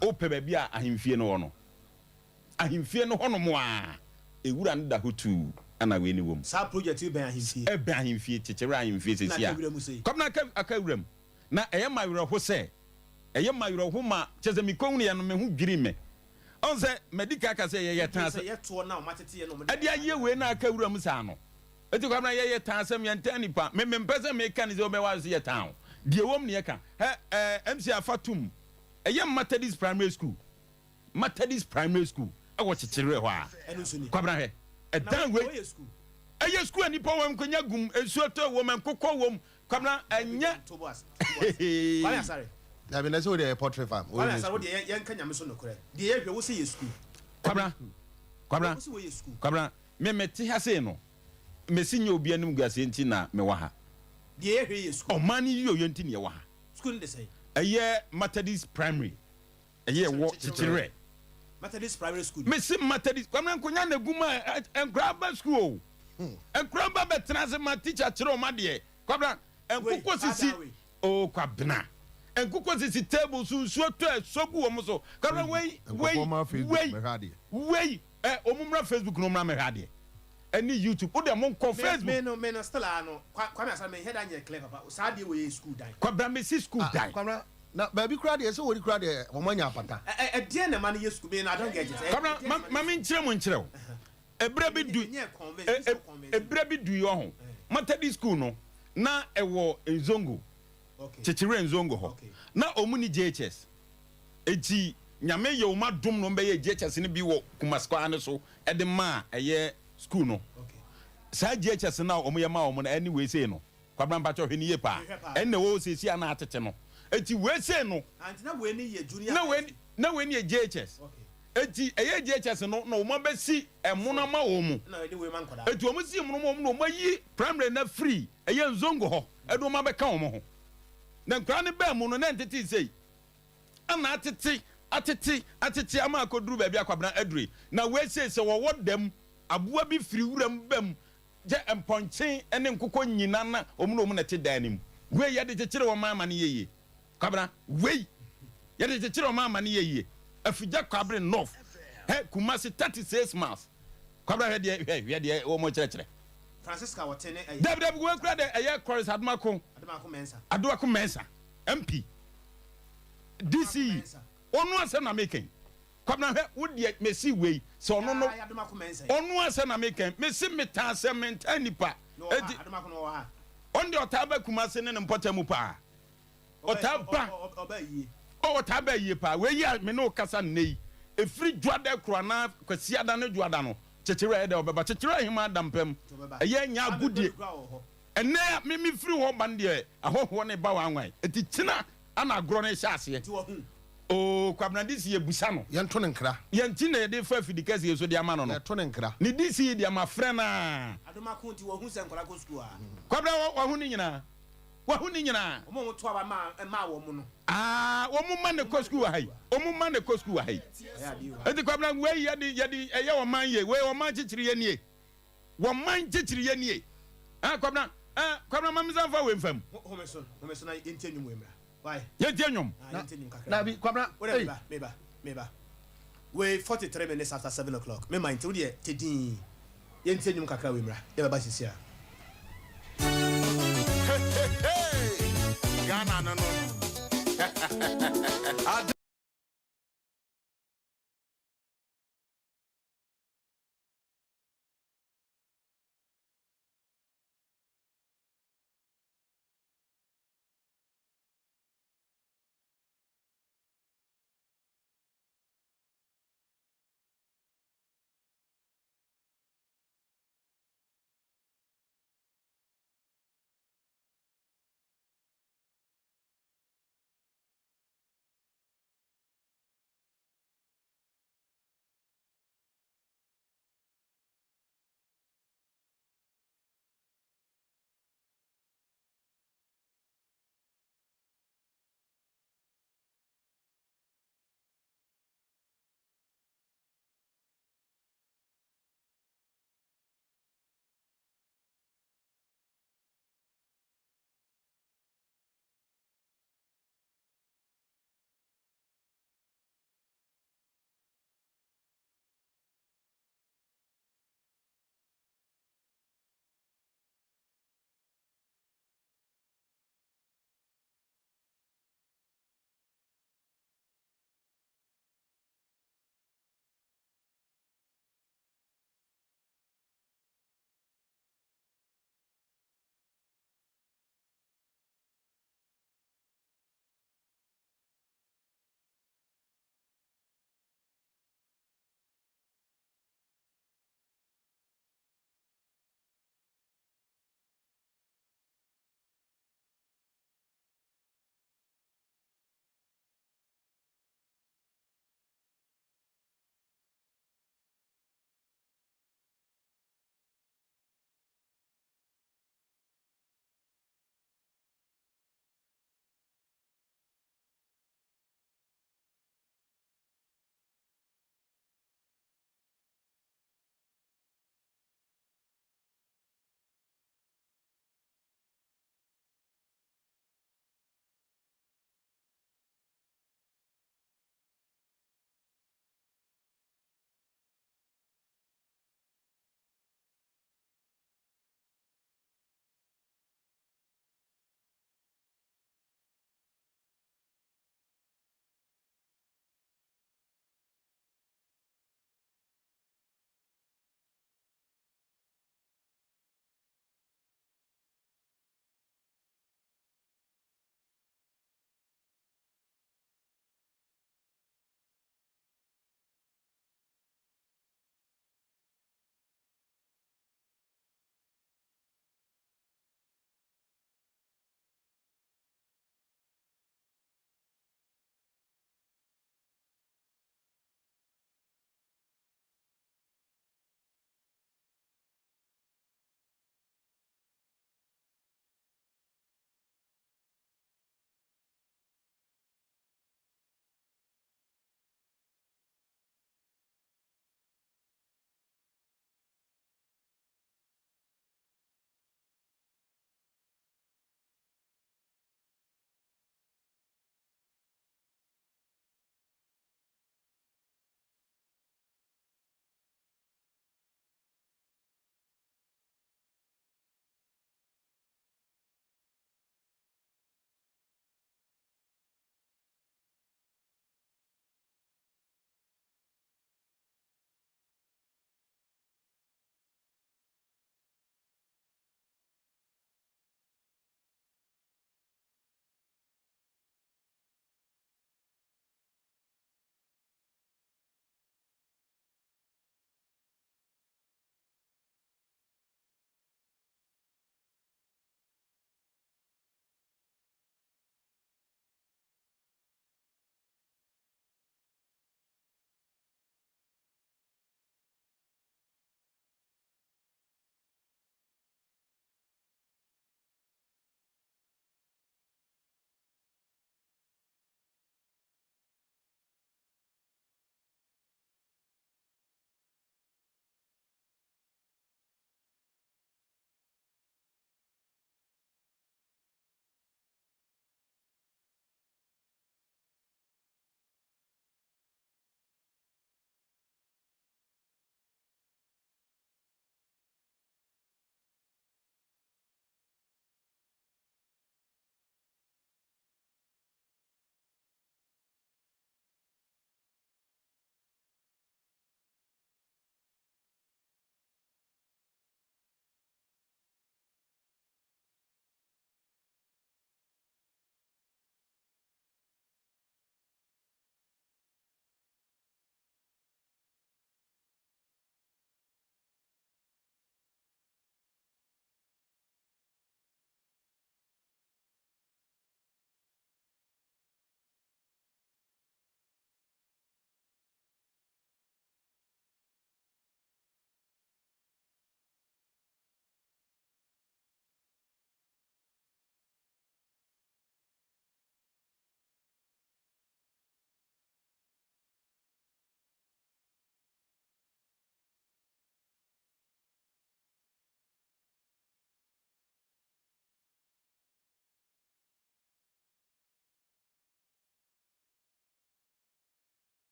Wopɛ baabi a ahemfie no wɔ no. Ahemfie no hɔnom a ewura no da hɔ tuu ɛna wei no wɔ mu. Saa project yi bɛn ahemfie? Ɛbɛn ahemfie, kyekyere ahemfie Na seesei aka a. wura mu sei. Kwabena aka aka wura mu. Na ɛyɛ me awerɛho sɛ, ɛyɛ me awerɛho ma kyerɛ sɛ mekɔhunuiɛ no me ho dwirii me. Ɔn sɛ madi ka aka sɛ yɛyɛ tan asɛm. Ɛde ayɛ wei na aka wura mu saa no. Eti Kwabena yɛyɛ tan asɛm yɛntan nipa. Me mempɛ sɛ meka ne sɛ wobɛwa sɛ yɛ tan o. Deɛ ɛwom ne yɛka. Hɛ ɛɛ MC afa tom. Ɛyɛ Methodist Primary School. Methodist Primary School ɛwɔ Kyekyerɛ hɔ a. Kwabena hwɛ. Ɛdan wei. Ɛyɛ school a nipa wɔ nkonya gum, nsuo tɔ wɔ mu, nkokɔ wɔ mu. Kwabena ɛnyɛ. Kwame Asare. Dabi na sɛ wo deɛ yɛ poultry farm. Kwame Asare wo deɛ yɛn ka nyame so nokorɛ. Deɛ yɛ hwɛ wo sɛ yɛ school. Kwabena Kwabena Kwabena me me te ha sei no me si nyɛ obi anim guaseɛ nti na me wɔ ha. Deɛ yɛ hwɛ yɛ school. Ɔman no yiyoyɔ nti na yɛ wɔ ha. School no de sɛn? Ɛyɛ Methodist primary. Ɛyɛ ɛwɔ Kyekyerɛ. Methodist primary school. Me se Methodist Kwabena nkonya na egu ma nkura ba school o. Nkura ba bɛ tena ase ma teacher kyerɛ wɔn adeɛ. Kwabena, nkokɔ sisi oh Kwabena, nkokɔ sisi table so nsuo tɔ ɛsɔ gu wɔn so. Kwabena wei wei wei wei ɛ wɔn mmra Facebook na wɔn mmra mɛhwɛ adeɛ ɛne YouTube o deɛ mo nkɔ Facebook. Me no me no still ano Kwame Asare me nhɛ da nyɛ clear papa saa adeɛ wei yɛ school dan. Kwabena me si school dan. Kwabena na baabi koraa deɛ sɛ wɔdi koraa deɛ wɔn anya apata. Ɛ ɛ ɛdeɛn na ɛma no yɛ school me no I don't get it. Kwabena ma ma me nkyerɛ mo nkyerɛ wo. Ɛberɛ bi du ɛberɛ bi dui ɔho Matadi school no na ɛwɔ Nzongo Kyekyerɛ Nzongo hɔ na ɔmu ni JHS enti Nyame yɛ ɔmu adom na ɔmu bɛyɛ JHS no bi wɔ Kumasi kwan no so ɛde maa ɛyɛ school no saa JHS no a ɔmu yɛ maa ɔmu no ɛne wei sei no Kwabena mpakyɛw hwɛ no yie paa ɛne na ɛwɔ hɔ seesei a na atete no enti wei sei no na wei na wei ne yɛ JHS Enti ɛyɛ JHS no na wɔn abɛsi ɛmono ama wɔn. Enti wɔn si ɛmono ma wɔn na wɔn ayi primary no afiri ɛyɛ Nzongo hɔ ɛde wɔn abɛka wɔn ho. Na nkwadaa no baa mu no na ɛntetee sei. Ɛna atete, atete, atete ama akɔduru baabi a Kwabena aduru yi. Na wei sei sɛ wɔwɔ dam, aboa bi firi wuram ba mu, gyɛ mpɔnkye ne nkokɔ nyina na wɔn na wɔn na ɛte dan no mu. Wei yɛde kyekyere wɔn ama no yɛ yie. Kwabena, wei yɛde kyekyere ɔman ma no yɛ yie. Afigya Kwabre North, hɛ Kumasi 36 miles. Kwabena hwɛ deɛ hwɛ hwɛ deɛ wɔn kyerɛkyerɛ. Francisca wɔte ne ɛyɛ. Dabi dabi wei kura deɛ ɛyɛ Corris Adomako. Adomako Mensah. Adomako Mensah MP DCE ɔno asɛm na meka yi. Kwabena hwɛ wo deɛ mesi wei sɛ ɔno no ɔno asɛm na meka yi mesi metaa sɛ mentaa nipa. Eti ɔno deɛ ɔtaa ba Kumasi ne ne mpɔtam paa. Ɔtaa ba. Oh, ɔtaa ba yie paa. Wei yi a me ne wo kasa nnɛ yi, ɛfiri Dwoada koro anaa Kwasiada ne Dwoada no, Kyekyerɛ ɛyɛ dɛ ɔbɛba. Kyekyerɛ Ahemaa Dampam, ɛyɛ nyɛ agodie. Ɛnnɛ a me mefiri hɔ ba no deɛ, ahɔhoɔ no reba wanwan. Ɛti kyena ana agorɔ no rehyɛ aseɛ. Oh, Kwabena DC yɛbusa no. Yɛnto no nkra. Yɛn ti na yɛde fa afidi kɛseɛ so de ama no no. Yɛto no nkra. Ne DC yi deɛ mafrɛ no a. Kwabena wahu ne nyinaa. Wahu ne nyinaa. Wɔn a wɔto aba maa maa wɔn no. Aa wɔn mma na ɛkɔ sukuu wɔ ha yi. Wɔn mma na ɛkɔ sukuu wɔ ha yi. Eti Kwabena wei yɛde yɛde ɛyɛ ɔman yie. Wei ɔman kyekyere yɛ nie. Wɔman kyekyere yɛ nie. Ah Kwabena eh Kwabena ma me nsa nfa wei nfa mu. Home so home so na yɛntie nnwom wei mmra. Why? Yɛntie nnwom. Ah yɛntie nnwom kakra. Dabi Kwabena. Wode meba meba meba. Wei 43 minutes after 7 o'clock. Me man nti wodeɛ te dinn. Yɛntie nnwom kakra wei mmra, yɛbɛba sisi a. Hey, Ghana no no.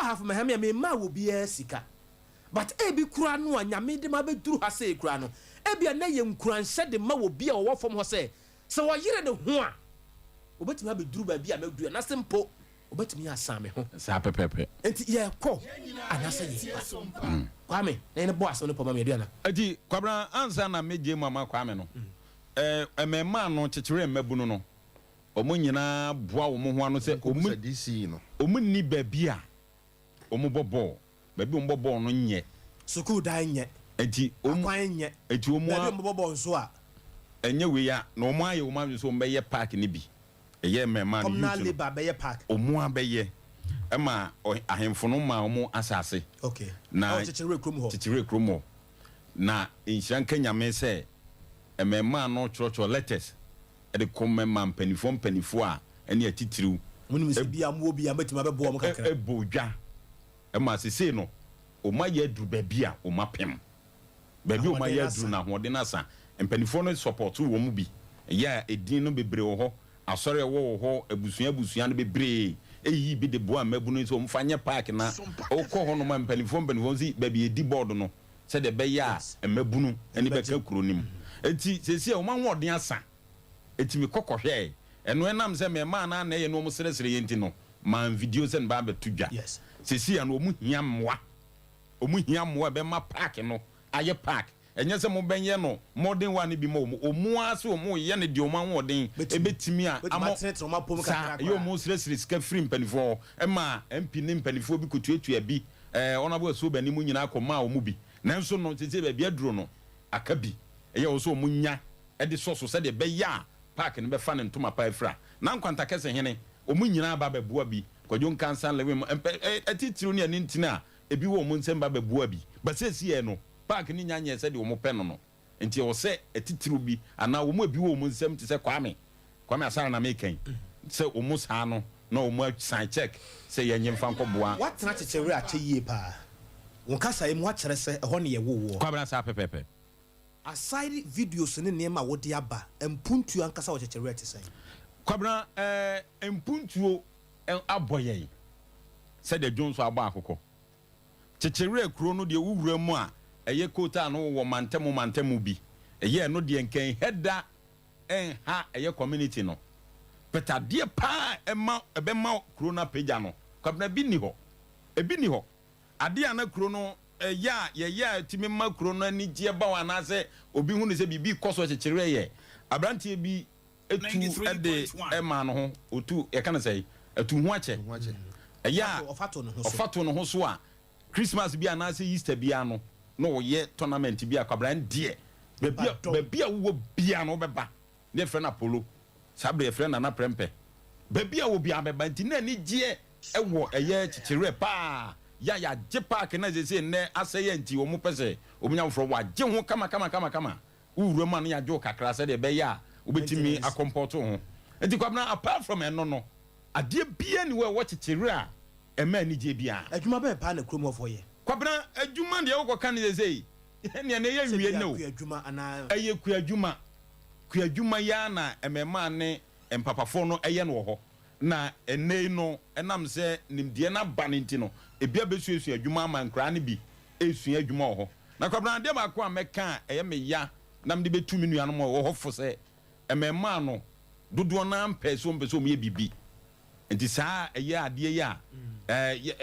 Ahafo Mahame a, memmaa obiara sika. But ebi koraa no a Nyame de ma abɛduru ha sei koraa no, ebia na ɛyɛ nkuranhyɛ de ma obi a ɔwɔ fam hɔ sɛ, sɛ ɔyere ne ho a, obetumi abɛduru baabi a maduru anaasɛ mpo obetumi asan me ho. Saa pɛpɛɛpɛ. Enti yɛrekɔ anaasɛ yɛreba? Kwame, na yɛn bɔ asɛm no pɔ ma me aduana. Enti Kwabena, ansa na mɛgye mu ama Kwame no, eh, mmɛɛmaa no, kyekyeree mmabunu no, wɔn nyinaa boa wɔn ho ano sɛ wɔn, wɔn nni baabi a wɔbɔ bɔɔl, baabi a wɔbɔ bɔɔl no nyɛ. Sukuu dan nyɛ. Enti wɔn, Akwan nyɛ. enti wɔn Baabi a. a wɔbɛbɔ bɔɔl nso a. Ɛnyɛ wei a, na wɔn ayɛ wɔn adwene sɛ wɔbɛyɛ park no bi. Ɛyɛ mmarimaa no, Communal youth no. labour bɛyɛ park. Wɔn abɛyɛ. Ɛma ɔ, ahemfo no maa wɔn asase. Okay. Na. Ɛwɔ Kyekyerewere kurom hɔ. Kyekyerewere kurom hɔ. Na nhyira nka Nyame sɛ mmarimaa no twerɛtwerɛ letters de kɔ mɛma mpanimfoɔ mpanimfoɔ a ɛne atitiriw. Monim sɛ bi a mowɔ bi a mobɛtumi abɛboa wɔn kakra. Bɔ dwa ma sesei no wɔayɛ aduru baabi a wɔapem. Baabi a wɔayɛ aduru no ahoɔden asa. Mpanimfoɔ no sɔpɔto wɔn bi. Ɛyɛ a edin no bebree wɔ hɔ. Asɔre a ɛwɔ wɔ hɔ, abusua abusua no bebree eyiyi bi de boa mmabunu yi sɛ wɔmfa nyɛ park na wokɔ hɔnom a mpanimfoɔ mpanimfoɔ nso baabi a yɛdi bɔɔdo no sɛdeɛ ɛbɛyɛ a mmabunu ani bɛka kuro no mu. Enti seesei wɔn ahoɔden asa. Enti mekɔ kɔhwɛɛe. Ɛno ɛnam sɛ mmarimaa no ara na ɛyɛ na wɔsrɛsrɛ yɛn nti no, manvideo sɛ meba abɛto dwa. Seesei ano wɔhia mmoa. Wɔhia mmoa a ɛbɛma park no ayɛ park. Ɛnyɛ sɛ mobɛyɛ no modern one no bi ma wɔn. Wɔn ara sɛ wɔreyɛ no deɛ wɔn ahoɔden bɛtumi a ama saa. Ɛyɛ wɔn srɛsrɛ sika firi mpanimfoɔ hɔ ma MP ne mpanimfoɔ bi kɔtuatua bi. Ɛɛ Honourable Asuobani mu nyinaa kɔmaa wɔn bi. Nanso no seesei baabi aduro no, aka bi. Ɛyɛ wɔ sɛ wɔnya de sɔ so sɛdeɛ ɛbɛyɛ a park no bɛfa ne ntoma pa afira. Na Nkwanta Kɛse hene, wɔn nyinaa ba bɛboa bi. Kwadwo Nkansah, Lewin, mpɛ, atitiriw ne anintini a ebi wɔ wɔn nsam ba bɛboa bi. But seesei no, park no nnya nyɛɛ sɛdeɛ wɔpɛ no no. Nti ɛwɔ sɛ atitiriw bi anaa wɔn a ebi wɔ wɔn nsam te sɛ Kwame, Kwame Asare na meka yi, sɛ wɔn saa no na wɔn asan check sɛ yɛnnye mfa nkɔboa. Woatena Kyekyewere akyɛ yie paa. Wo nkasaeɛ mu woakyerɛ sɛ ɛhɔ ne yɛwoo woɔ. Kwabena saa pɛpɛɛpɛ. Aside videos ne nneɛma a wode aba, mpuntuo ankasa wɔ Kyekyewere te sɛn? Kwabena, Ɛɛ, mpuntuo abɔ yɛn sɛdeɛ dwonsɔ abɔ akokɔ. Kyekyewere kuro no deɛ wo wura mu a, ɛyɛ kootaa no wowɔ mantamu mantamu bi. Ɛyɛ ɛno deɛ nka ɛnhɛ da ɛnha ɛyɛ community no. But adeɛ paa a ɛma ɛbɛma kuro no apagya no, Kwabena bi nni hɔ. Ebi nni hɔ. Adeɛ a na kuro no yɛ a yɛyɛ a ɛtumi ma kuro no anigyeɛ ba hɔ anaasɛ obi hu no sɛ biribi rekɔ so kyekyere yɛ aberanteɛ bi tu de maa no ho, ɔtu, yɛka no sɛn, atu ho akyɛ. Ɛyɛ a ɔfa to ne ho so a Christmas bi anaasɛ Easter biara no na ɔyɛ tournament bi a kwabran deɛ baabi a baabi a wowɔ biara no wobɛba. Na yɛfrɛ no Apollo. Saa berɛ yɛfrɛ no Nana Prɛmpɛ. Baabi a wɔ biara bɛba nti na anigyeɛ wɔ ɛyɛ Kyekyereɛ paa. Yɛ a yɛagye park no a seesei nnɛ asɛe a nti wɔn pɛ sɛ wɔn nya foforɔ. Wɔagye ho kama kama kama kama. Wo wura mu a na yɛagye wo kakra sɛdeɛ ɛbɛyɛ a wobɛtumi akɔmpɔto wo ho. Nti Kwabena apart from ɛno no adeɛ biara nni hɔ a ɛwɔ Kyekyereɛ a ɛma anigyeɛ biara. Adwuma bɛn paa na kurom hɔfoɔ yɛ? Kwabena, adwuma deɛ wokɔka no seesei nea na ɛyɛ Sɛ nwie bia nnɛ o. kuadwuma anaa? Ɛyɛ kuadwuma. Kuadwuma yi ara na mmarimaa ne mpapafoɔ no yɛ no wɔ hɔ. Na ɛnnɛ yi no, ɛnam sɛ nimdeɛ no aba no nti no, ebi abɛsuasua adwuma ama nkoraa no bi resua adwuma wɔ hɔ. Na Kwabena, adeɛ baako a mɛka a ɛyɛ me ya na mede bɛtu me nuanom a wɔwɔ hɔ fo sɛ, mmarimaa no dodoɔ no ara mpɛɛ sɛ wɔmpɛ sɛ wɔyɛ biribi. Nti saa ɛyɛ adeɛ yi a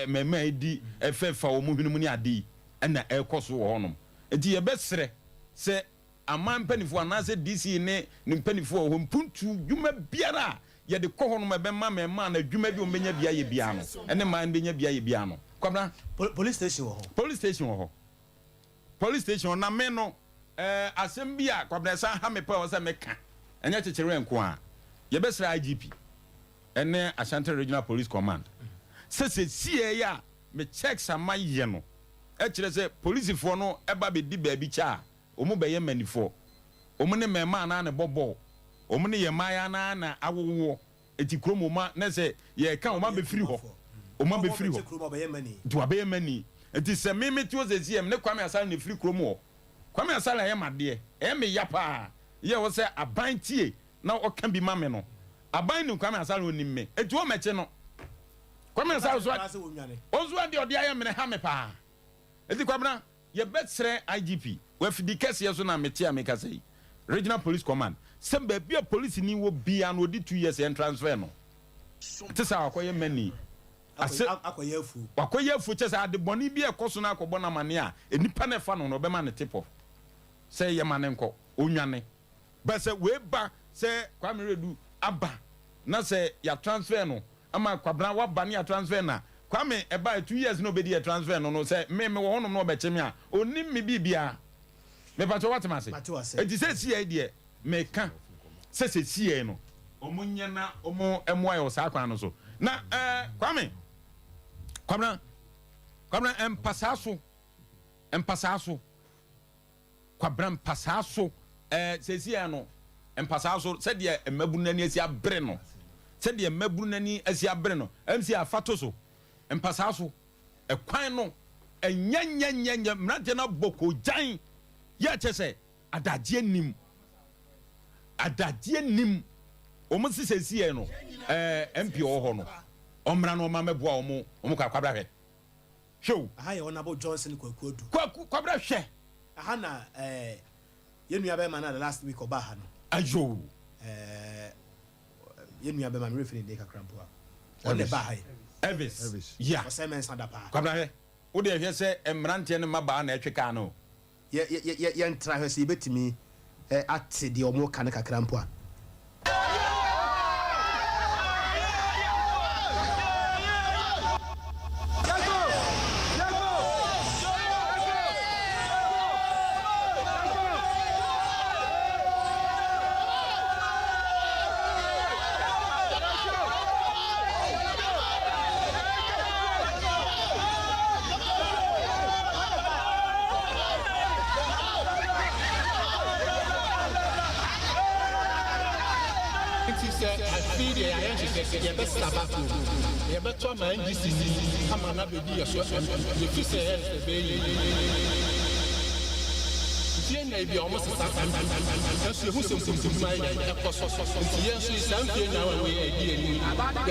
mmarimaa yi di fɛfa wɔn hwene mu ne ade yi na ɛrekɔ so wɔ hɔnom. Nti yɛbɛsrɛ sɛ aman mpaninfoɔ anaasɛ DC ne ne mpaninfoɔ wɔ hɔ mpuntuo dwuma biara a yɛde kɔ hɔ nom a ɛbɛma mɛmaa no adwuma bi a wɔbɛnya bi ayɛ biara no ɛne mmaa no bɛnya bi ayɛ biara no. Kwabena. Police station wɔ hɔ. Police station wɔ hɔ. Police station wɔ na me no ɛɛ asɛm bi a Kwabena ɛsan ha me paa wɔ sɛ meka ɛnyɛ kyekyerɛ nko a yɛbɛsrɛ IGP ɛne Ashanti Regional Police Command sɛ sɛsiɛ yi a me checks a mayɛ no ɛkyerɛ sɛ polisifoɔ no ɛba bɛdi baabi kyɛ a Wɔn bɛyɛ mmanifoɔ. Wɔn ne mmarimaa no ara na ɛbɔ bɔɔl. Wɔn ne yɛn mmaayaa no ara na awowoɔ. Enti kurom wɔn a, na sɛ yɛreka wɔn abɛfiri hɔ. Wɔn abɛfiri hɔ. Nti wɔabɛyɛ mani. Nti sɛ me mete hɔ seesei a, me ne Kwame Asare na ɛfiri kurom hɔ. Kwame Asare ayɛ me adeɛ. Ɛyɛ me ya pa ara. Yɛ wɔ sɛ aban tie na ɔka bi ma me no. Aban nim Kwame Asare, ɔnim me. Enti wɔmmɛkye no. Kwame Asare so ɔnso adeɛ ɔde ayɛ mene ha me paa. Eti Kwabena yɛbɛsrɛ IGP wɔ afidi kɛseɛ so na mete a mekasa yi Regional Police Command sɛ baabi a polisini wɔ biara no ɔdi 2 years yɛn transfer no. Te sɛ wakɔyɛ mani ase Akɔyɛ afuo. Wakɔyɛ afuo kyɛ sɛ ade bɔne bi a ɛkɔ so no akɔbɔ no amane a nnipa no ɛfa no no ɔbɛma no tip off sɛ yɛma no nkɔ ɔnwane. But sɛ wei ba sɛ Kwame Redu aba na sɛ yɛ transfer no ama Kwabena waba ne yɛ transfer no a, Kwame ɛbaɛ 2 years na ɔbɛdi yɛ transfer no no sɛ me mewɔ hɔnom na ɔbɛkye me a ɔnnim me biribiara. Mepakyɛ woate me Mate wo ase? ase. Enti sɛsiei deɛ meka sɛ sɛsiei no ɔmo nyɛ na ɔmo mmoa yɛ wɔ saa kwan no so. Na ɛɛ Kwame, Kwabena, Kwabena mpasaa so, mpasaa so. Kwabena mpasaa so eh, seesei no mpasaa so sɛdeɛ mmabunu no ani asi abere no, sɛdeɛ mmabunu no ani asi abere no, MC afa to so, mpasaa so, ɛkwan no, ɛnyɛ nyɛ nyɛ nyɛ, mmeranteɛ no abɔ kogyan, yɛ kyɛ sɛ adagyeɛ nim, adagyeɛ nim, wɔn si seesei no, eh, MP ɔwɔ hɔ no, ɔmmra no ɔma mɛboa wɔn, wɔn kɔ akwabra hwɛ. Hwɛ o. Aha yɛ Honourable Johnson Kwaku Adu. Kwaku, Kwabena hwɛ. Aha na eh, yɛn nua bɛrima no a the last week ɔbaa ha no. Ayoo. Eh, yɛn nua bɛrima, me werɛ fi ne din kakra mpo a. Ɔno na ɛbaa ha yi. Elvis. Elvis. Yeah. Ɔsɛe Mensah da paa. Kwabena hwɛ. Wo deɛ hwɛ sɛ mmeranteɛ ne mmabaa na ɛtwe kaa no o. Yɛ, yɛ, yɛ, yɛntra hwɛ sɛ yɛbɛtumi eh, ate deɛ wɔreka no kakra mpo a. Nti sɛ afei deɛ yɛayɛ nhyehyɛ sɛ yɛbɛsesa abatoɔ mu na yɛbɛto ama NDC ni ama no abɛdi yɛ so MP. Yɛfiri sɛ yɛyɛ no sɛ ɛbɛyɛ yie. Mfeɛ nnan bi a wɔsesa MP nanso yɛhu sɛ mfomfodwuma ayɛ dɛn? Ɛkɔ so. Nti yɛn nso saa mfeɛ nnan a wei a ɛdi yɛn anim yi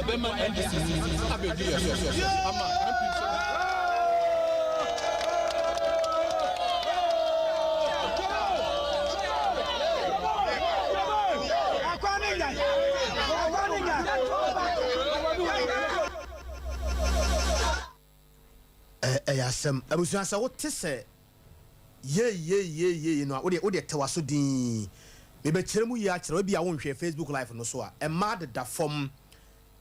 yɛbɛma NDC ni abɛdi yɛ so ama MP nso. Ɛyɛ asɛm. Abusua sɛ wote sɛ yei yei yei yei no a, wodeɛ wodeɛ tɛ w'aso dinn. Mebɛkyerɛ mu yie akyerɛ wo. Ebia wonhwɛɛ Facebook live no so a, mmaa deda fam.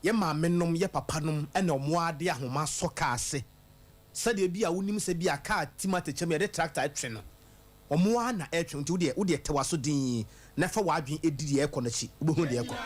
Yɛ maamenom, yɛ papanom na wɔn ara de ahoma sɔ kaa ase. Sɛdeɛ ebia wonim sɛ ebia kaa tim atɛkyɛ mu yɛde tractor twe no, Wɔn ara na ɛretwe wo, nti wo deɛ, wo deɛ tɛ w'aso dinn na fa w'adwene di deɛ ɛrekɔ no akyi, wobɛhunu deɛ ɛrekɔ.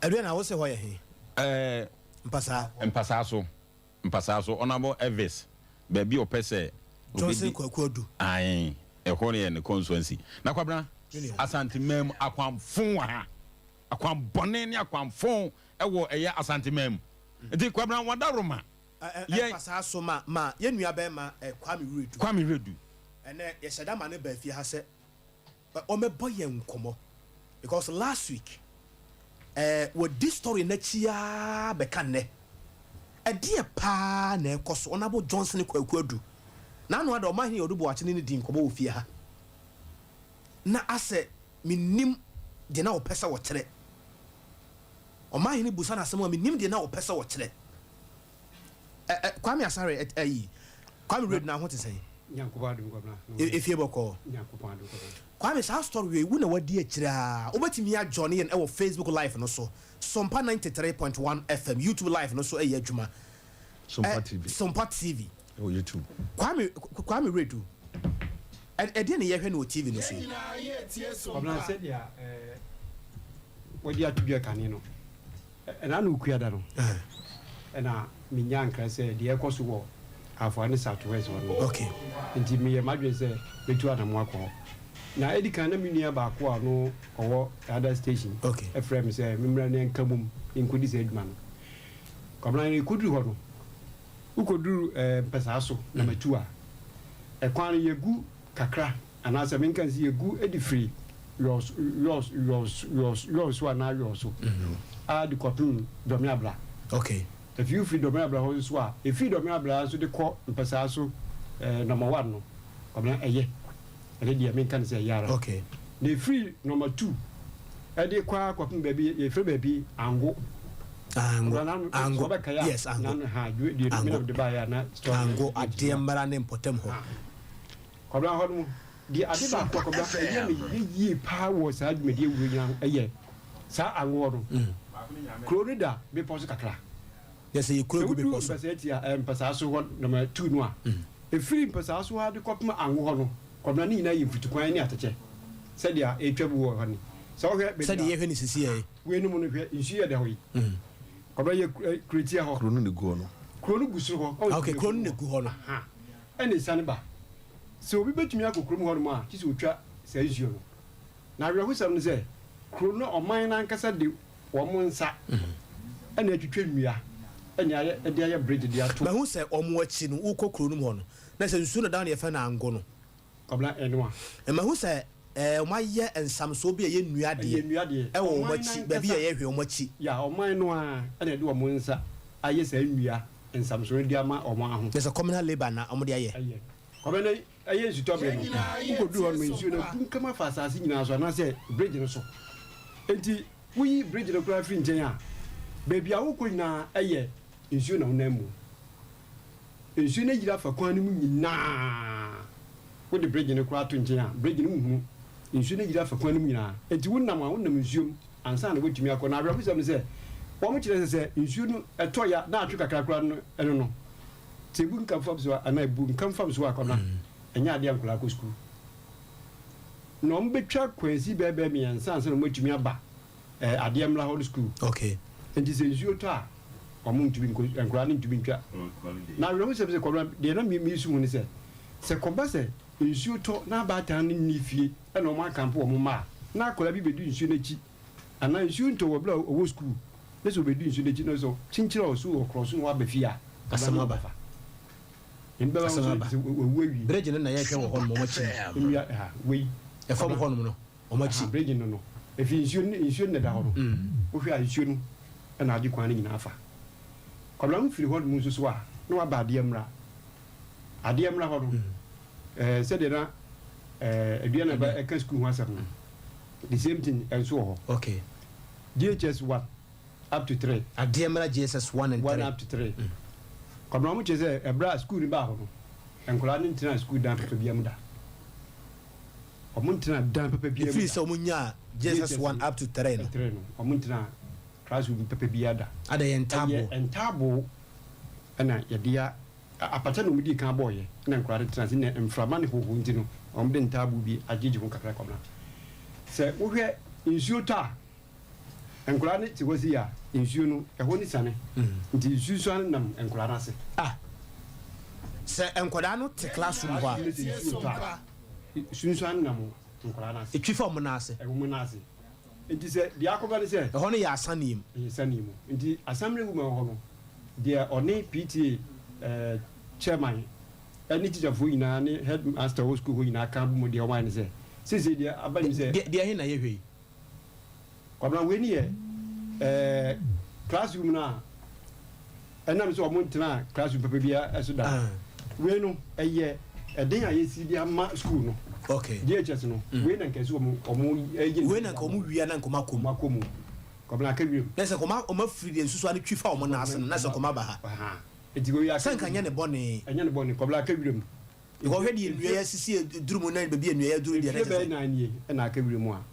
Ɛdeɛ na wose hɔ yɛ he? Ɛɛ. Mpasaa. Mpasaa so. Mpasaa so. Honourable Elvis, baabi a ɔpɛ sɛ. Johnson Kwaku Adu. Ae, ɛhɔ no yɛ ne constituency. Na Kwabena, Asanteman mu akwanfo wɔ ha. Akwanbɔne ne akwanfo wɔ ɛyɛ Asanteman mu. Nti Kwabena, wadaworoma. Yɛn. Mpasaa so ma ma yɛn nua bɛrima Kwame Wiredu. Kwame Wiredu. Ɛnɛ yɛhyɛ da ma no baa fie ha sɛ. Ɔmɛbɔ yɛn nkɔmɔ because last week eh wadi story no akyi aa bɛka nnɛ. Ɛdeɛ paa na ɛkɔ so Honourable Johnson Kwaku Adu n'ano ada Ɔmanhene Adu Boakye ne no dii nkɔmɔ wɔ fie ha na asɛ mennim deɛ na ɔpɛ sɛ ɔkyerɛ. Ɔmanhene busa no asɛm a mennim deɛ na ɔpɛ sɛ ɔkyerɛ. Ɛ ɛ Kwame Asare ɛ ayi Kwame Redu n'aho te sɛn? Nyankopɔn adom Kwabena. Efie bɔkɔɔ. Nyankopɔn adom Kwabena. Kwame saa story wei wo na wadi akyire aa wobɛtumi a join yɛn ɛwɔ Facebook live no so Sompa 93.1 FM YouTube live no so ɛyɛ adwuma Sompa TV. Sompa TV. Ɛwɔ YouTube. Kwame Kwame Redu ɛdeɛn na yɛhwɛ no wɔ TV no so yi? Kwabena sɛdeɛ ɛɛ wɔde ato dwa kane no Ɛna ano Okuada no, ɛna menyaa nkra sɛ deɛ ɛrekɔ so wɔ Afoa ne South West hɔ no. Okay. Nti meyɛɛ m'adwene sɛ mɛtu anamɔ akɔ hɔ. Na ɛdi kan na me nua baako a ɔno ɔwɔ other station Okay. frɛɛ me sɛ memmra na yɛnka mmom nkɔdi saa adwuma no. Kwabena yɛkɔduru hɔ no, wokɔduru eh, Mpɛsaa so na matu a, ɛkwan no yɛgu kakra anaasɛ menka nsi yɛgu de firi yɔs yɔs yɔs yɔs yɔs anaa yɔs a de kɔpem Dɔme Abra. Okay. Ɛfiri wofiri Dɔme Abra hɔ nso a, ɛfiri Dɔme Abra nso de kɔ Mpɛsaa so eh, nɔma one no, Kwabena ɛyɛ. Ɛno deɛ menka no sɛ ɛyɛ ara. Okay. Na ɛfiri nɔma two ɛde kɔ ara kɔpem baabi yɛfrɛ baabi Ango. Ango. Ango. Yes, Ango. Ango. Ango adeɛ mmara ne mpɔtam hɔ. Kwabena hɔ no, deɛ ade baako a Kwabena ɛyɛ me yɛ yie paa wɔ saa dwumadie wei nyinaa ho ɛyɛ saa angoɔ no. Kuro no da bepɔ so kakra. Yɛ sɛ yɛ kuro gu bepɔ so. Sɛ woduru mpɛsɛɛ tia ɛɛ mpɛsaa so hɔ nɔma tuu no a, ɛfiri mpɛsaa so hɔ ara de kɔpem ango hɔ no, Kwabena ne nyinaa yɛ mfutukwan ne atɛkyɛ sɛdeɛ ɛretwa mu wɔ hɔ no. Sɛ wohwɛ baabi a. Sɛdeɛ yɛhwɛ no sisi yɛ. Wei nom no hwɛ nsuo yɛ da hɔ yi. Kwabena yɛ kurotia hɔ. Kuro no na egu hɔ no. Kuro no gu soro hɔ. Okay, kuro no na egu hɔ no. Aha. Ɛna esiane ba. Sɛ obi betumi akɔ kurom hɔnom a, gye sɛ otwa saa nsuo no. Na awerɛhosɛm ne sɛ, kuro no ɔman no ankasa de wɔn nsa na atwitwa nnua na ayɛ de ayɛ bridge de ato. Mahu sɛ wɔn akyi no, wokɔ kuro no mu hɔ no, na sɛ nsuo na ɛda hɔ na yɛfrɛ no Ango no. Kwabena Ɛnoa. Mahu sɛ wɔayɛ nsamsoɔ bi a ɛyɛ nnua deɛ Ɛyɛ nnua deɛ. wɔ wɔn Ɔman no akyi, baabi a ankasa. yɛhwɛ wɔn akyi. Ya, ɔman no ara na ɛde wɔn nsa ayɛ saa nnua nsamsoɔ no de ama wɔn aho. Kyerɛ sɛ communal labour na wɔde ayɛ. Ayɛ. Kwabena ɛyɛ nsutɔbere no, wokɔduru hɔ nom a nsuo no abunkam afa asase nyinaa so anaasɛ bridge no so. Enti woyi bridge no koraa firi nkyɛn a, baabi a wokɔ nyinaa ɛyɛ nsuo na wonam mu. Nsuo no ayiri afa kwan no mu nyinaa. Wode bridge no koraa to nkyɛn a, bridge no wonhunu. Nsuo no ayiri afa kwan no mu nyinaa. Enti wonam a, wonam nsuo mu ansa na woatumi akɔ. Na awerɛhosɛm ne sɛ, wɔkyerɛ sɛ sɛ nsuo no tɔ ya na atwe kakra koraa no, ɛno no, sɛ ebu nkam fam so a, anaa ebu nkam fam so a kɔ no a, ɛnyɛ adeɛ a nkwadaa kɔ sukuu. Na wɔbɛtwa kwansi bɛɛbɛɛ mmiɛnsa ansa na wɔatumi aba eh, adeɛ mmra hɔ no sukuu. Okay. Nti sɛ nsuo tɔ a, wɔn ntumi nkɔ, nkwadaa no ntumi ntwa. Na awerɛhosɛm sɛ kɔbra, deɛ na mesu ho ne sɛ, sɛ kɔba sɛ nsuo tɔ na abaatan no nni fie na wɔn akampo wɔn mma a, na akwadaa bi bɛdi nsuo no akyi, anaa nsuo ntɔ wɔ berɛ a ɔwɔ sukuu, na sɛ ɔbɛdi nsuo no akyi na sɛ kyenkyere a ɔso ɔkorɔ so na waba fie a, Asɛm aba. Asɛm aba. Bridge no na yɛhwɛ wɔ hɔnom wɔn akyi no. Nnua ha wei. Ɛfam hɔnom no wɔn akyi. Bridge no no efi nsuo no nsuo no na ɛda hɔ no. Wohwɛ a nsuo no na agye kwan no nyinaa afa. Kwabena ho firi hɔnom nso so a na waba adeɛ mmra. Adeɛ mmra hɔ no ɛɛ sɛdeɛ na ɛɛ aduane ba ɛka sukuu ho asɛm no the same thing ɛnso wɔ hɔ. Okay. JHS one. up to 3. Adeɛ mmra JSS 1 and 3. 1 up to 3. Kwabena wɔn kyerɛ sɛ ɛberɛ a sukuu no baa hɔ no, nkwadaa no ntenaa sukuu dan papa biara mu da. Wɔn ntenaa dan papa biara mu da. Ɛfiri sɛ wɔn nyaa JSS 1 up to 3 no. 3 no, wɔn ntenaa classroom papa biara da. Ada yɛ ntaaboo. Ɛyɛ ntaaboo ɛna yɛde ya apata na wɔn dii kan bɔɔyɛ na nkwadaa no tena ase na mframa ne hoho nti no wɔn de ntaaboo bi agyegye ho kakra Kwabena. Sɛ wohwɛ nsuo tɔ a. Nkwadaa no te hɔ sei a, nsuo no, ɛhɔ no siane. Nti nsunsuan nam nkwadaa no ase. Ah! Sɛ nkwadaa no te classroom hɔ a. Sɛ nsuo tɔ a, sunsuan nam nkwadaa no ase. Ɛtwi fa wɔn nan ase. Wɔn nan ase. Nti sɛ deɛ akɔba ne sɛ. Ɛhɔ no yɛ asaneɛ mu. Ɛyɛ asaneɛ mu. Nti assembly woman wɔ hɔ no, deɛ ɔne PTA eh, chairman ɛne teacherfoɔ nyinaa ne headmaster wɔ school hɔ nyinaa ka bɔ mu deɛ wɔayɛ ne sɛ, seesei deɛ aba nim sɛ. Deɛ he na yɛhwɛ yi? Kwabena wei ne yɛ ɛɛ classroom no a ɛnam sɛ wɔn ntena classroom papa biara so da. Wei no ɛyɛ ɛden a yɛsi de ama school no. Okay. JHS no wei na nka ɛsɛ wɔn wɔn ɛyɛ. Wei na nka wɔn wia na nka wɔn akɔ mu. Wɔn akɔ mu. Kwabena aka wiem. Na sɛ wɔn wɔn afiri deɛ nsusuwa no twi fa wɔn nan ase no na sɛ wɔn aba ha. Eti wei aka. Sɛ nka nyɛ ne bɔne. Ɛnyɛ ne bɔne. Kwabena aka wiem. Because hwɛ deɛ nnua yi asisi aduru mu na baabi a nnua yi aduru deɛ na Mfie kyerɛ bɛyɛ sɛ. nan nie na aka wira mu a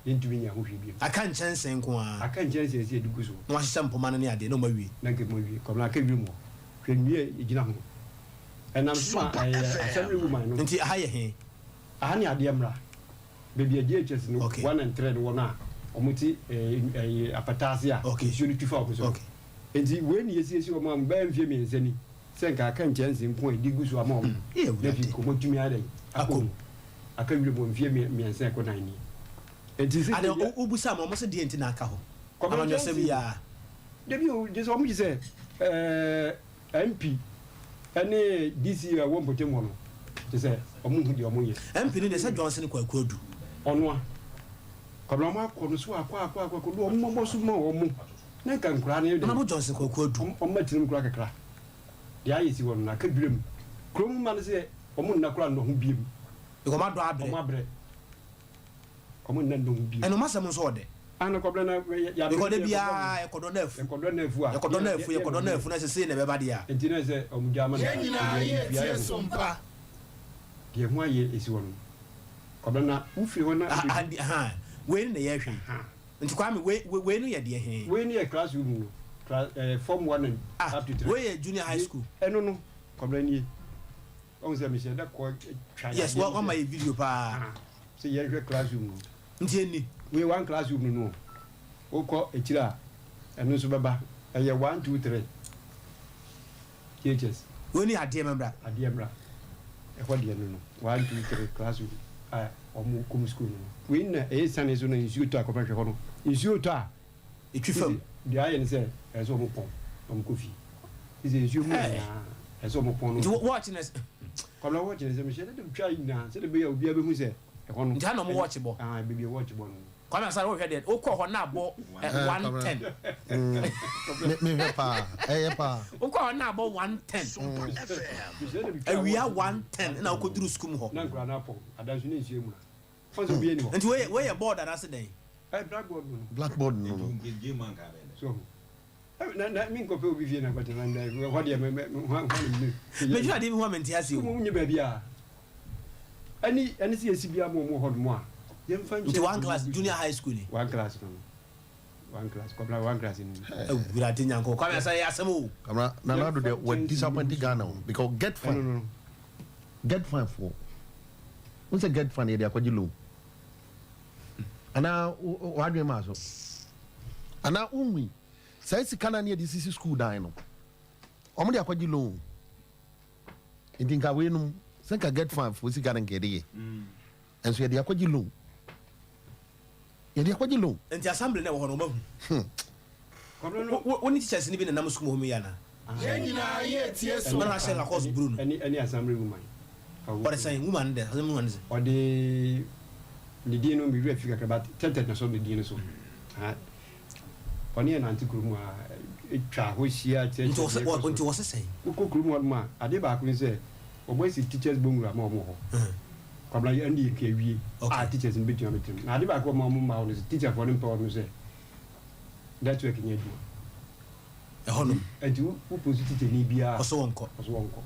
yɛntumi nyɛ ho hwee bio. Aka nkyɛnsee nko ara. Aka nkyɛnsee a ɛsɛ yɛde gu so. Na wɔahyehyɛ mpoma no ne adeɛ na wɔawie. Na nka wɔawie. Kwabena aka wira mu hɔ. Hwɛ nnua a ɛgyina ho. Ɛnam so ma ɛyɛ assembly woman no. Nti aha yɛ he? Aha ne adeɛ mmra. Baabi a JHS no one and three no wɔ no a wɔte ɛɛ apata ase a nsuo no tu fa wɔn so no. Nti wei ne yɛsiesie wɔn a bɛyɛ mfeɛ mmiɛnsa ni sɛ nka aka nkyɛnsee nko a yɛde gu so ama wɔn na afei nka wɔatumi ayɛ dɛn akɔ mu. Aka wiram wɔ mfeɛ mmiɛnsa ɛkɔ nan nie. Nti sɛ Ade wobusa ma wɔn sɛ deɛ nti na aka hɔ? Amanyɔsɛm yi ara. Dabi o, gye sɛ wɔn gye sɛ ɛɛ. MP ne DC a ɛwɔ mpɔtam hɔ no, kyerɛ sɛ wɔn nhu deɛ wɔn yɛ. MP no deɛ sɛ Johnson Kwaku Adu. Ɔno a. Kwabena wɔn akɔ no so akɔ akɔ akɔ akɔ do wɔn mmɔbɔ so ma wɔn na nka nkoraa no yɛ dɛ. Honourable Johnson Kwaku Adu. Wɔn mma tirim koraa kakra. Deɛ ayɛ si hɔ no na aka dwiram. Kurom mma no sɛ wɔn nna koraa nnɔ ho biem. Because wɔn adɔ abrɛ. Wɔn abrɛ. Wɔn nna nnɔ ho biem. Ɛna wɔn asɛm nso ɔdɛ. Ah na kɔbrɛ na yɛ Because da biara yɛkɔdɔ no afu. Yɛkɔdɔ no afu a. Yɛkɔdɔ no afu, yɛkɔdɔ no afu na sɛ sei na ɛbɛba deɛ a. Nti na sɛ ɔmo gya ama no. Yɛn nyinaa yɛ tie so mpa. Deɛ ho ayɛ esi hɔ no. Kɔbrɛ na wo firi hɔ na. Ah ah wei no na yɛhwɛ yi. Nti Kwame wei wei no yɛ deɛ he? Wei no yɛ class room no. Class ɛɛ form one and up to three. Wei yɛ junior high school. Ɛno no kɔbrɛ nie. Wahu sɛ mehyɛ da kɔ twa Yes, yadeɛ wama yɛ video paa. Sɛ yɛnhwɛ classroom no. Nti ɛnni. Wei one classroom no no. Wokɔ akyire a, ɛno nso bɛba. Ɛyɛ one, two, three. JHS. Wei ne adeɛ mmra. Adeɛ mmra. Ɛhɔ deɛ no no. One, two, three classroom a wɔn kɔ mu school no no. Wei na ɛyɛ sane so na nsuo tɔ a kɔpɛ hwɛ hɔ no. Nsuo tɔ a. Etwi fam. Deɛ ayɛ ne sɛ ɛsɛ sɛ wɔn pɔn na wɔn kɔ fie. Sɛ nsuo mu nyinaa ɛsɛ sɛ wɔn pɔn no. Nti wɔɔkye na. Kwabena wɔɔkye na sɛ mehyɛ dɛ twa yi nyinaa sɛdeɛ ɛbɛyɛ a obiara bɛhu sɛ ɛhɔ no. Nti ha na wɔn wɔɔkye bɔ. Ah baabi a wɔɔkye bɔ no. Kwame Asare wohwɛ deɛ wokɔ hɔ na abɔ 1:10. Mehwɛ paa ɛyɛ paa. Wokɔ hɔ na abɔ 1:10. Awia 1:10 na wokɔduru sukuu mu hɔ. Na nkura no apɔn adanso ne nsuo mu na. Fɔn sɛ obiara ni hɔ. Nti wei yɛ board anaasɛ dɛn? Ɛyɛ blackboard no. Blackboard no no. So na na mi nkɔpɛ obi fie na nkɔtena na hɔ deɛ mɛ mɛ hwan hwan na mi. Medwene adeɛ bi ho a mente aseɛ o. Mo nye baabi a ɛne ɛne sɛ yɛsi bi ama wɔn hɔ nom a yɛmfa nkyɛn. Nti one class junior high school ni. One class no no one class kɔbla one class ni. Awurade nyankopɔn Kwame Asare yɛ asɛm o. Kwame Nana Addo deɛ wɔ disappoint Ghana o because get fine get fine foɔ n sɛ get fine yɛde akɔgye loan. Anaa w'adwene maa so? Anaa wonhui saa sika no a ne yɛde sisi sukuu dan no, wɔn de akɔgye loan. Nti nka weinom sɛ nka get fund foɔ sika no nka yɛde yɛ. Nso yɛde akɔgye loan. Yɛde akɔgye loan. Nti assembly na ɛwɔ hɔ no wɔn ahu. Wo ne teachers no bi na nam sukuu mu hɔ mu yi anaa? Yɛn nyinaa yɛ tie so. Ɛna ahyɛ Lacoste blue no. Ɛne ɛne assembly woman. Ɔde sɛn woman no dɛ assembly woman no sɛn. Ɔde ne din no mi wura fi kakra but tɛtɛ na sɔ ne din no so. Ɔne yɛ nante kurom a etwa hɔ hyia kyerɛkyerɛ. Nti ɔsɛ nti ɔsɛ sɛn. Wokɔ kurom hɔ nom a adeɛ baako ne sɛ wɔn asi teachers bungalow ama wɔn wɔ hɔ. Kwabena yɛ ɛnde yɛ nka awie a teachers no bɛtumi abɛtena mu. Na ade baako a wɔn mma hɔ no sɛ teacherfoɔ no mpɛ hɔ no sɛ network nyɛ adwuma. Ɛhɔ nom. Ɛnti wo wo post teacher ni biara. Ɔsɛ wɔn kɔ. Ɔsɛ wɔn kɔ.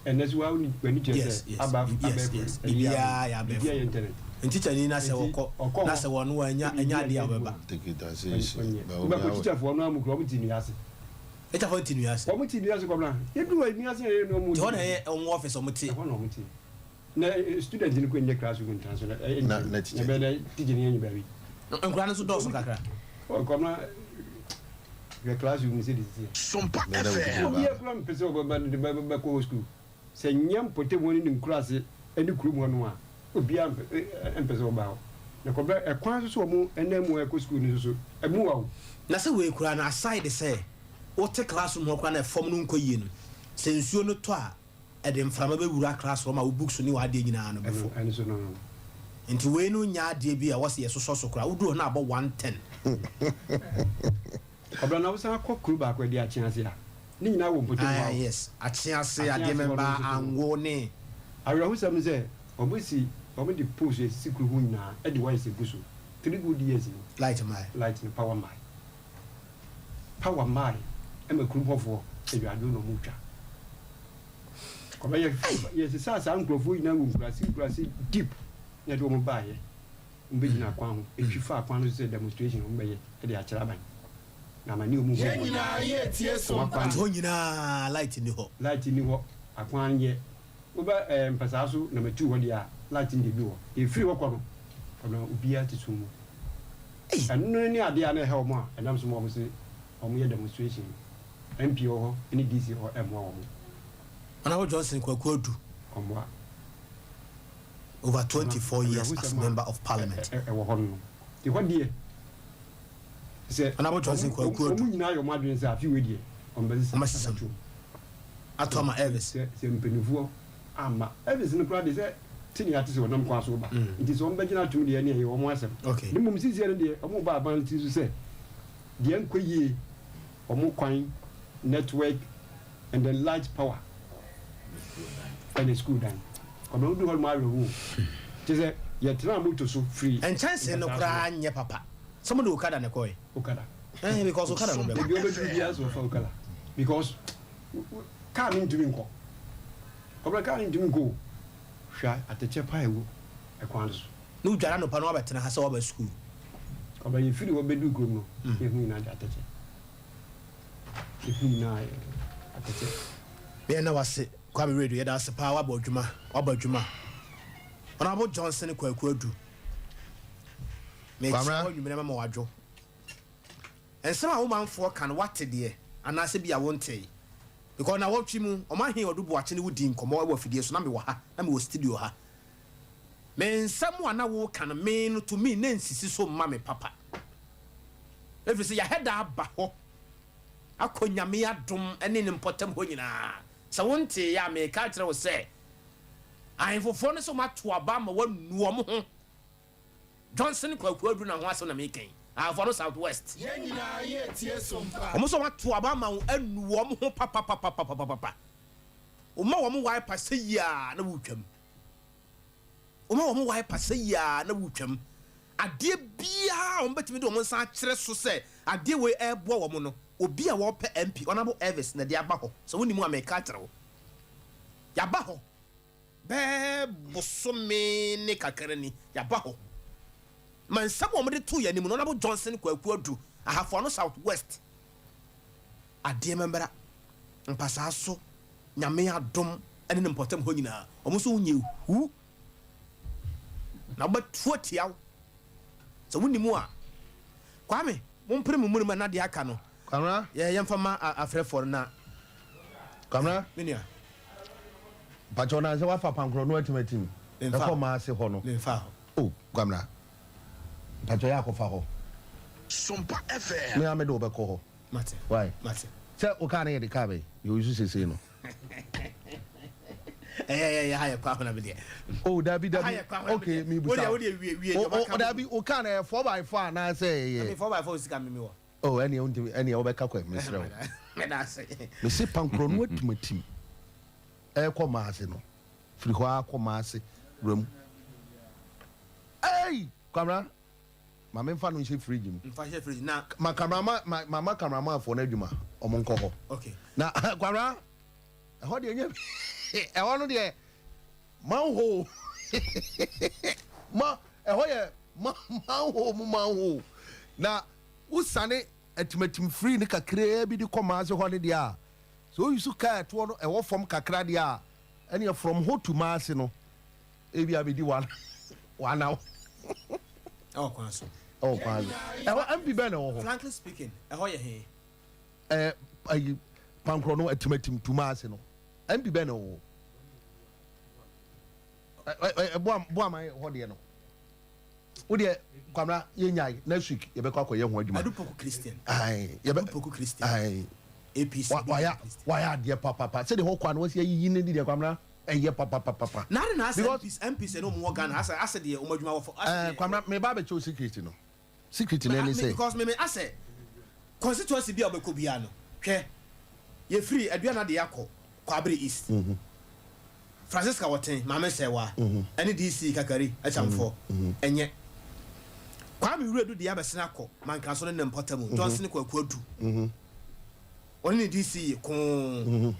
Ɛnɛ so wa w'ani tua sɛ aba abɛɛfo yes biribiara yɛ abɛɛfo. Biribiara yɛ internet. Nti teacher ni na sɛ wɔkɔ na sɛ wɔn wɔanya anya adeɛ a wɔbɛba. Wobɛkɔ teacherfoɔ no amu kura wɔn ti nnua ase. Teacherfoɔ ti nnua ase. Wɔn ti nnua ase kɔbena. Yɛduru hɔ nnua ase na yɛn wɔn. Nti hɔ na ɛyɛ wɔn office wɔn te. Ɛhɔ na wɔn te. Na student no kɔ nyɛ classroom ntena so na na na teacher na bɛ teacher ni yɛn baabi. Nkura no nso dɔɔso kakra. Ɔkɔmna hwɛ classroom sɛ de sisi. Sompa FM. Obi akura mpɛ sɛ ɔbɛba de bɛkɔ hɔ school. Sɛ nyɛ mpɔtam hɔ ne ne nkuraase ne kurom hɔ no a obiara mpɛ sɛ ɔba hɔ. Na kɔbɛ ɛkwan so so wɔn ɛnam mu ɛkɔ school no so so ɛmu wa o. Na sɛ wei koraa no aside sɛ wote classroom hɔ koraa na ɛfam no nkɔ yie no sɛ nsuo no tɔ a ɛde mframa bɛwura class hɔ ma wo books ne w'adeɛ nyinaa no bɛfɔ. Ɛno so no no. Nti wei no nyɛ adeɛ bi a ɛwɔ sɛ yɛsosɔ so koraa. Woduru hɔ na abɔ 1:10. Ɔbra na wosan kɔ kuro baako ɛde Akyease a, ne nyinaa wɔ mpɔtam hɔ Ah a. yes, Akyease, Akyease hɔ no Adeɛmɛba, nso so. Ango ne. Awerɛhosɛm ne sɛ, wɔasi, wɔde poles asisi kuro ho nyinaa de wires agu so. Three good years ni. Light mmae. Light no, power mmae. Power mmae ma kurom hɔfoɔ adwadwo na wɔtwa. Kɔbɛ yɛ yɛsesaa saa nkurɔfoɔ nyinaa wɔ nkuraase nkuraase deep na yɛde wɔn baeɛ. Wɔn bɛgyina kwan ho, ɛtwi faa kwan no so sɛ demonstration wɔn bɛyɛ de akyerɛ aban. Na amane a wɔn hu Yɛn wɔ nyinaa yɛretie so wɔn mpa. akwan Nti hɔ nyinaa light nni hɔ. Light nni hɔ, akwan nyɛ. Woba ɛɛ mpasaa so na matu hɔ deɛ a, light no deɛ bi wɔ hɔ. Ɛfiri hɔ kɔ no, ɔno obiara te sum mu. Ei! Ɛno ne adeɛ a na ɛha wɔn a ɛnam so ma wɔn se wɔn yɛ demonstration. MP wɔ hɔ ne DC wɔ hɔ ɛmmoa wɔn. Honourable Johnson Kwaku Adu. Ɔmmoa. Over 24 years as Awerɛhosɛm a member of parliament. ɛwɔ hɔ no no. Nti hɔ deɛ sɛ Honourable Johnson wɔn Kwaku Adu. wɔn nyinaa ayɛ wɔn adwene sɛ afe wei deɛ wɔn bɛsesa Wɔbɛsesa mu. abatoɔ mu. Ato ama Elvis. Sɛ sɛ mpanimfoɔ amma Elvis no koraa deɛ sɛ te nea ate sɛ ɔnam kwan so reba nti sɛ wɔn bɛgyina atom deɛ ɛne ɛyɛ wɔn asɛm. Okay. Ne mmom sisiɛ no deɛ wɔn reba aban no tiri so sɛ deɛ nkɔ yie wɔn kwan, network and then light power ɛne school dan. Kwabena wodu hɔ nom awerɛhoɔ o. Kyerɛ sɛ yɛtenaa moto so firi Nkyɛnsee no mpataa so koraa hɔ. nyɛ papa. Sɛ mode okada na ɛkɔe. Okada. Eh, because okada no bɛba. Baabi a wobɛduru biara sɛ wɔfa okada because car no ntumi nkɔ. Kwabena car no ntumi nkɔ o. Hwɛ atɛkyɛ paa ɛwɔ ɛkwan no so. Ne wodware anɔpa na woabɛtena ha sɛ woaba sukuu. Kwabena yɛfiri hɔ bɛduu kurom no yɛn ho nyinaa de atɛkyɛ. Yɛn ho nyinaa yɛ atɛkyɛ. Yɛn da wase Kwame Radio yɛda ase paa wabɔ adwuma wabɔ adwuma Honourable Johnson Kwaku Adu mekyia wo anwummerɛ mama wadwo nsɛm a wo manfoɔ ka no wate deɛ anaasɛ bi a wontee because na wɔtwe mu ɔma he ɔdo boakye ne wo di nkɔmmɔ wɔ afidie so na mewɔ ha na mewɔ studio ha me nsɛm a na woka no me no to me na nsisi so mma me papa ɛfiri sɛ yɛahɛ da aba hɔ akɔ Nyame adom ne ne mpɔtam hɔ nyinaa. Sɛ wonteeɛ a, mereka akyerɛ wo sɛ, ahemfofoɔ no sɛ wɔato aba ama wɔanu wɔn ho. Johnson Kwaku Adu na ho asɛm na mereka yi, Ahemfoɔ no South West. Yɛn nyinaa yɛretie so mpa. Wɔn sɛ wɔato aba ama wɔn anu wɔn ho papapapapapapa. Woma wɔn wiper sɛ yie a na woretwam. Wɔma wɔn wae pa sɛ yie ara na wotwam. Adeɛ biara a wɔbɛtumi de wɔn nsa akyerɛ so sɛ adeɛ wei reboa wɔn no, obi a ɔrepɛ MP, Honourable Elvis na ɛde aba hɔ. Sɛ wonnim a, mereka akyerɛ wo. Yɛaba hɔ bɛyɛ bosome ne kakra ni, yɛaba hɔ. Ma nsɛm a wɔde too yɛn anim no, Honourable Johnson Kwaku Adu, Ahafoano South West, adeɛ mmra mpasaa so Nyame adom ne ne mpɔtam hɔ nyinaa, wɔn nso wonyɛ hu na wɔbɛto atia wo. Sɛ wonni mu a, Kwame, mompere mo muni ma na deɛ aka no, Kwamina. yɛ yɛmfa ma afrɛfoɔ no na. Kwamina. Me nua. Mpakyɛw na sɛ wafa pankorɔ no atim atim. Memfa. Ɛkɔ maa ase hɔ no. Memfa hɔ. Oh, Kwamina. Mpakyɛw yɛ akɔfa hɔ. Sompa FM. Me ara mede wo bɛkɔ hɔ. Mate. Why? Mate. Sɛ wo car no yɛ de car bɛn? Deɛ oyi so seesei no. Ɛyɛ ɛyɛ ɛyɛ ha yɛ kɔ ahona mi deɛ. Oh dabi dabi. Ha yɛ kɔ ahona mi Okay deɛ. mi busa. Wo deɛ wo deɛ wie wie. O o dabi wo car no ɛyɛ 4x4 anaasɛ ɛyɛ. Ɛmi 4x4 sika mi mi wɔ. Oh ɛneɛ wo ntumi ɛneɛ wobɛka kɔ mesrɛ wo. Meda ase. Mese pankorɔ no atimatim ɛrekɔ maase no firi hɔ ara kɔ maase wura mu. Ei! Kwabena Ma me nfa no nhyɛ fridge mu. Nfa hyɛ fridge na. Ma camera ma ma ma ma camera man foɔ no adwuma ɔmo nkɔ hɔ. Okay. Na Kwabena ɛhɔ deɛ nyɛ ɛhɔ no deɛ manhole ma ɛhɔ yɛ ma manhole mu manhole na wosane atimatim free no kakraa bi de kɔ maase hɔ no deɛ a sɛ oyi so kaa ɛtoɔ no ɛwɔ fam kakra deɛ a ɛneɛ from hɔ to maase no Ebi abedi one one hour. Ɛwɔ kwan so. Ɛwɔ kwan so. Ɛhɔ MP bɛn na ɛwɔ hɔ. Frankly speaking, ɛhɔ yɛ he? Ɛɛ ayi pankorɔ no atimatim tuma ase no MP bɛn na ɛwɔ hɔ. Ɛ ɛ boa boa man hɔ deɛ no. Wo deɛ Kwamina yɛ nyae next week yɛbɛkɔ akɔyɛ ho adwuma. Adu Poku Christian. Ayi yɛbɛ Adu Poku Christian. Ayi. APC. Wayɛ wayɛ adeɛ papapa sɛdeɛ hɔ kwan no wɔsi ayiyi ne deɛ Kwamina. Ɛyɛ papapapapa. Na ade na asɛ Because MPs MPs ɛne ɔmo wɔ Ghana asɛ asɛ deɛ ɔmo adwuma wɔ fɔ asɛ eh, deɛ. Kwamina me ba abɛkyɛ wo secret no. Secret no Me ɛne me sɛ. because me me asɛ constituency bi a ɔbɛkɔ biara no hwɛ yɛfiri Aduana de akɔ Kwabere East Francisca Wɔten Maame Sɛwa ɛne DC Kakari Akyamfoɔ ɛnyɛ Kwame Wiredu deɛ abɛsene akɔ Mankraso ne ne mpɔtamu Johnson Kwaku Adu ɔne ne DC koo.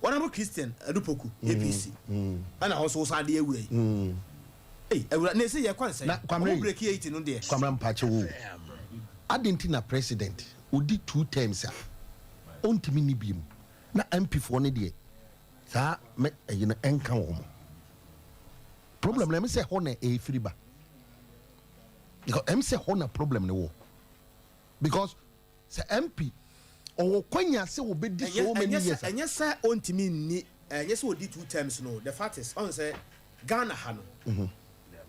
Honourable Christian Adu Poku, APC, ɛna hɔ nso wosan de awura yi. Ei, awura, na ɛsɛ yɛ kwan sɛn? Na Kwamina Ɔmo yi, break 8 no deɛ. Kwamina mpakyɛ wo. Adɛn nti na president odi two terms a ɔntumi ni bi mu na MP foɔ no deɛ saa mɛ ɛyi no ɛnka wɔn mo problem na ɛmi sɛ hɔ na ɛfiri ba, because ɛmi sɛ hɔ na problem no wɔ, because sɛ MP ɔwɔ kwanya sɛ wɔbɛdi so many ɛnyɛ years sɛ ɛnyɛ sɛ ɔntumi nni, ɛnyɛ sɛ ɔdi two terms no. The fact is, ɔn sɛ Ghana ha no,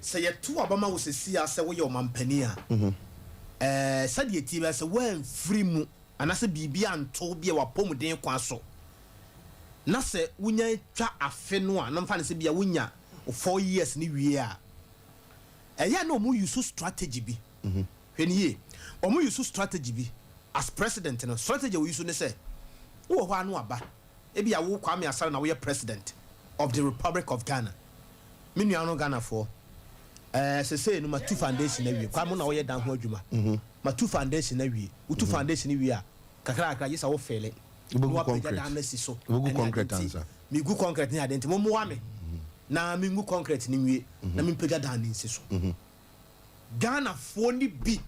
sɛ yɛto abama wo sɛsi a sɛ woyɛ ɔmampanin a, sɛdeɛ tie bɛ sɛ woamfiri mu anaasɛ biribi anto bi a wapɔmuden kwan so na sɛ wonya twa afe no a, na mfa ne sɛ bia wonya 4 years ne wie a, ɛyɛ na ɔmo use strategy bi. Hwɛ ne yie, ɔmo use strategy bi as president no. Strategy a wɔuse ne sɛ wowɔ hɔ a no aba, ebi a wo Kwame Asare na woyɛ President of the Republic of Ghana. Me nua no, Ghanafoɔ, sesei no matu foundation awie. Kwame na woyɛ dan ho adwuma, matu foundation awie. Wotu foundation wie a, kakra kakra gye sɛ wo fill. Wobɛgu Na wapagya concrete. dan no asi so. Wobɛgu Ɛne ade concrete nti, ansa. Megu concrete ne ade nti mommoa me na mengu concrete no nwie na mempagya dan no nsi so. Ghanafoɔ no bi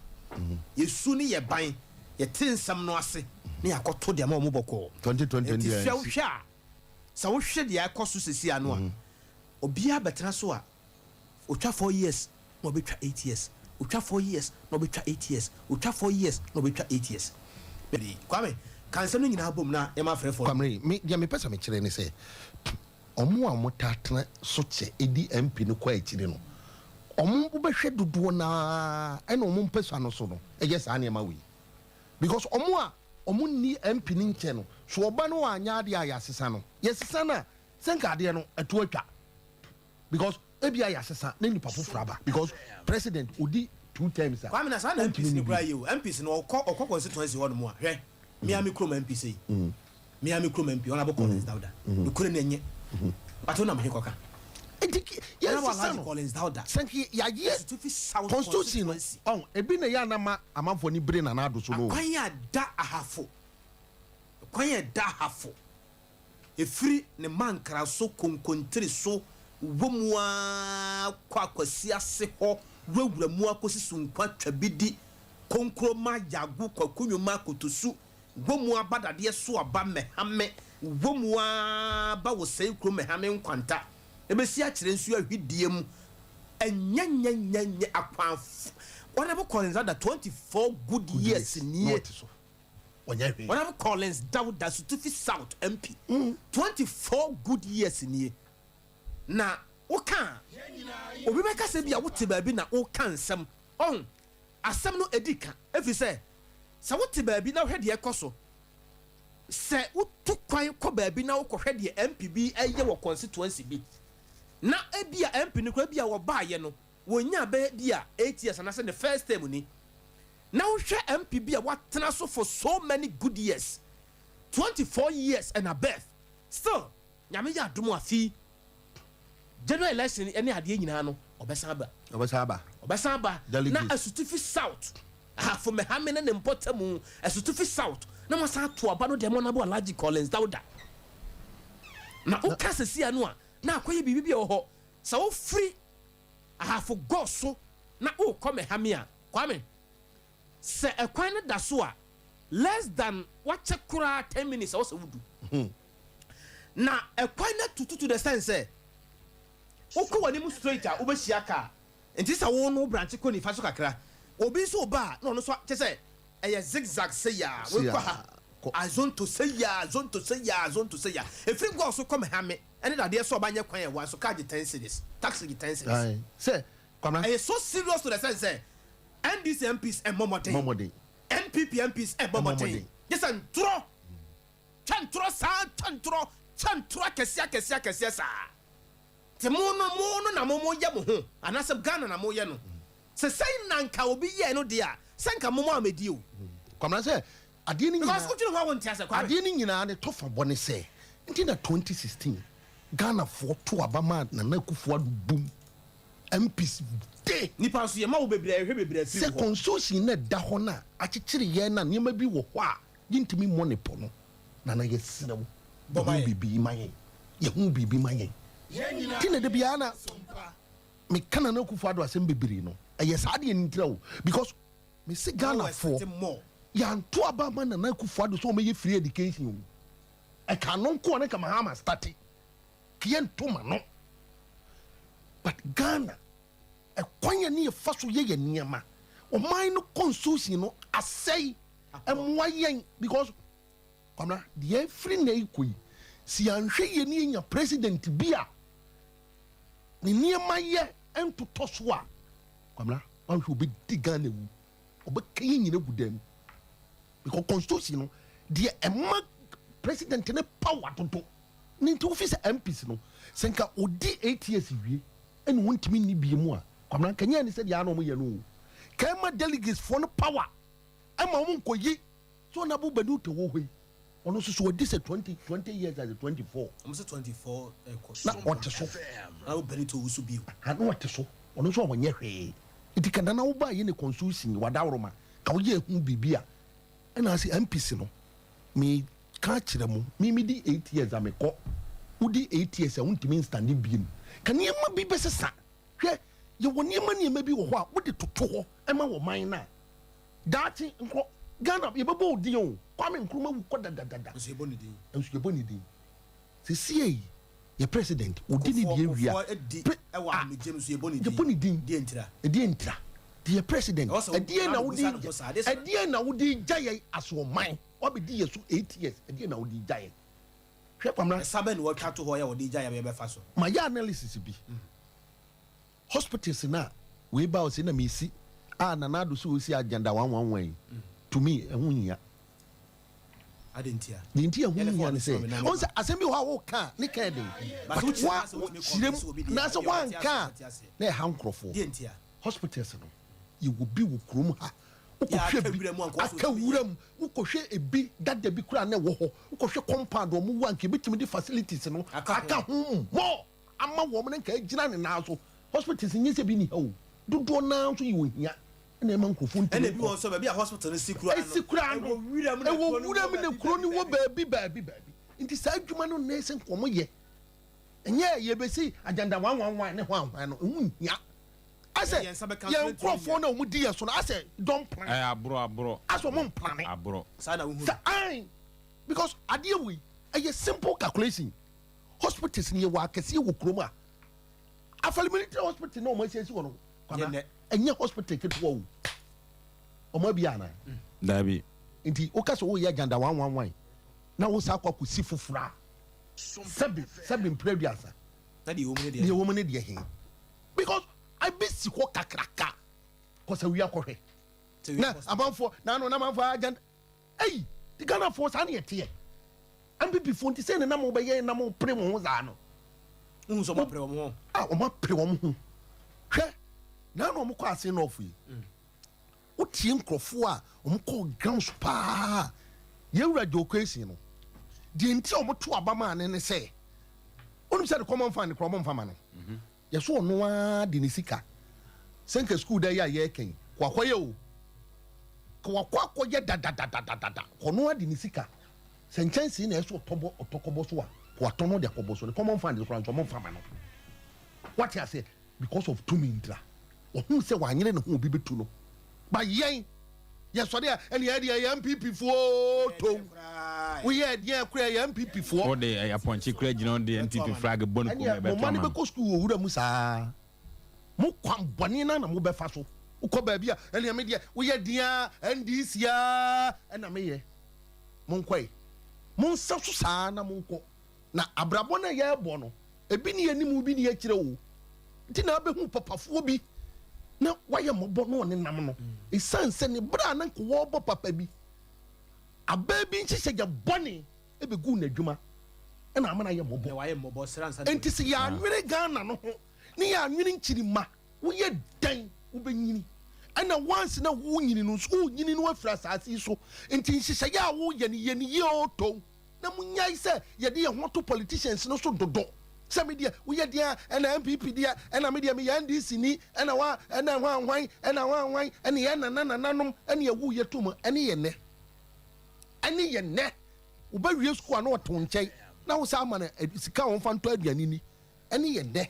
yɛsu ne yɛ ban, yɛte nsɛm no ase ne yɛakɔto deɛ ma ɔmo bɔkɔɔ. 2020. Nti hwɛ, wohwɛ a, sɛ wohwɛ deɛ ɛkɔ so sesi ano a, obiara bɛtena so a, otwa 4 years na ɔbɛtwa 8 years, otwa 4 years na ɔbɛtwa 8 years, otwa 4 years na ɔbɛtwa 8 years. Kwame, ka nsɛm no nyinaa bom na yɛma afrɛfoɔ. Kwamina, me deɛ mepɛ sɛ mekyerɛ ne sɛ ɔmo a ɔmo taa tena so kyɛ edi MP no kɔ akyire no, ɔmo wobɛhwɛ dodoɔ naa ɛna ɔmo mpɛsua no so no ɛyɛ saa nneɛma wei, because ɔmo a ɔmo nni MP no nkyɛn no so, ɔba no wanyɛ adeɛ a yɛasesa no, yɛsesa no a, sɛ nka adeɛ no ɛto atwa, because ebi a yɛasesa na nipa foforɔ aba, because president odi two terms a Kwame, na saa na ɔntumi MPs nni no bi. kora yɛ o. MPs no, ɔkɔ constituency hɔ nom a, hwɛ Miami kurom MP sɛyi, Miami kurom MP Honourable Collins Dauda, nokure no ɛnyɛ but wonam he kɔka Nti Honourable yɛnsesa Alhaji no Collins Dauda sɛ nka yɛayɛ Asutifi South constitution no constituency. ɔn ebi na yɛ anama amanfoɔ ni bere Nana Ado so no o. Kwan a da Ahafo, kwan a da Ahafo efiri ne mankara so konkontiri so wɔ mu a kɔ Akwasi ase hɔ, wurawura mu akɔsi Sunkwa, Twabidi, Konkuroma, Yago, Kwakunwoma, Kotosu, wɔ mu aba dadeɛ so aba Mɛhame, wɔ mu aba wɔ sɛn kurom Mɛhame Nkwanta ebesi akyerɛ nsuo ahwidie mu. Ɛnyɛnyɛnyɛnyɛ akwan. Honourable Collins Dauda, 24 good years na nie. ɔte so ɔnyɛ hwee. Honourable Collins Dauda, Asutifi South MP, 24 good years nie. Na woka a, obi bɛka sɛ bi a wote baabi na woka nsɛm ɔho asɛm no ɛdi ka, ɛfiri sɛ wote baabi na wohwɛ deɛ ɛkɔ so, sɛ wotu kwan kɔ baabi na wokɔhwɛ deɛ MP bi ɛyɛ wɔ constituency bi, na ebi a MP no kora bi a wɔbaayɛ no wɔnya bɛyɛ bi a 8 years anaasɛ ne first term ni, na wohwɛ MP bi a watena so for so many good years, 24 years and above, still Nyame yɛ adom a fi general election ne adeɛ nyinaa no, ɔbɛsan aba. Ɔbɛsan aba. Ɔbɛsan aba na Delegates. Asutifi South, Ahafo Mɛhame ne ne mpɔtamu, Asutifi South na moasan ato aba no deɛ mo Honourable Alhaji Collins Dauda. Na woka sesia no a, na akɔyɛ biribi bi a ɛwɔ hɔ sɛ wofiri Ahafo gɔ so na wokɔ Mɛhame a, Kwame, sɛ ɛkwan no da so a, less than wakyɛ koraa 10 minutes a wɔsɛ wodu na ɛkwan no tutu to the sense sɛ wokɔ w'anim straight a, wobɛhyia car. Nti sɛ wo no branch kɔ nifa so kakra, obi nso ba a, na ɔno nso kyɛ sɛ ɛyɛ zigzag sɛ yaa wekɔ ha azonto sɛ yaa, azonto sɛ yaa, azonto sɛ yaa, efiri gɔɔ so kɔ Mɛhame ɛne dadeɛ so ɔba nyɛ kwan ɛwa so, car gye 10 cedis, taxi gye 10 cedis. Aye. Sɛ Kwamina Ɛyɛ so serious to the sense sɛ NDC MPs ɛmmɔ mmɔden. Mmɔden. NPP MPs ɛmmɔ Ɛmmɔ mmɔden. mmɔden. Gye sɛ ntorɔ twa ntorɔ saa, twa ntorɔ, twa ntorɔ akɛseɛ akɛseɛ akɛseɛ saa. Te mo no na mo yɛ mo ho anaasɛ Ghana na mo yɛ no sɛ sɛn na nka obi yɛ no deɛ a, sɛ nka mo amedi o. Kwamina, sɛ adeɛ no Because nyinaa wotwene ho a, wonte asɛ, Kwame. Adeɛ no nyinaa ne tɔfa bɔ ne sɛ nti na 2016 Ghanafoɔ to aba ma Nana Akufo Addo bum MPs de Nipa nso yɛ ma wo bebree, ɛhwɛ bebree afiri sɛ hɔ. Constitution na ɛda hɔ no a akyekyere yɛn na nneɛma bi wɔ hɔ a yɛntumi mmɔ ne pɔ no. Nana, yɛserɛ wo. Yɛhu biribi ma yɛn. Yɛhu biribi ma yɛn. Ti na da biara na meka Nana Akufo Addo asɛm bebree no. Ɛyɛ saa deɛ no ntira o. Because mese Ghanafoɔ, yɛanto aba ama Nana Akufo Addo sɛ ɔmmɛyɛ free education o. Ɛka no nko a na nka Mahama starte. Ka yɛnto ma no. But Ghana, ɛkwan a ne yɛfa so yɛ yɛn nneɛma, ɔman no constitution no asɛe, ɛmmoa yɛn because Kwamina, deɛ ɛfiri nnɛ rekɔ yi, sɛ yɛanhwɛ yie na yɛnya president bi a ne nneɛma yɛ ntotɔ so a, Kwamina, wanhwɛ ɔbɛdi Ghana awu, ɔbɛka yɛn nyina gu dan mu. Because constitution no, deɛ ɛma president ne power dodo, ne nti wofi sɛ MPs no, sɛ nka ɔdi 8 years wie, ɛna wɔntumi nni bie mu a, Kwamina, nka nyɛ ne sɛ deɛ ana wɔyɛ no o. Ka ɛma delegates foɔ no power, ɛma wɔn nkɔyi. So na bo bɛnu te wɔ hɔ yi ɔno nso so wadi sɛ 20 20 years as 24. Ɔmo sɛ 24 ɛkɔ so. Na ɔte so. Na wo bɛnu te owusu bio. Ha na ɔte so ɔno nso a ɔnyɛ hwee nti ka nana wo ba yɛ ne constitution wadaworoma ka woyɛ ehu biribi a ɛna ase MPs no me ka kyerɛ mo me me di 8 years a me kɔ wodi 8 years a wontumi nstande biem ka nneɛma bi bɛsesa hwɛ yɛwɔ nneɛma nneɛma bi wɔ hɔ a wode toto hɔ ɛma wɔ man no a Daakye nkɔ Ghana yɛbɛbɔ wo din o Kwame Nkrumah wu kɔ dadadada. Nso yɛbɔ ne din. Nso yɛbɔ ne din. Sesiei yɛ president odi ne deɛ wie a. Kufuor di Pre ɛwɔ ah ahomegye mu nso yɛbɔ ne din. Yɛbɔ ne din. Deɛ ntira. Ɛdeɛ ntira. Nti yɛ president Ɛwɔ sɛ wo ɛdeɛn na Nana wode bisa ne ho saa. Adeɛ sɛ. ɛdeɛn na wode gya yɛn as ɔman wabɛdi yɛ so 8 years ɛdeɛn na wode gya yɛn. Hwɛ Kwamina. Ɛsa bɛn na wɔatwa to hɔ yɛ wɔde gya yɛn yɛbɛfa so. Mayɛ analysis bi. Hospitals no a wei ba ɔse na mesi a Nana Addo sɛ ɔsi agenda one one one yi to me ɛho nhia. Adɛn ntia? Deɛ nti ɛho nhia ne sɛ ɔhu sɛ asɛm bi wɔ hɔ a woka a ne ka yɛ den but wa wokyerɛ mu naasɛ woanka a na ɛha nkurɔfoɔ. Hospitals no yɛwɔ bi wɔ kurom ha wokɔhwɛ bi aka wura mu wokɔhwɛ ebi dada bi koraa na ɛwɔ hɔ wokɔhwɛ compound wɔn wɔ a nka ebɛtumi de facilities no aka ho more. ama wɔn na nka agyina ne nan so. Hospitals nyɛ sɛ bi ni ha o, dodoɔ naa nso yɛ ohia na ɛma nkurɔfoɔ ntumi Ɛna ebi nkɔ. wɔ nso baabi a hospital no si koraa no, Esi koraa no, ɛwɔ wuram na ɛwɔ kuro no wɔ wuram na baabi kuro no baabi wɔ baabi. baabi baabi baabi. Nti saa adwuma no na ɛsɛ nka wɔn yɛ. Ɛnyɛ yɛbɛsi agenda one one one ne hwan hwan no, ɛho nhia. Asɛ Yɛn nsa bɛka nso yɛn yɛntumi nkurɔfoɔ nyɛ. no a wɔn di yɛn so no asɛ don't plan. Ɛyɛ aborɔ aborɔ. Asɛ wɔn mplane. Aborɔ. Saa na wohu no. Sɛ ae because adeɛ wei ɛyɛ simple calculation. Hospitals no yɛwɔ akɛseɛ wɔ kurom a Afali military hospital na wɔn asiesie wɔ no kwana ɛnyɛ hospital ketewa o wɔn abia ana. Dabi. Nti woka sɛ woyɛ agenda one one one na wo saa akɔ akɔsi foforɔ a sɛbi sɛbi mpere aduasa Na deɛ ɛwɔ mu ne deɛ deɛ ɛwɔ mu ne deɛ he because abɛsi hɔ kakraka kɔsɛ wia kɔhwɛ na amanfoɔ na ano na amanfoɔ agenda. Ei nti Ghana foɔ saa na yɛteɛ NPP foɔ nti sei na na mo bɛyɛ na mo pere mo ho saa no. Wohu sɛ ɔmo apere wɔn ho. Ah ɔmo apere wɔn ho hwɛ na na ɔmo kɔ ase nɔɔfo yi wotie nkorɔfoɔ a ɔmo kɔ grounds paa yɛwura Joe Kwesi no deɛ nti a ɔmo to aba maa ne ne sɛ wonim sɛ de common fund korɔ ɔmo nfa ma no. Yɛso ɔno ara de ne sika sɛ nka sukuu da yi a yɛreka yi kɔ akɔyɛ o, ka wakɔ akɔyɛ dadadadadada, kɔ ɔno ara de ne sika sɛ nkyɛnsee na ɛsɛ ɔtɔ bɔ ɔtɔ kɔbɔ so a, kɔ watɔ no de akɔbɔ so, ne common fund koraa nso ɔmo nfa ma no. Wate aseɛ? Because of tumi ntira. Ɔhuu sɛ wanyere ne ho obi bɛtu no. But yɛn, yɛsɔre a ɛne yɛ deɛ yɛ NPP foɔ tom. Woyɛ ɛdeɛn koraa yɛ NPP foɔ. Wode ɛyɛ apɔnkye koraa gyina hɔ de NPP flag bɔ ne kɔn mu Ɛneɛ mo ɛbɛto mma no ama no. bɛkɔ sukuu wɔ wura mu saa. Mo kwan bɔne no ara na mobɛfa so. Wokɔ baabi a, ɛneɛ me deɛ woyɛ deɛn ara NDC ara ɛna meyɛ. Monkɔe. Monsa so saa na monkɔ. Na abrabɔ no a yɛrebɔ no, ebi ne anim, ebi ne akyire o. Nti na abɛhu papafoɔ bi na wayɛ mmɔbɔ na ɔnenam no. Ɛsiane sɛ ne berɛ a na nka wɔrebɔ papa bi, abaa bi nhyehyɛeɛ bɔne bɛguu n'adwuma na ama no ayɛ mmɔbɔ. Enti sɛ yɛannwene Ghana no ho ne yɛannwene nkyirimma, woyɛ dɛn wobɛnyini? Ɛna once na wonyini no nso, wonyini no afiri asaase yi so. Nti nhyehyɛeɛ a woyɛ no, yɛ no yie o too. Na monyae sɛ yɛde yɛn ho to politicians no so dodo. Sɛ me deɛ woyɛ deɛn a ɛna NPP deɛ, ɛna me deɛ meyɛ NDC ni, ɛna wa, ɛna hwan hwan, ɛna hwan hwan, ɛne yɛn nana nananom ɛne yɛwoo yɛ to mu, ɛne yɛ nnɛ. Ɛne yɛ nnɛ. Woba wie sukuu a na ɔte wo nkyɛn. na wo saa ama no sika a wɔmfa ntɔ aduane ni ɛne yɛ nnɛ.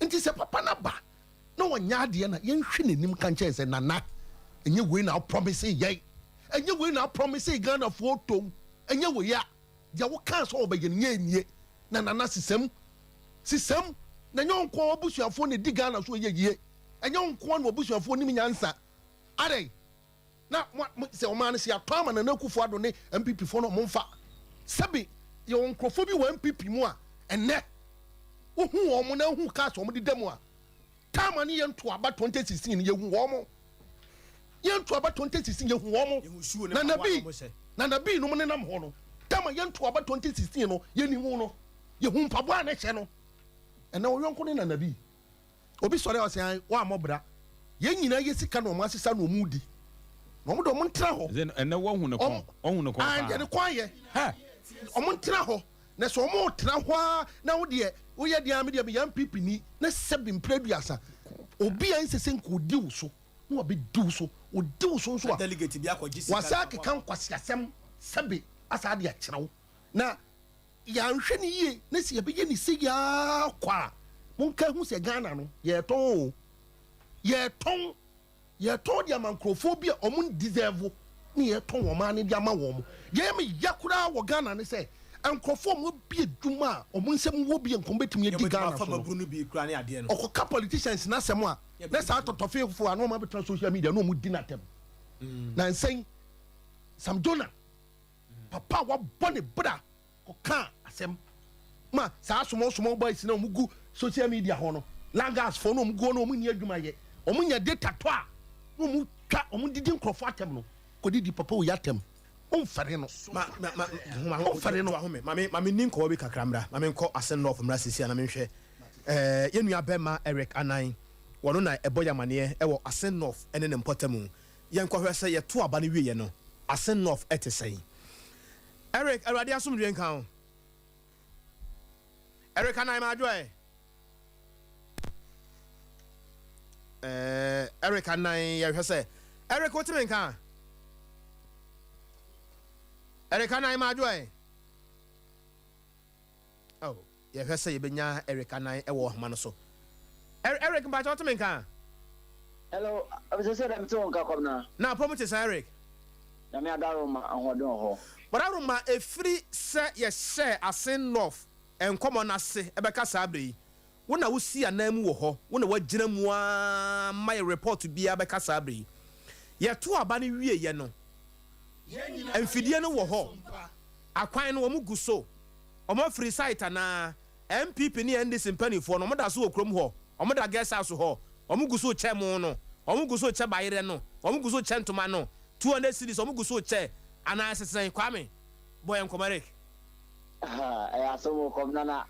Nti sɛ papa no aba na ɔnyɛ adeɛ na yɛnhwɛ n'anim ka nkyɛn sɛ nana ɛnyɛ wei na wo promise yɛn, ɛnyɛ wei na wo promise Ghanafoɔ tom, ɛnyɛ wei a deɛ wokaa sɛ wɔbɛyɛ no nyɛ nie na nana sesam sesam na ɛnyɛ wo nkoa w'abusuafoɔ na ɛdi Ghana so ɛyɛ yie, ɛnyɛ wo nkoa na w'abusuafoɔ nim nyansa adɛn? Na mo mo sɛ ɔman no sɛ yɛatɔ ama Nana Akufo Addo ne NPP foɔ no ɔmo nfa. Sɛbi yɛwɔ nkorɔfoɔ bi wɔ NPP mu a ɛnɛ wohu wɔn na wohu cars wɔn deda mu a time a ne yɛn to aba 2016 no yɛhu wɔn yɛn to aba 2016 yɛhu wɔn Nana bi Nana bi nom nenam hɔ no time a yɛn to aba 2016 no yɛni hu no yɛhu mpaboa a ne hyɛ no ɛnɛ ɔyɔnko ne Nana bi. Obi sɔre a ɔsɛ ae wammɔ bra. Yɛn nyinaa yɛ sika na wɔn asesa na wɔn redi. Na wɔn de wɔn ntena hɔ. Ɛsɛ ɛnɛ wahu ne kɔn. Wahu ne kɔn paa. Deɛ ne kɔn ayɛ. Hɛ! Wɔn ntena hɔ. Na sɛ wɔn retena hɔ ara na wo deɛ woyɛ deɛ a me deɛ meyɛ NPP ni na sɛbi mpere aduasa obi a ɛnsɛ sɛ nka odi wo so na wabɛdi wo so. Odi wo so nso a wasa akeka nkwaseasɛm sɛbi asa de akyerɛ wo. Na Yɛanhwɛ no yie na sɛ yɛbɛyɛ no sei ara kwa a, monka hu sɛ Ghana no, yɛretɔn o. Yɛretɔn. Yɛretɔn de ama nkurɔfoɔ bi a wɔn deserve ne yɛretɔn wɔn ara no de ama wɔn. Deɛ ɛyɛ me ya koraa wɔ Ghana ne sɛ, nkurɔfoɔ a wɔabue adwuma a wɔn nsam wɔ bi a nka wɔbɛtumi adi Ghana so no, ɔkɔka politicians no asɛm a, na saa atɔtɔfeefoɔ a na wɔabɛtena social media na wɔdi no atɛm. Nansa yi, Sam Jonah, Papa a wabɔ ne bra kɔkaa asɛm ma saa small small boys na wɔn gu social media hɔ no, langas foɔ na wɔn gu hɔ na wɔn nni adwuma yɛ, wɔn nya data tɔ a na wɔn twa wɔn didi nkorɔfoɔ atɛm no, kɔdidi papa wei atɛm, womfɛre no, Ma ma ma ma womfɛre no. Ahome ma me ma me ni nkɔmɔ bi kakra mmra ma me nkɔ Asen North mmra sisi a na menhwɛ ɛɛ yɛn nua bɛma Eric Anan wɔno na ɛbɔ yɛn amaneɛ ɛwɔ Asen North ɛne ne mpɔtamu. Yɛnkɔhwɛ sɛ yɛtoo aba no wieɛ no, Asen North te sɛn? Eric, Awurade asomdwoeɛ nka wo. Eric Anan Madwo ɛ? Eh, Eric Anan yɛhwɛ sɛ Eric wote me nka? Eric Anan Madwo ɛ? Oh, yɛhwɛ sɛ yɛbɛnya Eric anan wɔ ahoma no so. Er, Eric, mpakyɛ wote me nka a? Hello, sɛ sɛ dɛ mete wo nka Kwabena. Na apɔ mu te sɛn Eric? Nyame adaworoma ahoɔden wɔ hɔ. Ɔdaworoma, ɛfiri sɛ yɛhyɛɛ Asen North nkɔmmɔ no ase bɛka saa berɛ yi, wo na wosi anan mu wɔ hɔ, wo na woagyina mu ara ma yɛ report biara bɛka saa berɛ yi. Yɛtoo aba no wieeɛ no, mfidie no wɔ hɔ, akwan no wɔn gu so. Ɔmo afiri site anaa? NPP ne NDC mpaninfoɔ no ɔmo da so wɔ kurom hɔ, ɔmo da guest house hɔ, ɔmo gu so rekyɛ mo no, ɔmo gu so rekyɛ bayerɛ no, ɔmo gu so rekyɛ ntoma no, 200 cedis ɔmo gu so rekyɛ anaa ɛsɛ sɛn? Kwame, bɔ yɛn nkɔmɔ Eric. Ahaa ɛyɛ asɛm o Kɔm Nana.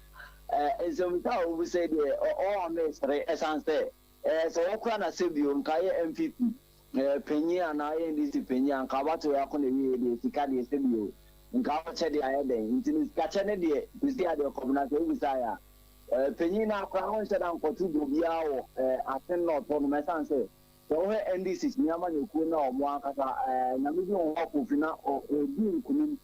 Eh, nsɛmisa a wobisa yi deɛ ɔɔ mesere ɛsan sɛ eh, sɛ wokora na sɛ bio nka yɛ NPP eh, panyin anaa ɔyɛ NDC panyin a nka wobɛto yɛ ako na ɛwieɛ deɛ sika deɛ sɛ bio nka wokyɛ deɛ ayɛ dɛn nti no sikakyɛ ne deɛ sisi a deɛ Kɔm na sɛ wobisaeɛ a eh, panyin no akora wonhyɛ da nkɔto dwo biara wɔ eh, asen na ɔtɔ nom ɛsan sɛ sɛ wohwɛ NDC kyini amanyɔkuo no a wɔn ankasa eh, nyame bi wɔn hɔ akɔfi na ɔdi nkunim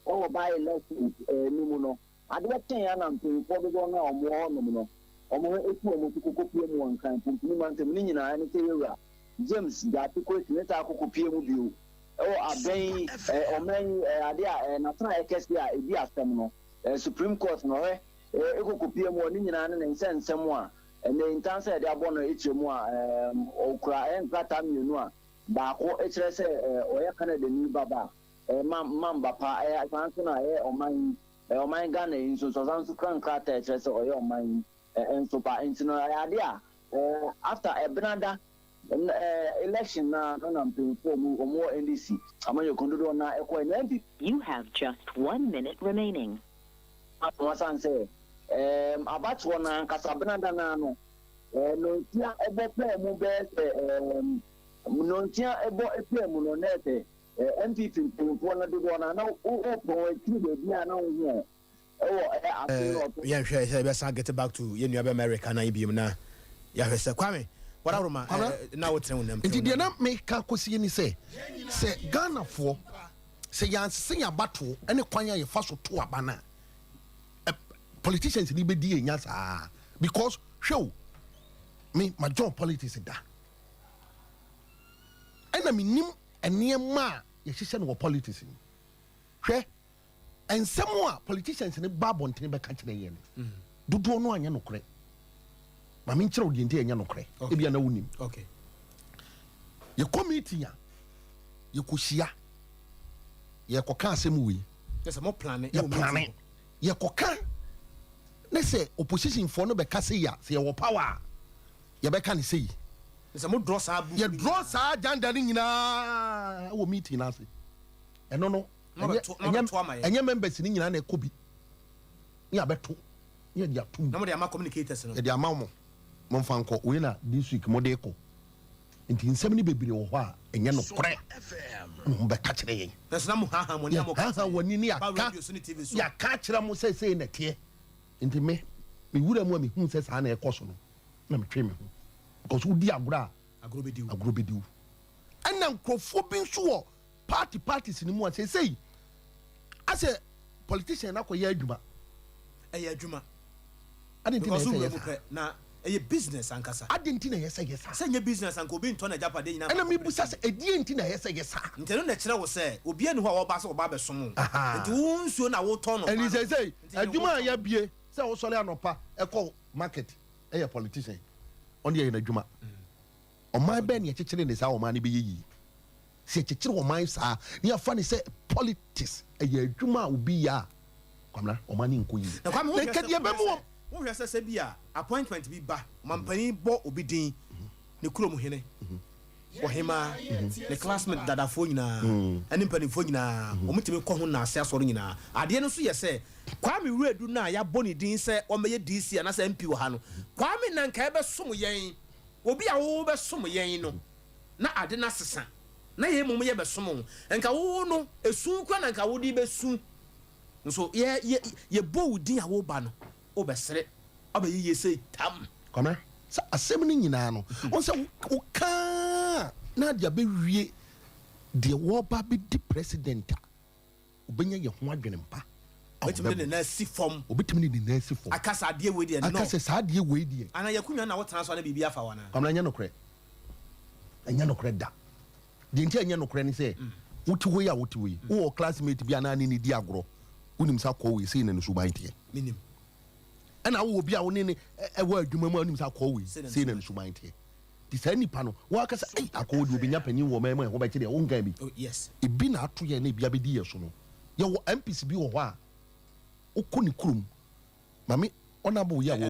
wɔ by elections no mu no, adeɛ kyeeɛ a na mpanyinfoɔ dodoɔ no a wɔn wɔ hɔ nom no, wɔn ho atu wɔn so kɔkɔ pue mu wɔ Nkran Pumpuni mantam no nyinaa ɛne sɛ Yɛwura James Gyakye Quayson ne saa kɔkɔ pue mu bio wɔ abɛn yi ɔman yi adeɛ a n'atenaeɛ kɛseɛ a ɛdi asɛm no Supreme Court no ɔhwɛ kɔkɔ pue mu wɔ ne nyinaa ne ne nsɛnsɛm a ɛnɛ ntansa a yɛde abɔ no kyerɛ mu a ɔkura nkrataa mmienu a baako kyerɛ sɛ ɔyɛ Canadani ba ba a ma ma mba pa ɛyɛ saa nso na ɛyɛ ɔman yi ɛyɛ ɔman Ghana yi nso nso ɔsan nso kura nkrataa a ɛkyerɛ sɛ ɔyɛ ɔman yi nso ba nti no ɛyɛ ade a after ɛbenada election na no na mpanyinfoɔ ɔmo ɔmo wɔ NDC amanyɔkuo dodoɔ na ɛkɔɛ na NPP You have just one minute remaining. Wɔn asan sɛ ɛɛm abatoɔ no ankasa benada no ano ɛɛ nonsia ɛbɔ pɛɛ mu bɛyɛ sɛ ɛɛm nonsia ɛbɔ pɛɛ mu no na ɛsɛ NPP mpanyinfoɔ no dodoɔ no a na wopɔn akyiri baabi a na wohu wɔn wɔ afe no ɔtɔ. Yɛnhwɛ sɛ yɛbɛsan get back to yɛn nua bɛma Eric anan biom na yɛahwɛ sɛ Kwame Wadaworoma na wotene wo nam. Nti deɛ na meka kɔsie ne sɛ, sɛ Ghanafoɔ sɛ yɛansese yɛn abatoɔ ne kwan a yɛfa so to aba no a, Politicians ni bɛdi yɛn nya saa because hwɛ o, me ma join politics da ɛna menim nneɛma a yɛhyehyɛ no wɔ politics mu. Hwɛ, nsɛm a politicians ne ba abɔntene bɛka kyerɛ yɛn no, dodoɔ no anyɛ nokorɛ. Ma menkyerɛ wo deɛ nti ɛnyɛ nokorɛ. Ebia na wonim. Yɛkɔ meeting a, yɛkɔhyia, yɛkɔka asɛm wei. Yɛ sɛ mo plan. Yɛ plan, yɛkɔka ne sɛ opposition foɔ no bɛka sɛ yi a, sɛ yɛwɔ power a, yɛbɛka ne sɛ yi. Sɛ mo draw saa book. Yɛdraw saa agenda no nyinaa wɔ meeting no ase. Ɛno no Na ɛnyɛ bɛto- na bɛto ama yɛn. Ɛnyɛ members no nyinaa na ɛkɔ bi ne yɛabɛto ne yɛde atom. Na mo de ama communicators no. Yɛde ama mo, momfa nkɔ wei na this week mode kɔ. Nti nsɛm no bebree wɔ hɔ a ɛnyɛ nokorɛ na mo bɛka kyerɛ yɛn. Na sɛ na mo haha mo ni a mo ka. Yɛhaha w'ani ne Ba yɛaka radio so ne TV so. Yɛaka kyerɛ mo sɛ sei na ɛteɛ. Nti me mewura mu a, mehu sɛ saa na ɛkɔ so no, na metwe me ho because wodi agorɔ a, agorɔ bɛdi wo. Agorɔ bɛdi wo. Ɛna nkurɔfoɔ bi nso wɔ party parties no mu a seesei asɛ politician no akɔyɛ adwuma. Ɛyɛ adwuma. Ade nti na because ɛsɛ wura yɛ mu saa pɛ na ɛyɛ business ankasa. Ade nti na ɛyɛ sɛ yɛ saa. Sɛ nyɛ business anka obi ntɔ n'agyapadeɛ nyinaa. Ɛna mebusa sɛ ɛdeɛ nti na ɛyɛ sɛ yɛ saa. Nti ɛno na ɛkyerɛ wo sɛ obiara ni hɔ a wɔba sɛ wɔba abɛsom wo. Nti wo nsuo na wotɔn no. Ɛni sɛ Nti adwuma a yɛabie sɛ wosɔre anɔpa ɛkɔ market ɛyɛ politician, ɔne yɛyɛ n'adwuma. Ɔman bɛɛ ne yɛkyekyere ne saa, ɔman no bɛyɛ yie. Sɛ yɛkyekyere ɔman saa ne yɛfa ne sɛ politics ɛyɛ adwuma a obi yɛ a, Kwamina, ɔman no nkɔ yie. Na Kwame, na nka deɛ bɛmu wɔ wohwɛ sɛ bi a appointment bi ba, mampanin bɔ obi din, ne kurom hene, ɔhemaa, ne classmate dadafoɔ nyinaa ɛne mpanimfoɔ nyinaa, wɔn tumi kɔ ho naase asɔre nyinaa. Adeɛ no nso yɛ sɛ Kwame Wuredu no a yɛabɔ ne din sɛ ɔmmɛyɛ DC anaasɛ MP wɔ ha no, Kwame na nka ɛbɛsom yɛn, obi a wɔwɔ bɛsom yɛn no, na ade no asesa na yɛn mmom yɛbɛsom wo. Nka wo no esu kura na nka wode bɛsu nso yɛ yɛ yɛbɔ wo din a woba no, wobɛsere ɔbɛyɛ yie sɛ tam. Kwamina, sɛ asɛm no nyinaa no wɔn sɛ wokaa na ade abɛwie deɛ, wɔba bɛdi president a, obɛnya yɛ ho adwene mpa a. Obɛtumi de ne nan asi fam. Obɛtumi de ne nan asi fam. Aka sɛ adeɛ wei deɛ no. Aka sɛ saa adeɛ wei deɛ. Ana yɛkunya na wotena so ana biribi afa wo anaa? Kwamina, ɛnyɛ nokorɛ, ɛnyɛ nokorɛ da. Deɛ nti a ɛnyɛ nokorɛ ne sɛ wote hɔ yi a, wote hɔ yi, wowɔ classmate bi anaa ne ne di agorɔ, wonim sɛ akɔ wei sei na ne suban teɛ. Menim. Ɛna wowɔ bi a wo ne ne ɛwɔ adwuma mu a, wonim sɛ akɔ wei Sei na ne sei na ne suban teɛ. Nti saa nipa no wɔaka sɛ ei, akɔ wɔ deɛ obɛnya panyin wɔ ɔman mu a ɛho bɛkye deɛ wonka bi. Oh yes. Ebi na ato yɛn na ebi abɛdi yɛ so no. Yɛwɔ MPs bi wɔ hɔ a wokɔ ne kurom, maame ɔnabo yi a wɔ